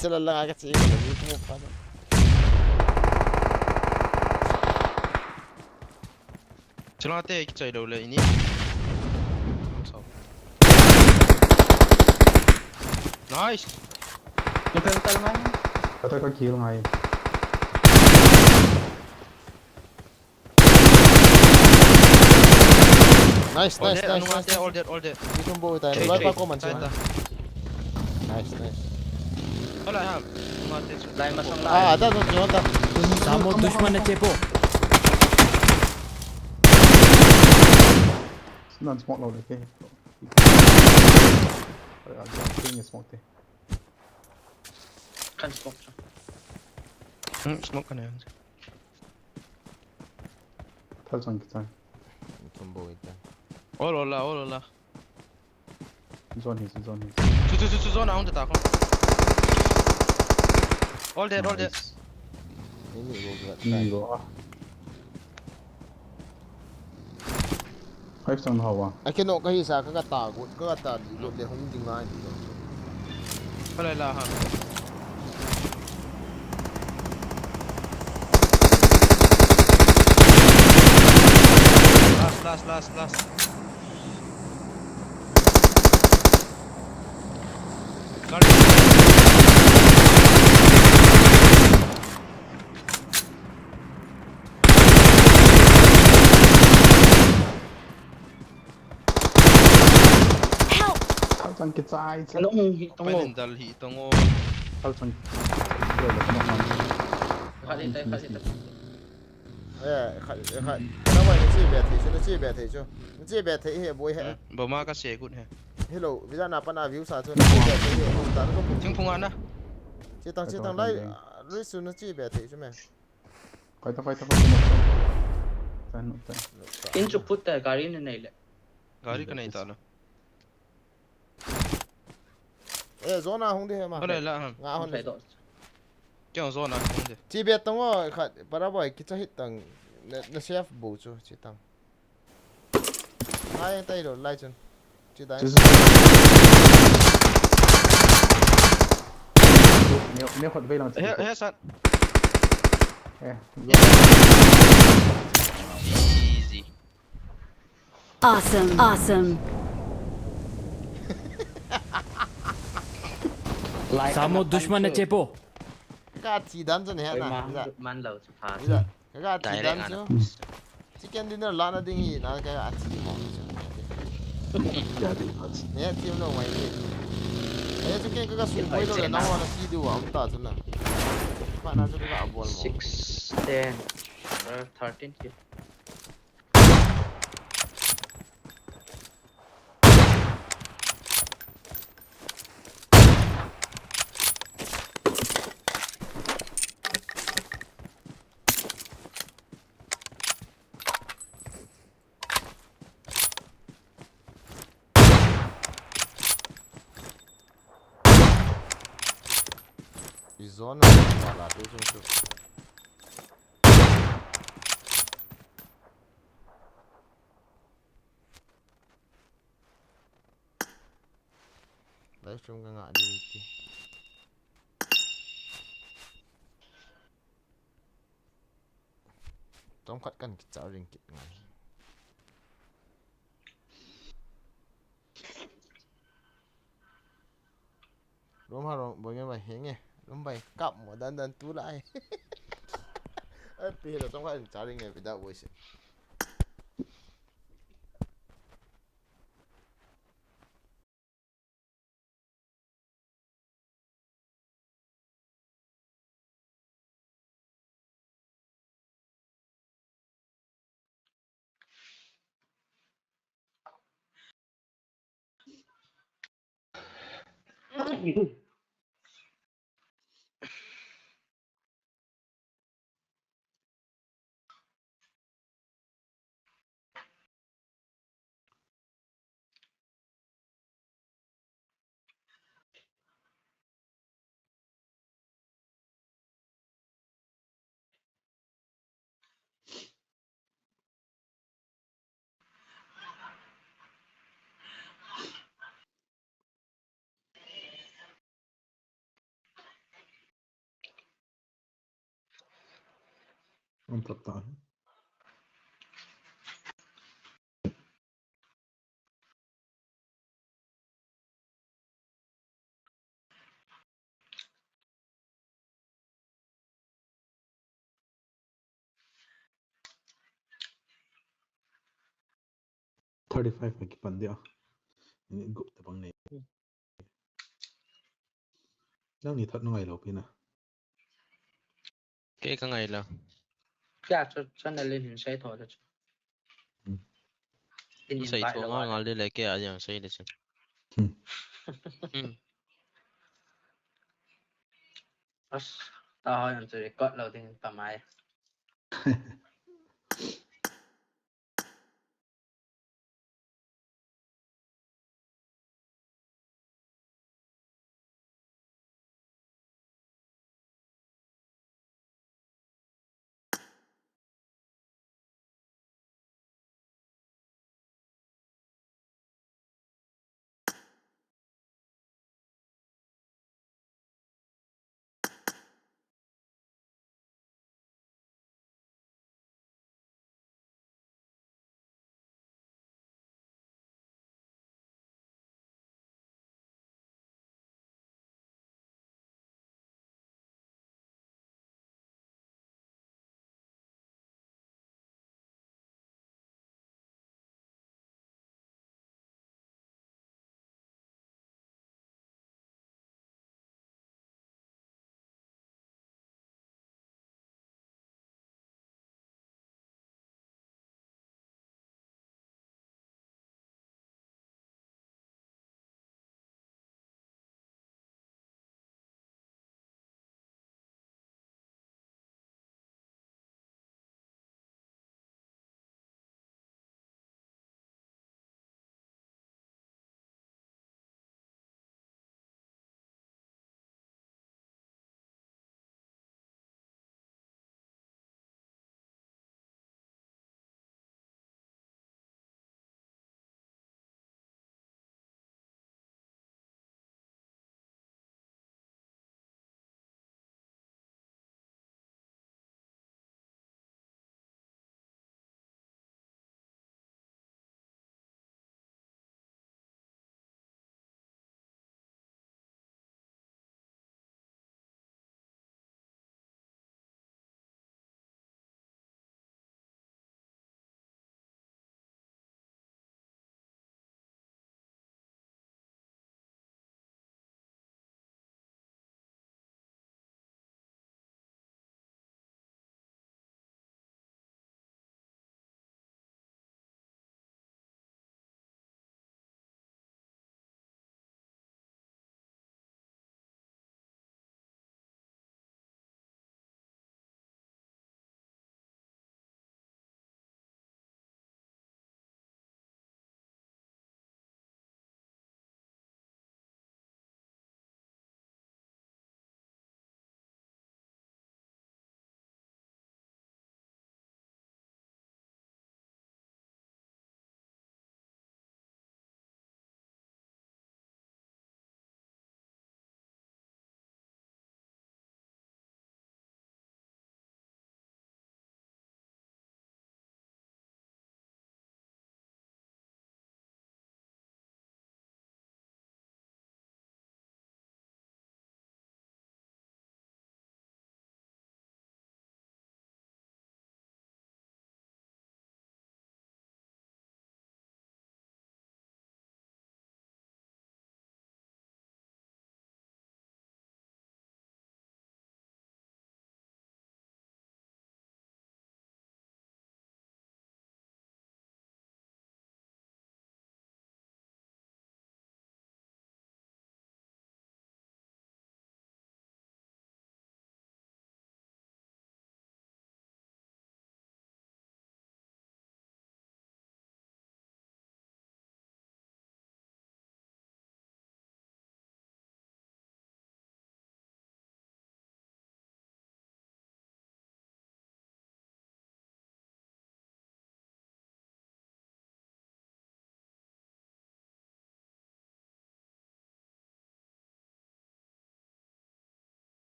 Chala lang aga chi ko ni mo pa. Chala te kichai lou le ini. Nice. Kata ka kill ngai. Nice, nice, nice, nice. All dead, all dead. Nice, nice. Hola, ha. Ah, ada tu, ada. Samo dushman na chepo. Nan smoke lou le ke. Oi, oi, oi, smoke te. Kan smoke. Hmm, smoke kan ya. Thal chang kichai. Tumbo ita. Ol, ol la, ol, ol la. Zone hi, zone hi. Chu, chu, chu, chu, zone a hung ta ko. All dead, all dead. Nice. Ini go ga. Ini go. Five sang hawa. Akino ka hisa ka ka ta go, ka ka ta di go le hung ding ngai. Ka lai la ha. Last, last, last, last. Help! Thal chang kichai. Ano hung hi tong o. Pai nin dal hi tong o. Thal chang. Khat hi tai, khat hi tai. Eh, khat, eh, khat. Kana mai na chi be thei chu, na chi be thei chu. Na chi be thei he boi he. Hmm, boma ka se good he. Hello, visa na pa na view sa chu na chi be thei he. Ta na ko. Thingphung ana. Chi tang, chi tang lai. Lui su na chi be thei chu me. Fight, fight, fight, fight. Tan, tan. In chu put ta gari ne nei le. Gari ka nei ta lo. Eh, zone a hung de he ma. Hole la ham. Nga hon le. Kya zone a hung de. Chi be tang o khat para boy kicha hit tang. Na, na safe bo chu chi tang. Ai, tai lo, lai chun. Chi dai. Chi, chi. Neo, neo khot vei lang chi. He, he, sat. Eh. Easy. Awesome, awesome. Samo dushman na chepo. Ka chi dan chun he na. Man lo chu pha. Ka, ka chi dan chu. Chicken dinner la na ding hi na ka, ka chi mo. Ne, team lo mai ni. Eh, chicken ka, ka su koi lo na wa na chi du wa um ta chu na. Pa na chu ka bol mo. Six, ten. Uh, thirteen kill. I zone a, wala te chung chu. Live stream ka ngah di ti. Chomkhat kan kicha ring kit ngai. Room ha room, boi nge bai henge. Room bai kap mo dan dan tu lai. Ai, pi lo chomkhat kicha ring nge, pi da boi se. Ang tap tayo. Thirty-five a kipan dia. Ini gup tabang nei. Nangni thot na ngai lou pi na. Kei ka ngai lou. Kya chu channel in hin sei tho le chu. Hmm. In hin sei tho ngal ngal le le kei a jang sei le chu. Hmm. Hmm. As, ta ho yan chu record lou ding pa mai.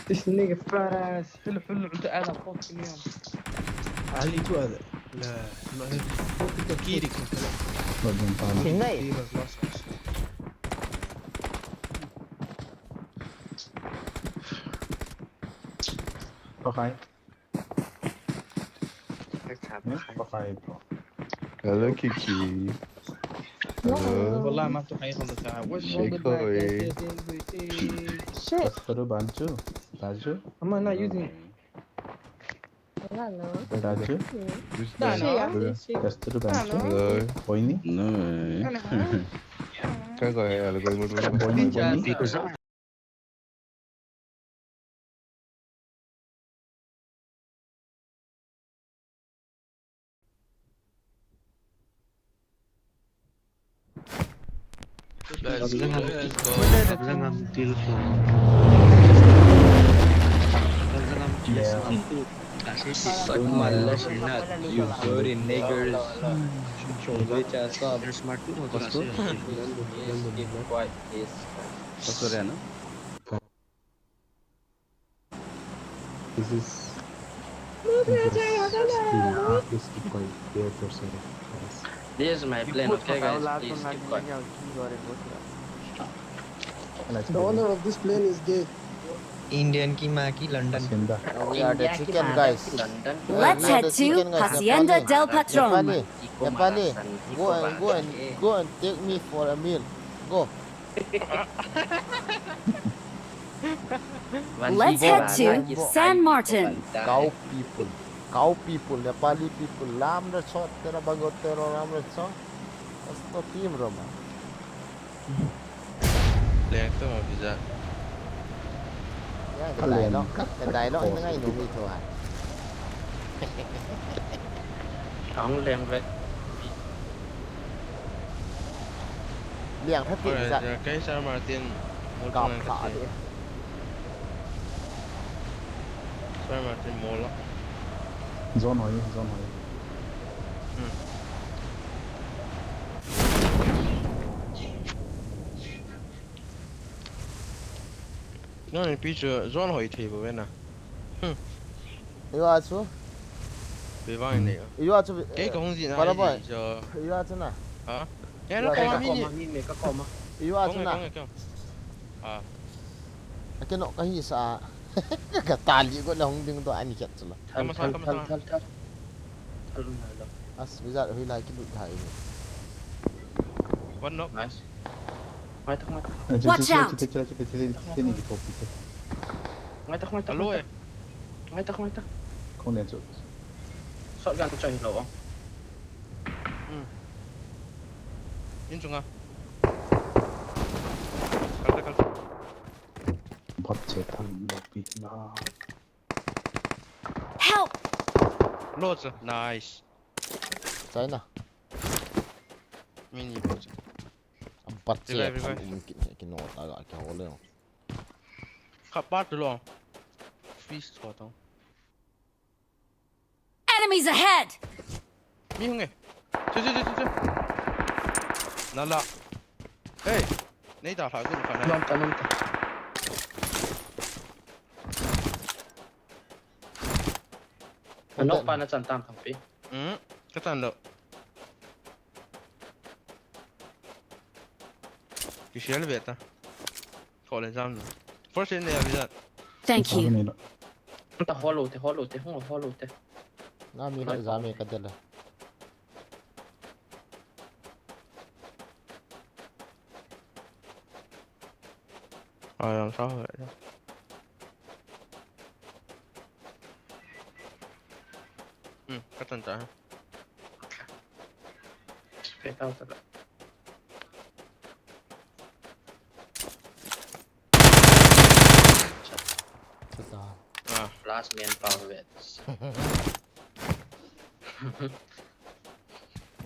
This nigga fat ass. حلو حلو عنده آلة فوق اليوم. علي تو هذا. لا، ما هي. فوق التفكير يكون كذا. بعدين طالع. شنو؟ في بس ما صار. Okay. Hello, Kiki. Hello. والله ما انتو حيخلص ساعة. وش شيكوي. Shit. تذكروا بانجو؟ تاجو؟ Am I not using it? Hello. تاجو؟ No, no. تذكروا بانجو؟ Hello. بويني؟ No. كيف قاعد على قولي؟ بويني، بويني؟ Suck my lashinat, you dirty niggers. Smart. Keep quiet, please. This is, this is, please keep quiet. They are torturing us. This is my plane, okay, guys? Please keep quiet. The owner of this plane is gay. Indian ki maa ki London. Hacienda. We are the chicken guys. Let's head to Hacienda del Patron. Nepali, Nepali, go and, go and, go and take me for a meal. Go. Let's head to San Martin. Cow people. Cow people, Nepali people. Lamra chot, tera bagot, tera lamra chot. Asto team roma. Leng tu ma visa. Ya, kedai lo. Kedai lo, ina ngai nu mi tu ha. Ang leng ve. Liang tha ti sa. Kei San Martin. Kap kha ti. San Martin mol lo. Zone hoi, zone hoi. Hmm. Nang pi chu zone hoi thei bou ve na. Hmm. Iwa chu. Be vang nei. Iwa chu. Kei ka hung jin a. Para bai. Iwa chu na. Ha? Kei na ka mi ni. Iwa chu na. Ah. Ake no ka hi sa. Ka tali ko na hung ding to ani khat chu la. Thal, thal, thal, thal, thal. Thal na lo. As wizard hui lai ki lut thai ni. One knock. Nice. Ngai tak, ngai tak. Watch out! Ngai tak, ngai tak. Alo eh. Ngai tak, ngai tak. Kong lian chu. Shotgun chu choi lo. Hmm. In chunga. Kal ta, kal ta. Bot che thang lo pi na. Help! Lo chu. Nice. China. Mini bo chu. Am pat che revive, revive. Thal um kit ne kino ta ga ke ho le. Kha pat lo. Freeze tho to. Enemies ahead! Mi hung e. Chu, chu, chu, chu, chu. Nala. Hey. Nei ta hla gun kha na. Nom ta, nom ta. Anok pa na chan tam thang pi. Hmm, ka chan lo. Ki share ve ta. Ko le jam na. First aid nei avi jat. Thank you. Ta hollow te, hollow te, hung hollow te. Na mi la jam e ka de la. Ai, ang sao vậy đó. Hmm, ka chan cha. Phải tao thật. Last man power bets.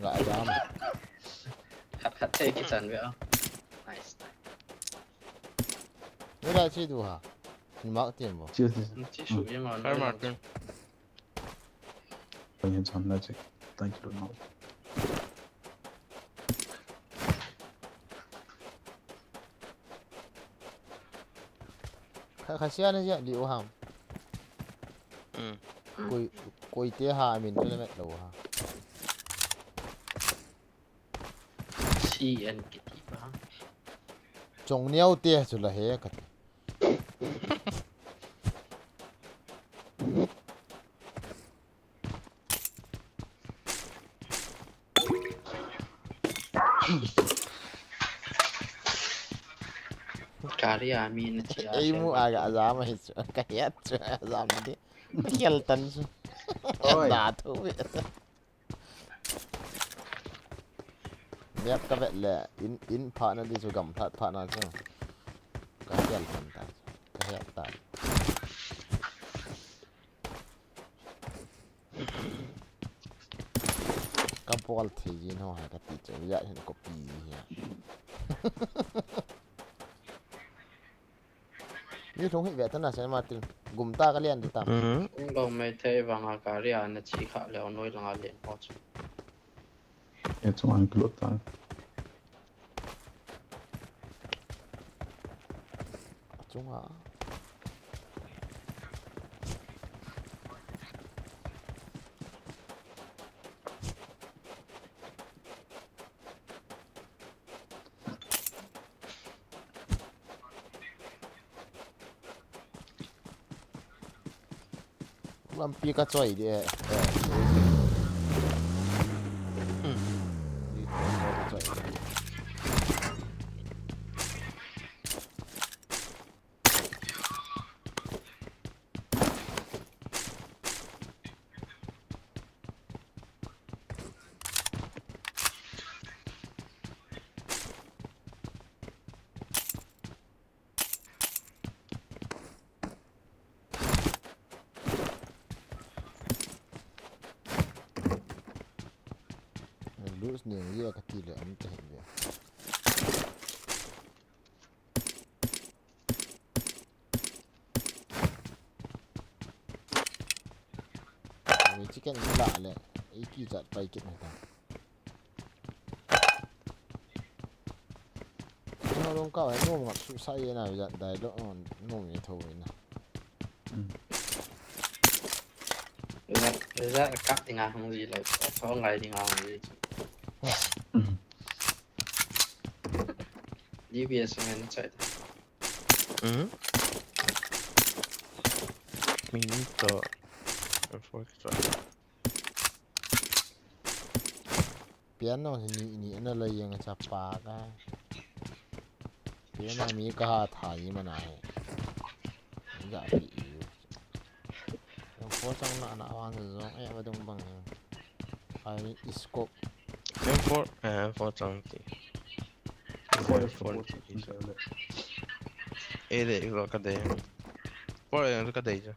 Ngah jam. Hat hat te kichan ve. Nice. Ni la chi du ha. Ni mak tiam bo. Chi, chi, chi. Chi su ye ma. Kar ma tin. Kong hin cham na chi. Thank you no. Khasia na jia di u ham. Hmm. Koi, koi te ha min le met lo ha. C N kiti ba. Chong niau te chu la he ka ti. Kari a mi na chia. Ei mu a ga jam hi chu. Ka hiat chu a jam di. Khel tan chu. Oi. Da thu. Miap ka vet le in, in pha na di chu gam phat pha na chu. Ka hial tan ta. Ka hial ta. Ka bol thei jin ho hai ka ti chu ya hin copy hi. Ni thong hi ve ta na Saint Martin. Gum ta ka lian di tam. Mhm. Ung lo mai thei vang a ka ria na chi kha le noi langa lian ho chu. E chung an klot ta. Chung a. Lampi ka choi di e. Lose ning ye ka ti le um te ve. Ni chicken la le, i ki jat pai kit na ta. Nung ka, nung ngap su sa ye na, ya dai lo, nung ye tho na. Result, result kap dinga hung ji lo, so ngai dinga hung ji. D B S ngai na chai. Mhm. Min to. Four to. Piano ni, ni ana la yang chapa ka. Piano mi ka ha tha yi mana he. Ga pi yu. Yang four chang na na wang zong e ba dong bang. Ai scope. M four, eh, M four chang ti. Four, M four four ti. Chang ti le. E de, iko ka de. Four, eh, ka de.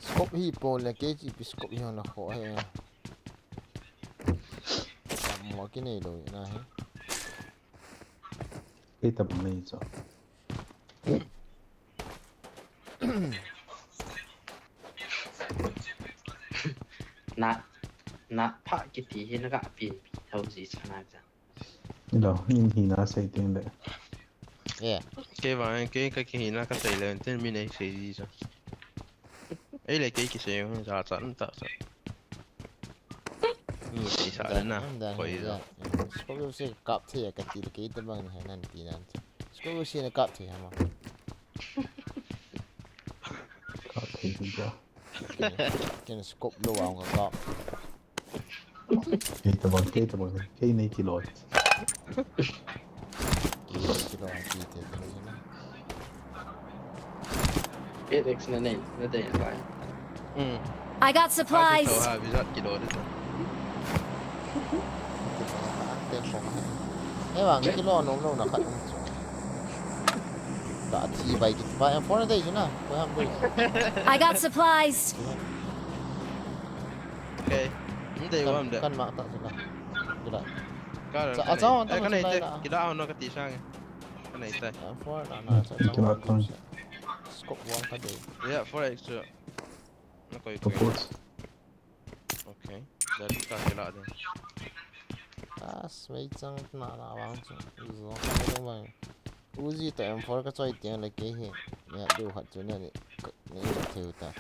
Scope hi pon le kei chi pi scope hi hon a kho he. Mo ki nei lo na he. Kei ta bang nei cho. Na, na pha kiti hi na ka pin pi thau ji chana cha. Lo, in hina sei teng le. Yeah. Kei vang, kei ka kihina ka sei le, ten mi nei sei ji sa. Ei le kei kisei, ja cha, ta cha. Ni sei sa le na, koi ja. Scope se kap the ka ti le kei te bang ni nan ti nan. Scope se na kap the ha ma. Kap the ja. Ken scope lo ang ka kap. Kei ta bang, kei ta bang, kei nei kilo. Kei nei kilo, kei te te nei na. Eight X na nei, na te bai. Hmm. I got supplies. Ha, bi zat kilo de. Te ko. Ei bang kilo nom nom na khat. Ka thi bai kit bai, em phone dei chu na. Ko ham dei. I got supplies. Okay. Ni dei wam de. Kan ma ta chu na. Kila. Ka ra. Sa a chang ta. Ka nei te. Kila no ka ti sang. Ka nei te. Em phone na na sa chang. Scope wang ka dei. Yeah, four X chu. Na koi koi. Okay. Dari ka kila de. As mei chang na na wang chu. Zo ka dei mai. Uzi toh M four kachoi teng le kei hi. Neh diu khat chu neh ni, neh thei u ta.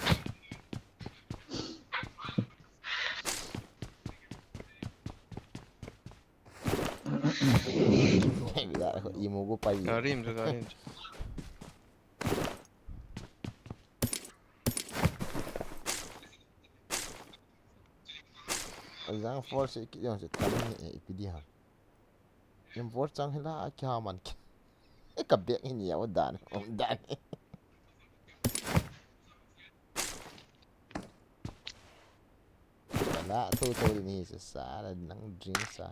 Imo gu pai. Garim chu, garim chu. Ajang force ki jong se tam ni e, ipi di ham. Em force chang hila a kya man ki. E ka bek ni ya o dan, om dan. La tu tu ni se sa la nang drink sa.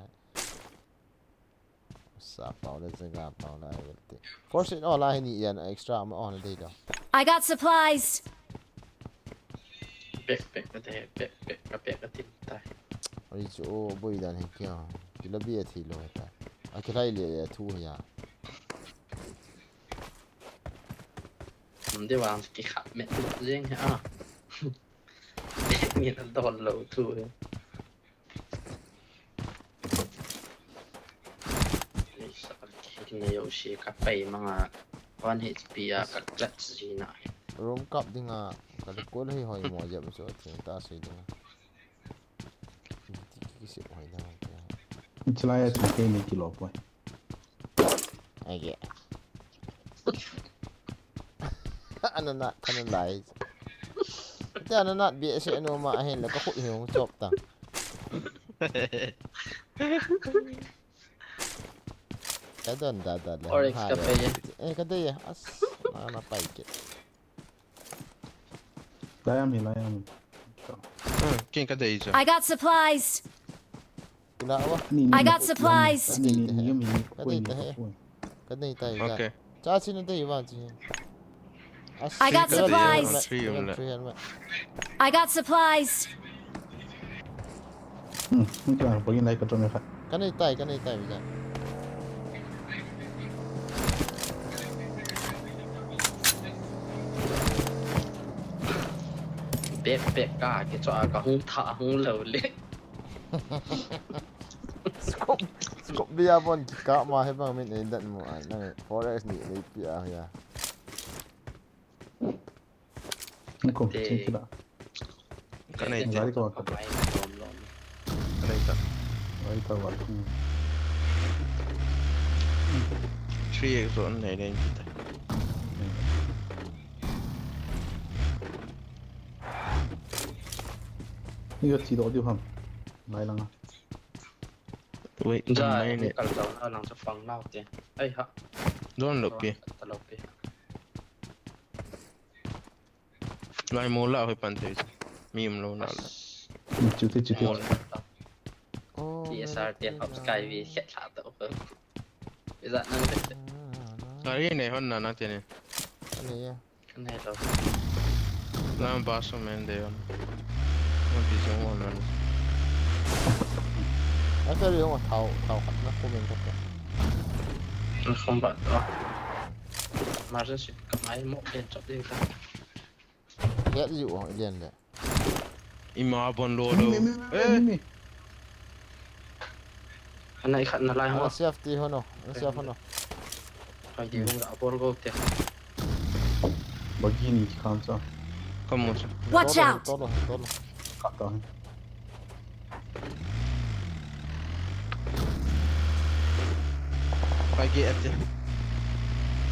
Sa pau le, zaga pau le, I will take. Force in all, I need an extra amount on a day though. I got supplies. Backpack ka te, backpack ka, backpack ka tin tai. Ai chu, o, boi dan hi kya. Kila bi a thi lo ta. A kila ile ya thu ya. Mde wang ki kha me jeng ha. Ni na don lo thu. Nei sa ka kik nei o si ka pai manga one H P a ka clutch zina. Room kap dinga ka le kol hei hoi mo jam so thing ta si dinga. Ti ki si hoi dinga. Chalai a chu ke ni kilo poi. Age. Ananat, ananat. Te ananat bi ese no ma ahin la ka khut hi hung chop ta. Ka don da da le. Oryx ka pai e. Eh, ka dei e. As, na, na pai ke. Lai am hi, lai am hi. Hmm, ken ka dei chu. I got supplies. Ila wa. Ni, ni, I got supplies. Ni, ni, ni, ni, ni, Ka dei ni, ta he. Ni. Ka dei ta ila. Okay. Cha chi na dei wa chi. As I got ka dei supplies. Three helmet, three helmet. I got supplies. Hmm, ni ka pa yin lai ka to me kha. Ka nei tai, ka nei tai, Vijay. Backpack ka, ke cho a ka hung tha, hung lo le. Scope, scope bia bon ki ka ma he bang min ei dan mo ai, nang four X ni lei pi a ya. Ni ko, Te- chin kila. Ka nei te. Gari ko ka. Ka mai lom lom. Ka nei ta. Gari ta wa. Hmm. Three X on nei nei ta. Hmm. Ni ka chi do diu ham. Mai langa. Wait, ja, mai ni. Kal tau na lang cha pang nau te. Ai ha. Don lo pi. Ta lo pi. Lai mo la hoi pan te. Mi um lo na la. Ni chu te chu te. Mo la. Oh, T S R te hop sky vi khet la to. Iza nang te. Ari nei hon na na te ni. Ani ya. Kan hei lo. Lam ba so men de yon. Mo bi so mo men. Ai, sorry, yung thao, thao khat na comment ko. Ang song ba to. Margin ship ka mai mo ken chop din ka. Get you on, ilian le. Ima bon lo lo. Mi, mi, mi, mi, mi, mi. Ana i khat na lai ho. Ana safety ho no. Ana safe ho no. Kai di bung da bol go te. Bagi ni kan sa. Kamu sa. Watch out! Tolo, tolo. Kata. Bagi ate.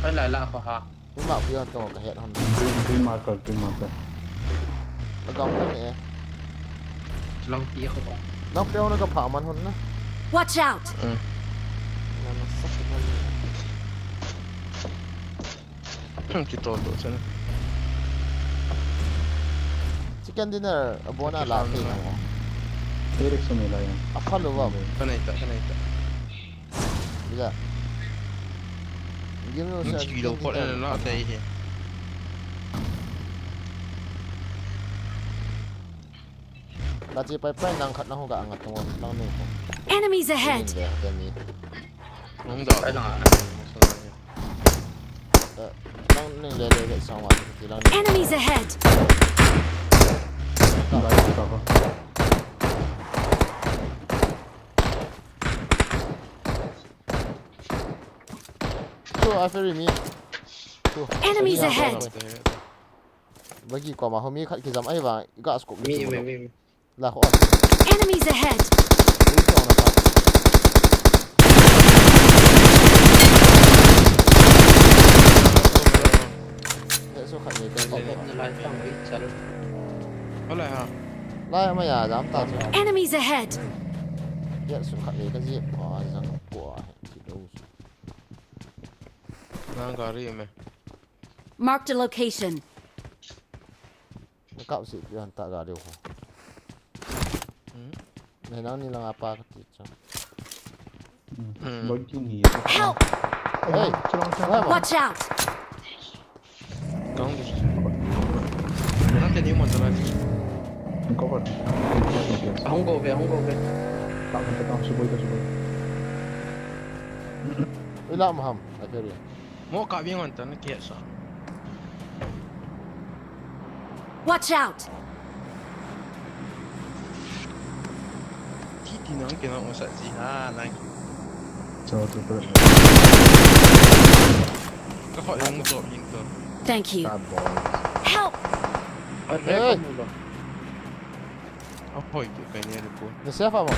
Kai lai la ko ha. Tuma pia to ka het hon. Green, green marker, green marker. Lagam ka ne. Lang pi ko. Lang pia na ka pha man hon na. Watch out! Mm. Na na sa ka man. Hmm, ki to to sen. Chicken dinner abona la thei na mo. Eric sumi la yan. A pha lo ba. Ka nei ta, ka nei ta. Bila. Game lo sa. Chi lo pot na na tai he. Ka chi pai pai nang khat na ho ka anga tung nang nu ko. Enemies ahead! Nang da. Pai nang. Eh, nang ning le le le sang wa ti lang. Enemies ahead! Bai ka ko. Chu To, a ferry mi. To. Enemies ahead. Bagi koma ho mi khat kijam ahi vang, i ga scope mi, mi, mi. La kho. Enemies ahead. Ui, to na pa. He so khat ni ka. Hola ha. La ma ya jam ta. Enemies ahead. Ya so khat ni ka ji pa jang ko a. Na gari me. Marked a location. Kap si pi han ta gari ko. Hmm. Nei nang ni lang apa ka ti cha. Hmm. Bagi ni. Help! Hey, watch out! Kang di. Nang te ni mo ta la. Cover. Hung go ve, hung go ve. Tang ta tang suboi ta suboi. Ila maham, a ferry. Mo ka bing on tan ke sa. Watch out. Ti ti nang ke nang o sa ji ha nang. Cho cho cho. Ka kho yang to hing to. Thank you. Help. Hey. A hoi ke kai ne ko. Ne se fa mo.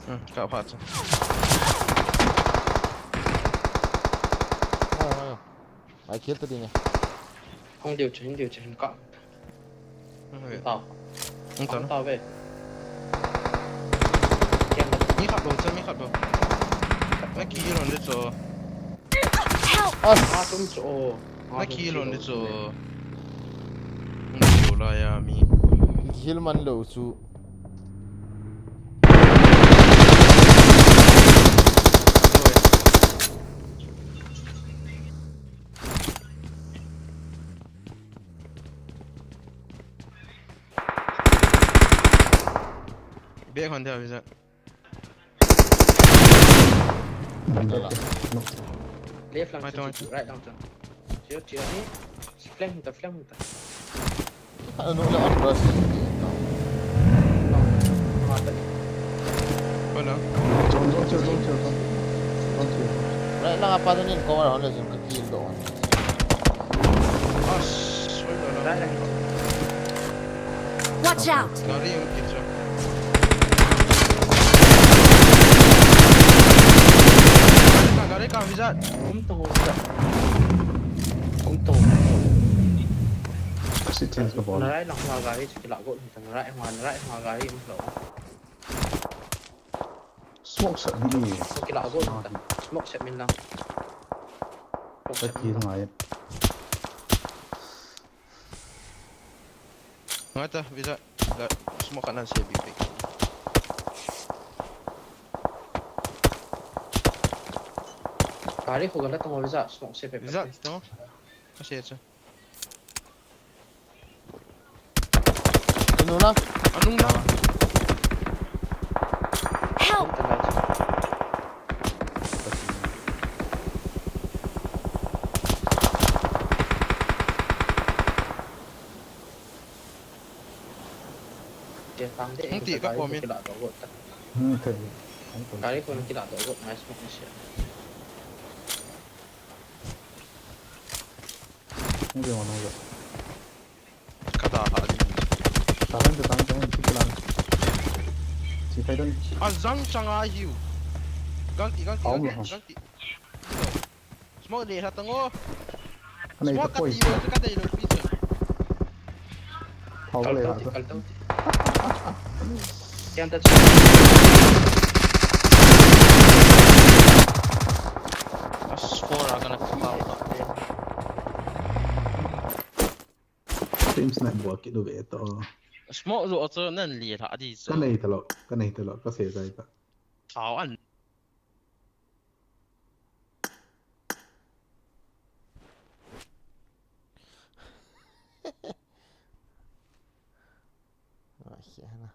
Hmm, ka pha cha. Ai, ai, ai. Ai, kill ta ding e. Hung diu chu, hung diu chu, hung ka. Hung ve. Tao. Hung ta na. Tao ve. Mi khat bou, mi khat bou. Na kill lou ni chu. Help! As. Ah, tum chu. Oh. Na kill lou ni chu. Hung chu la ya mi. Kill man lou chu. Bag hon dia, Vijay. Left lang, right lang. Chiu, chiu ni. Flank ta, flank ta. Ano le an rush. Wala. Zone, zone, chiu, zone, chiu, zone. Zone, chiu. Right lang apa ni cover hon le zone ka kill doh hon. As, wala. Right lang. Watch out! Gari yung kitchen. Gari ka, gari ka, Vijay. Kum to, Vijay. Kum to. Kasi change ka ball. Narai lang nga gari, sige lago. Narai nga, narai nga gari, mo lo. Smoke set ni. Kila go ta. Smoke set min lang. Smoke set min lang. Ngai ta, Vijay. La, smoke kanan se bi pe. Gari ko gala tong Vijay, smoke se pe. Vijay, no? Kasi ito. Ano na? Anong na? Help! Hung ti ka comment. Gari ko na kila to, nice mo siya. Hung jeng, hung jeng. Ka da ha di. Tahan, tahan, tahan, si tahan. Si tahan. A jang chang a hiu. Gang ti, gang ti, gang ti, gang ti. Smoke le ha tang o. Smoke ka ti lo, ka dei lo pi chu. Hau le ha. Kal tau ti. Tiang ta chu. A score a kana pau. Team snipe bol kit u ve to. Smoke jo chu nan li tha di chu. Ka nei ta lo, ka nei ta lo, ka se jai ta. Thau an. Ai, hian a.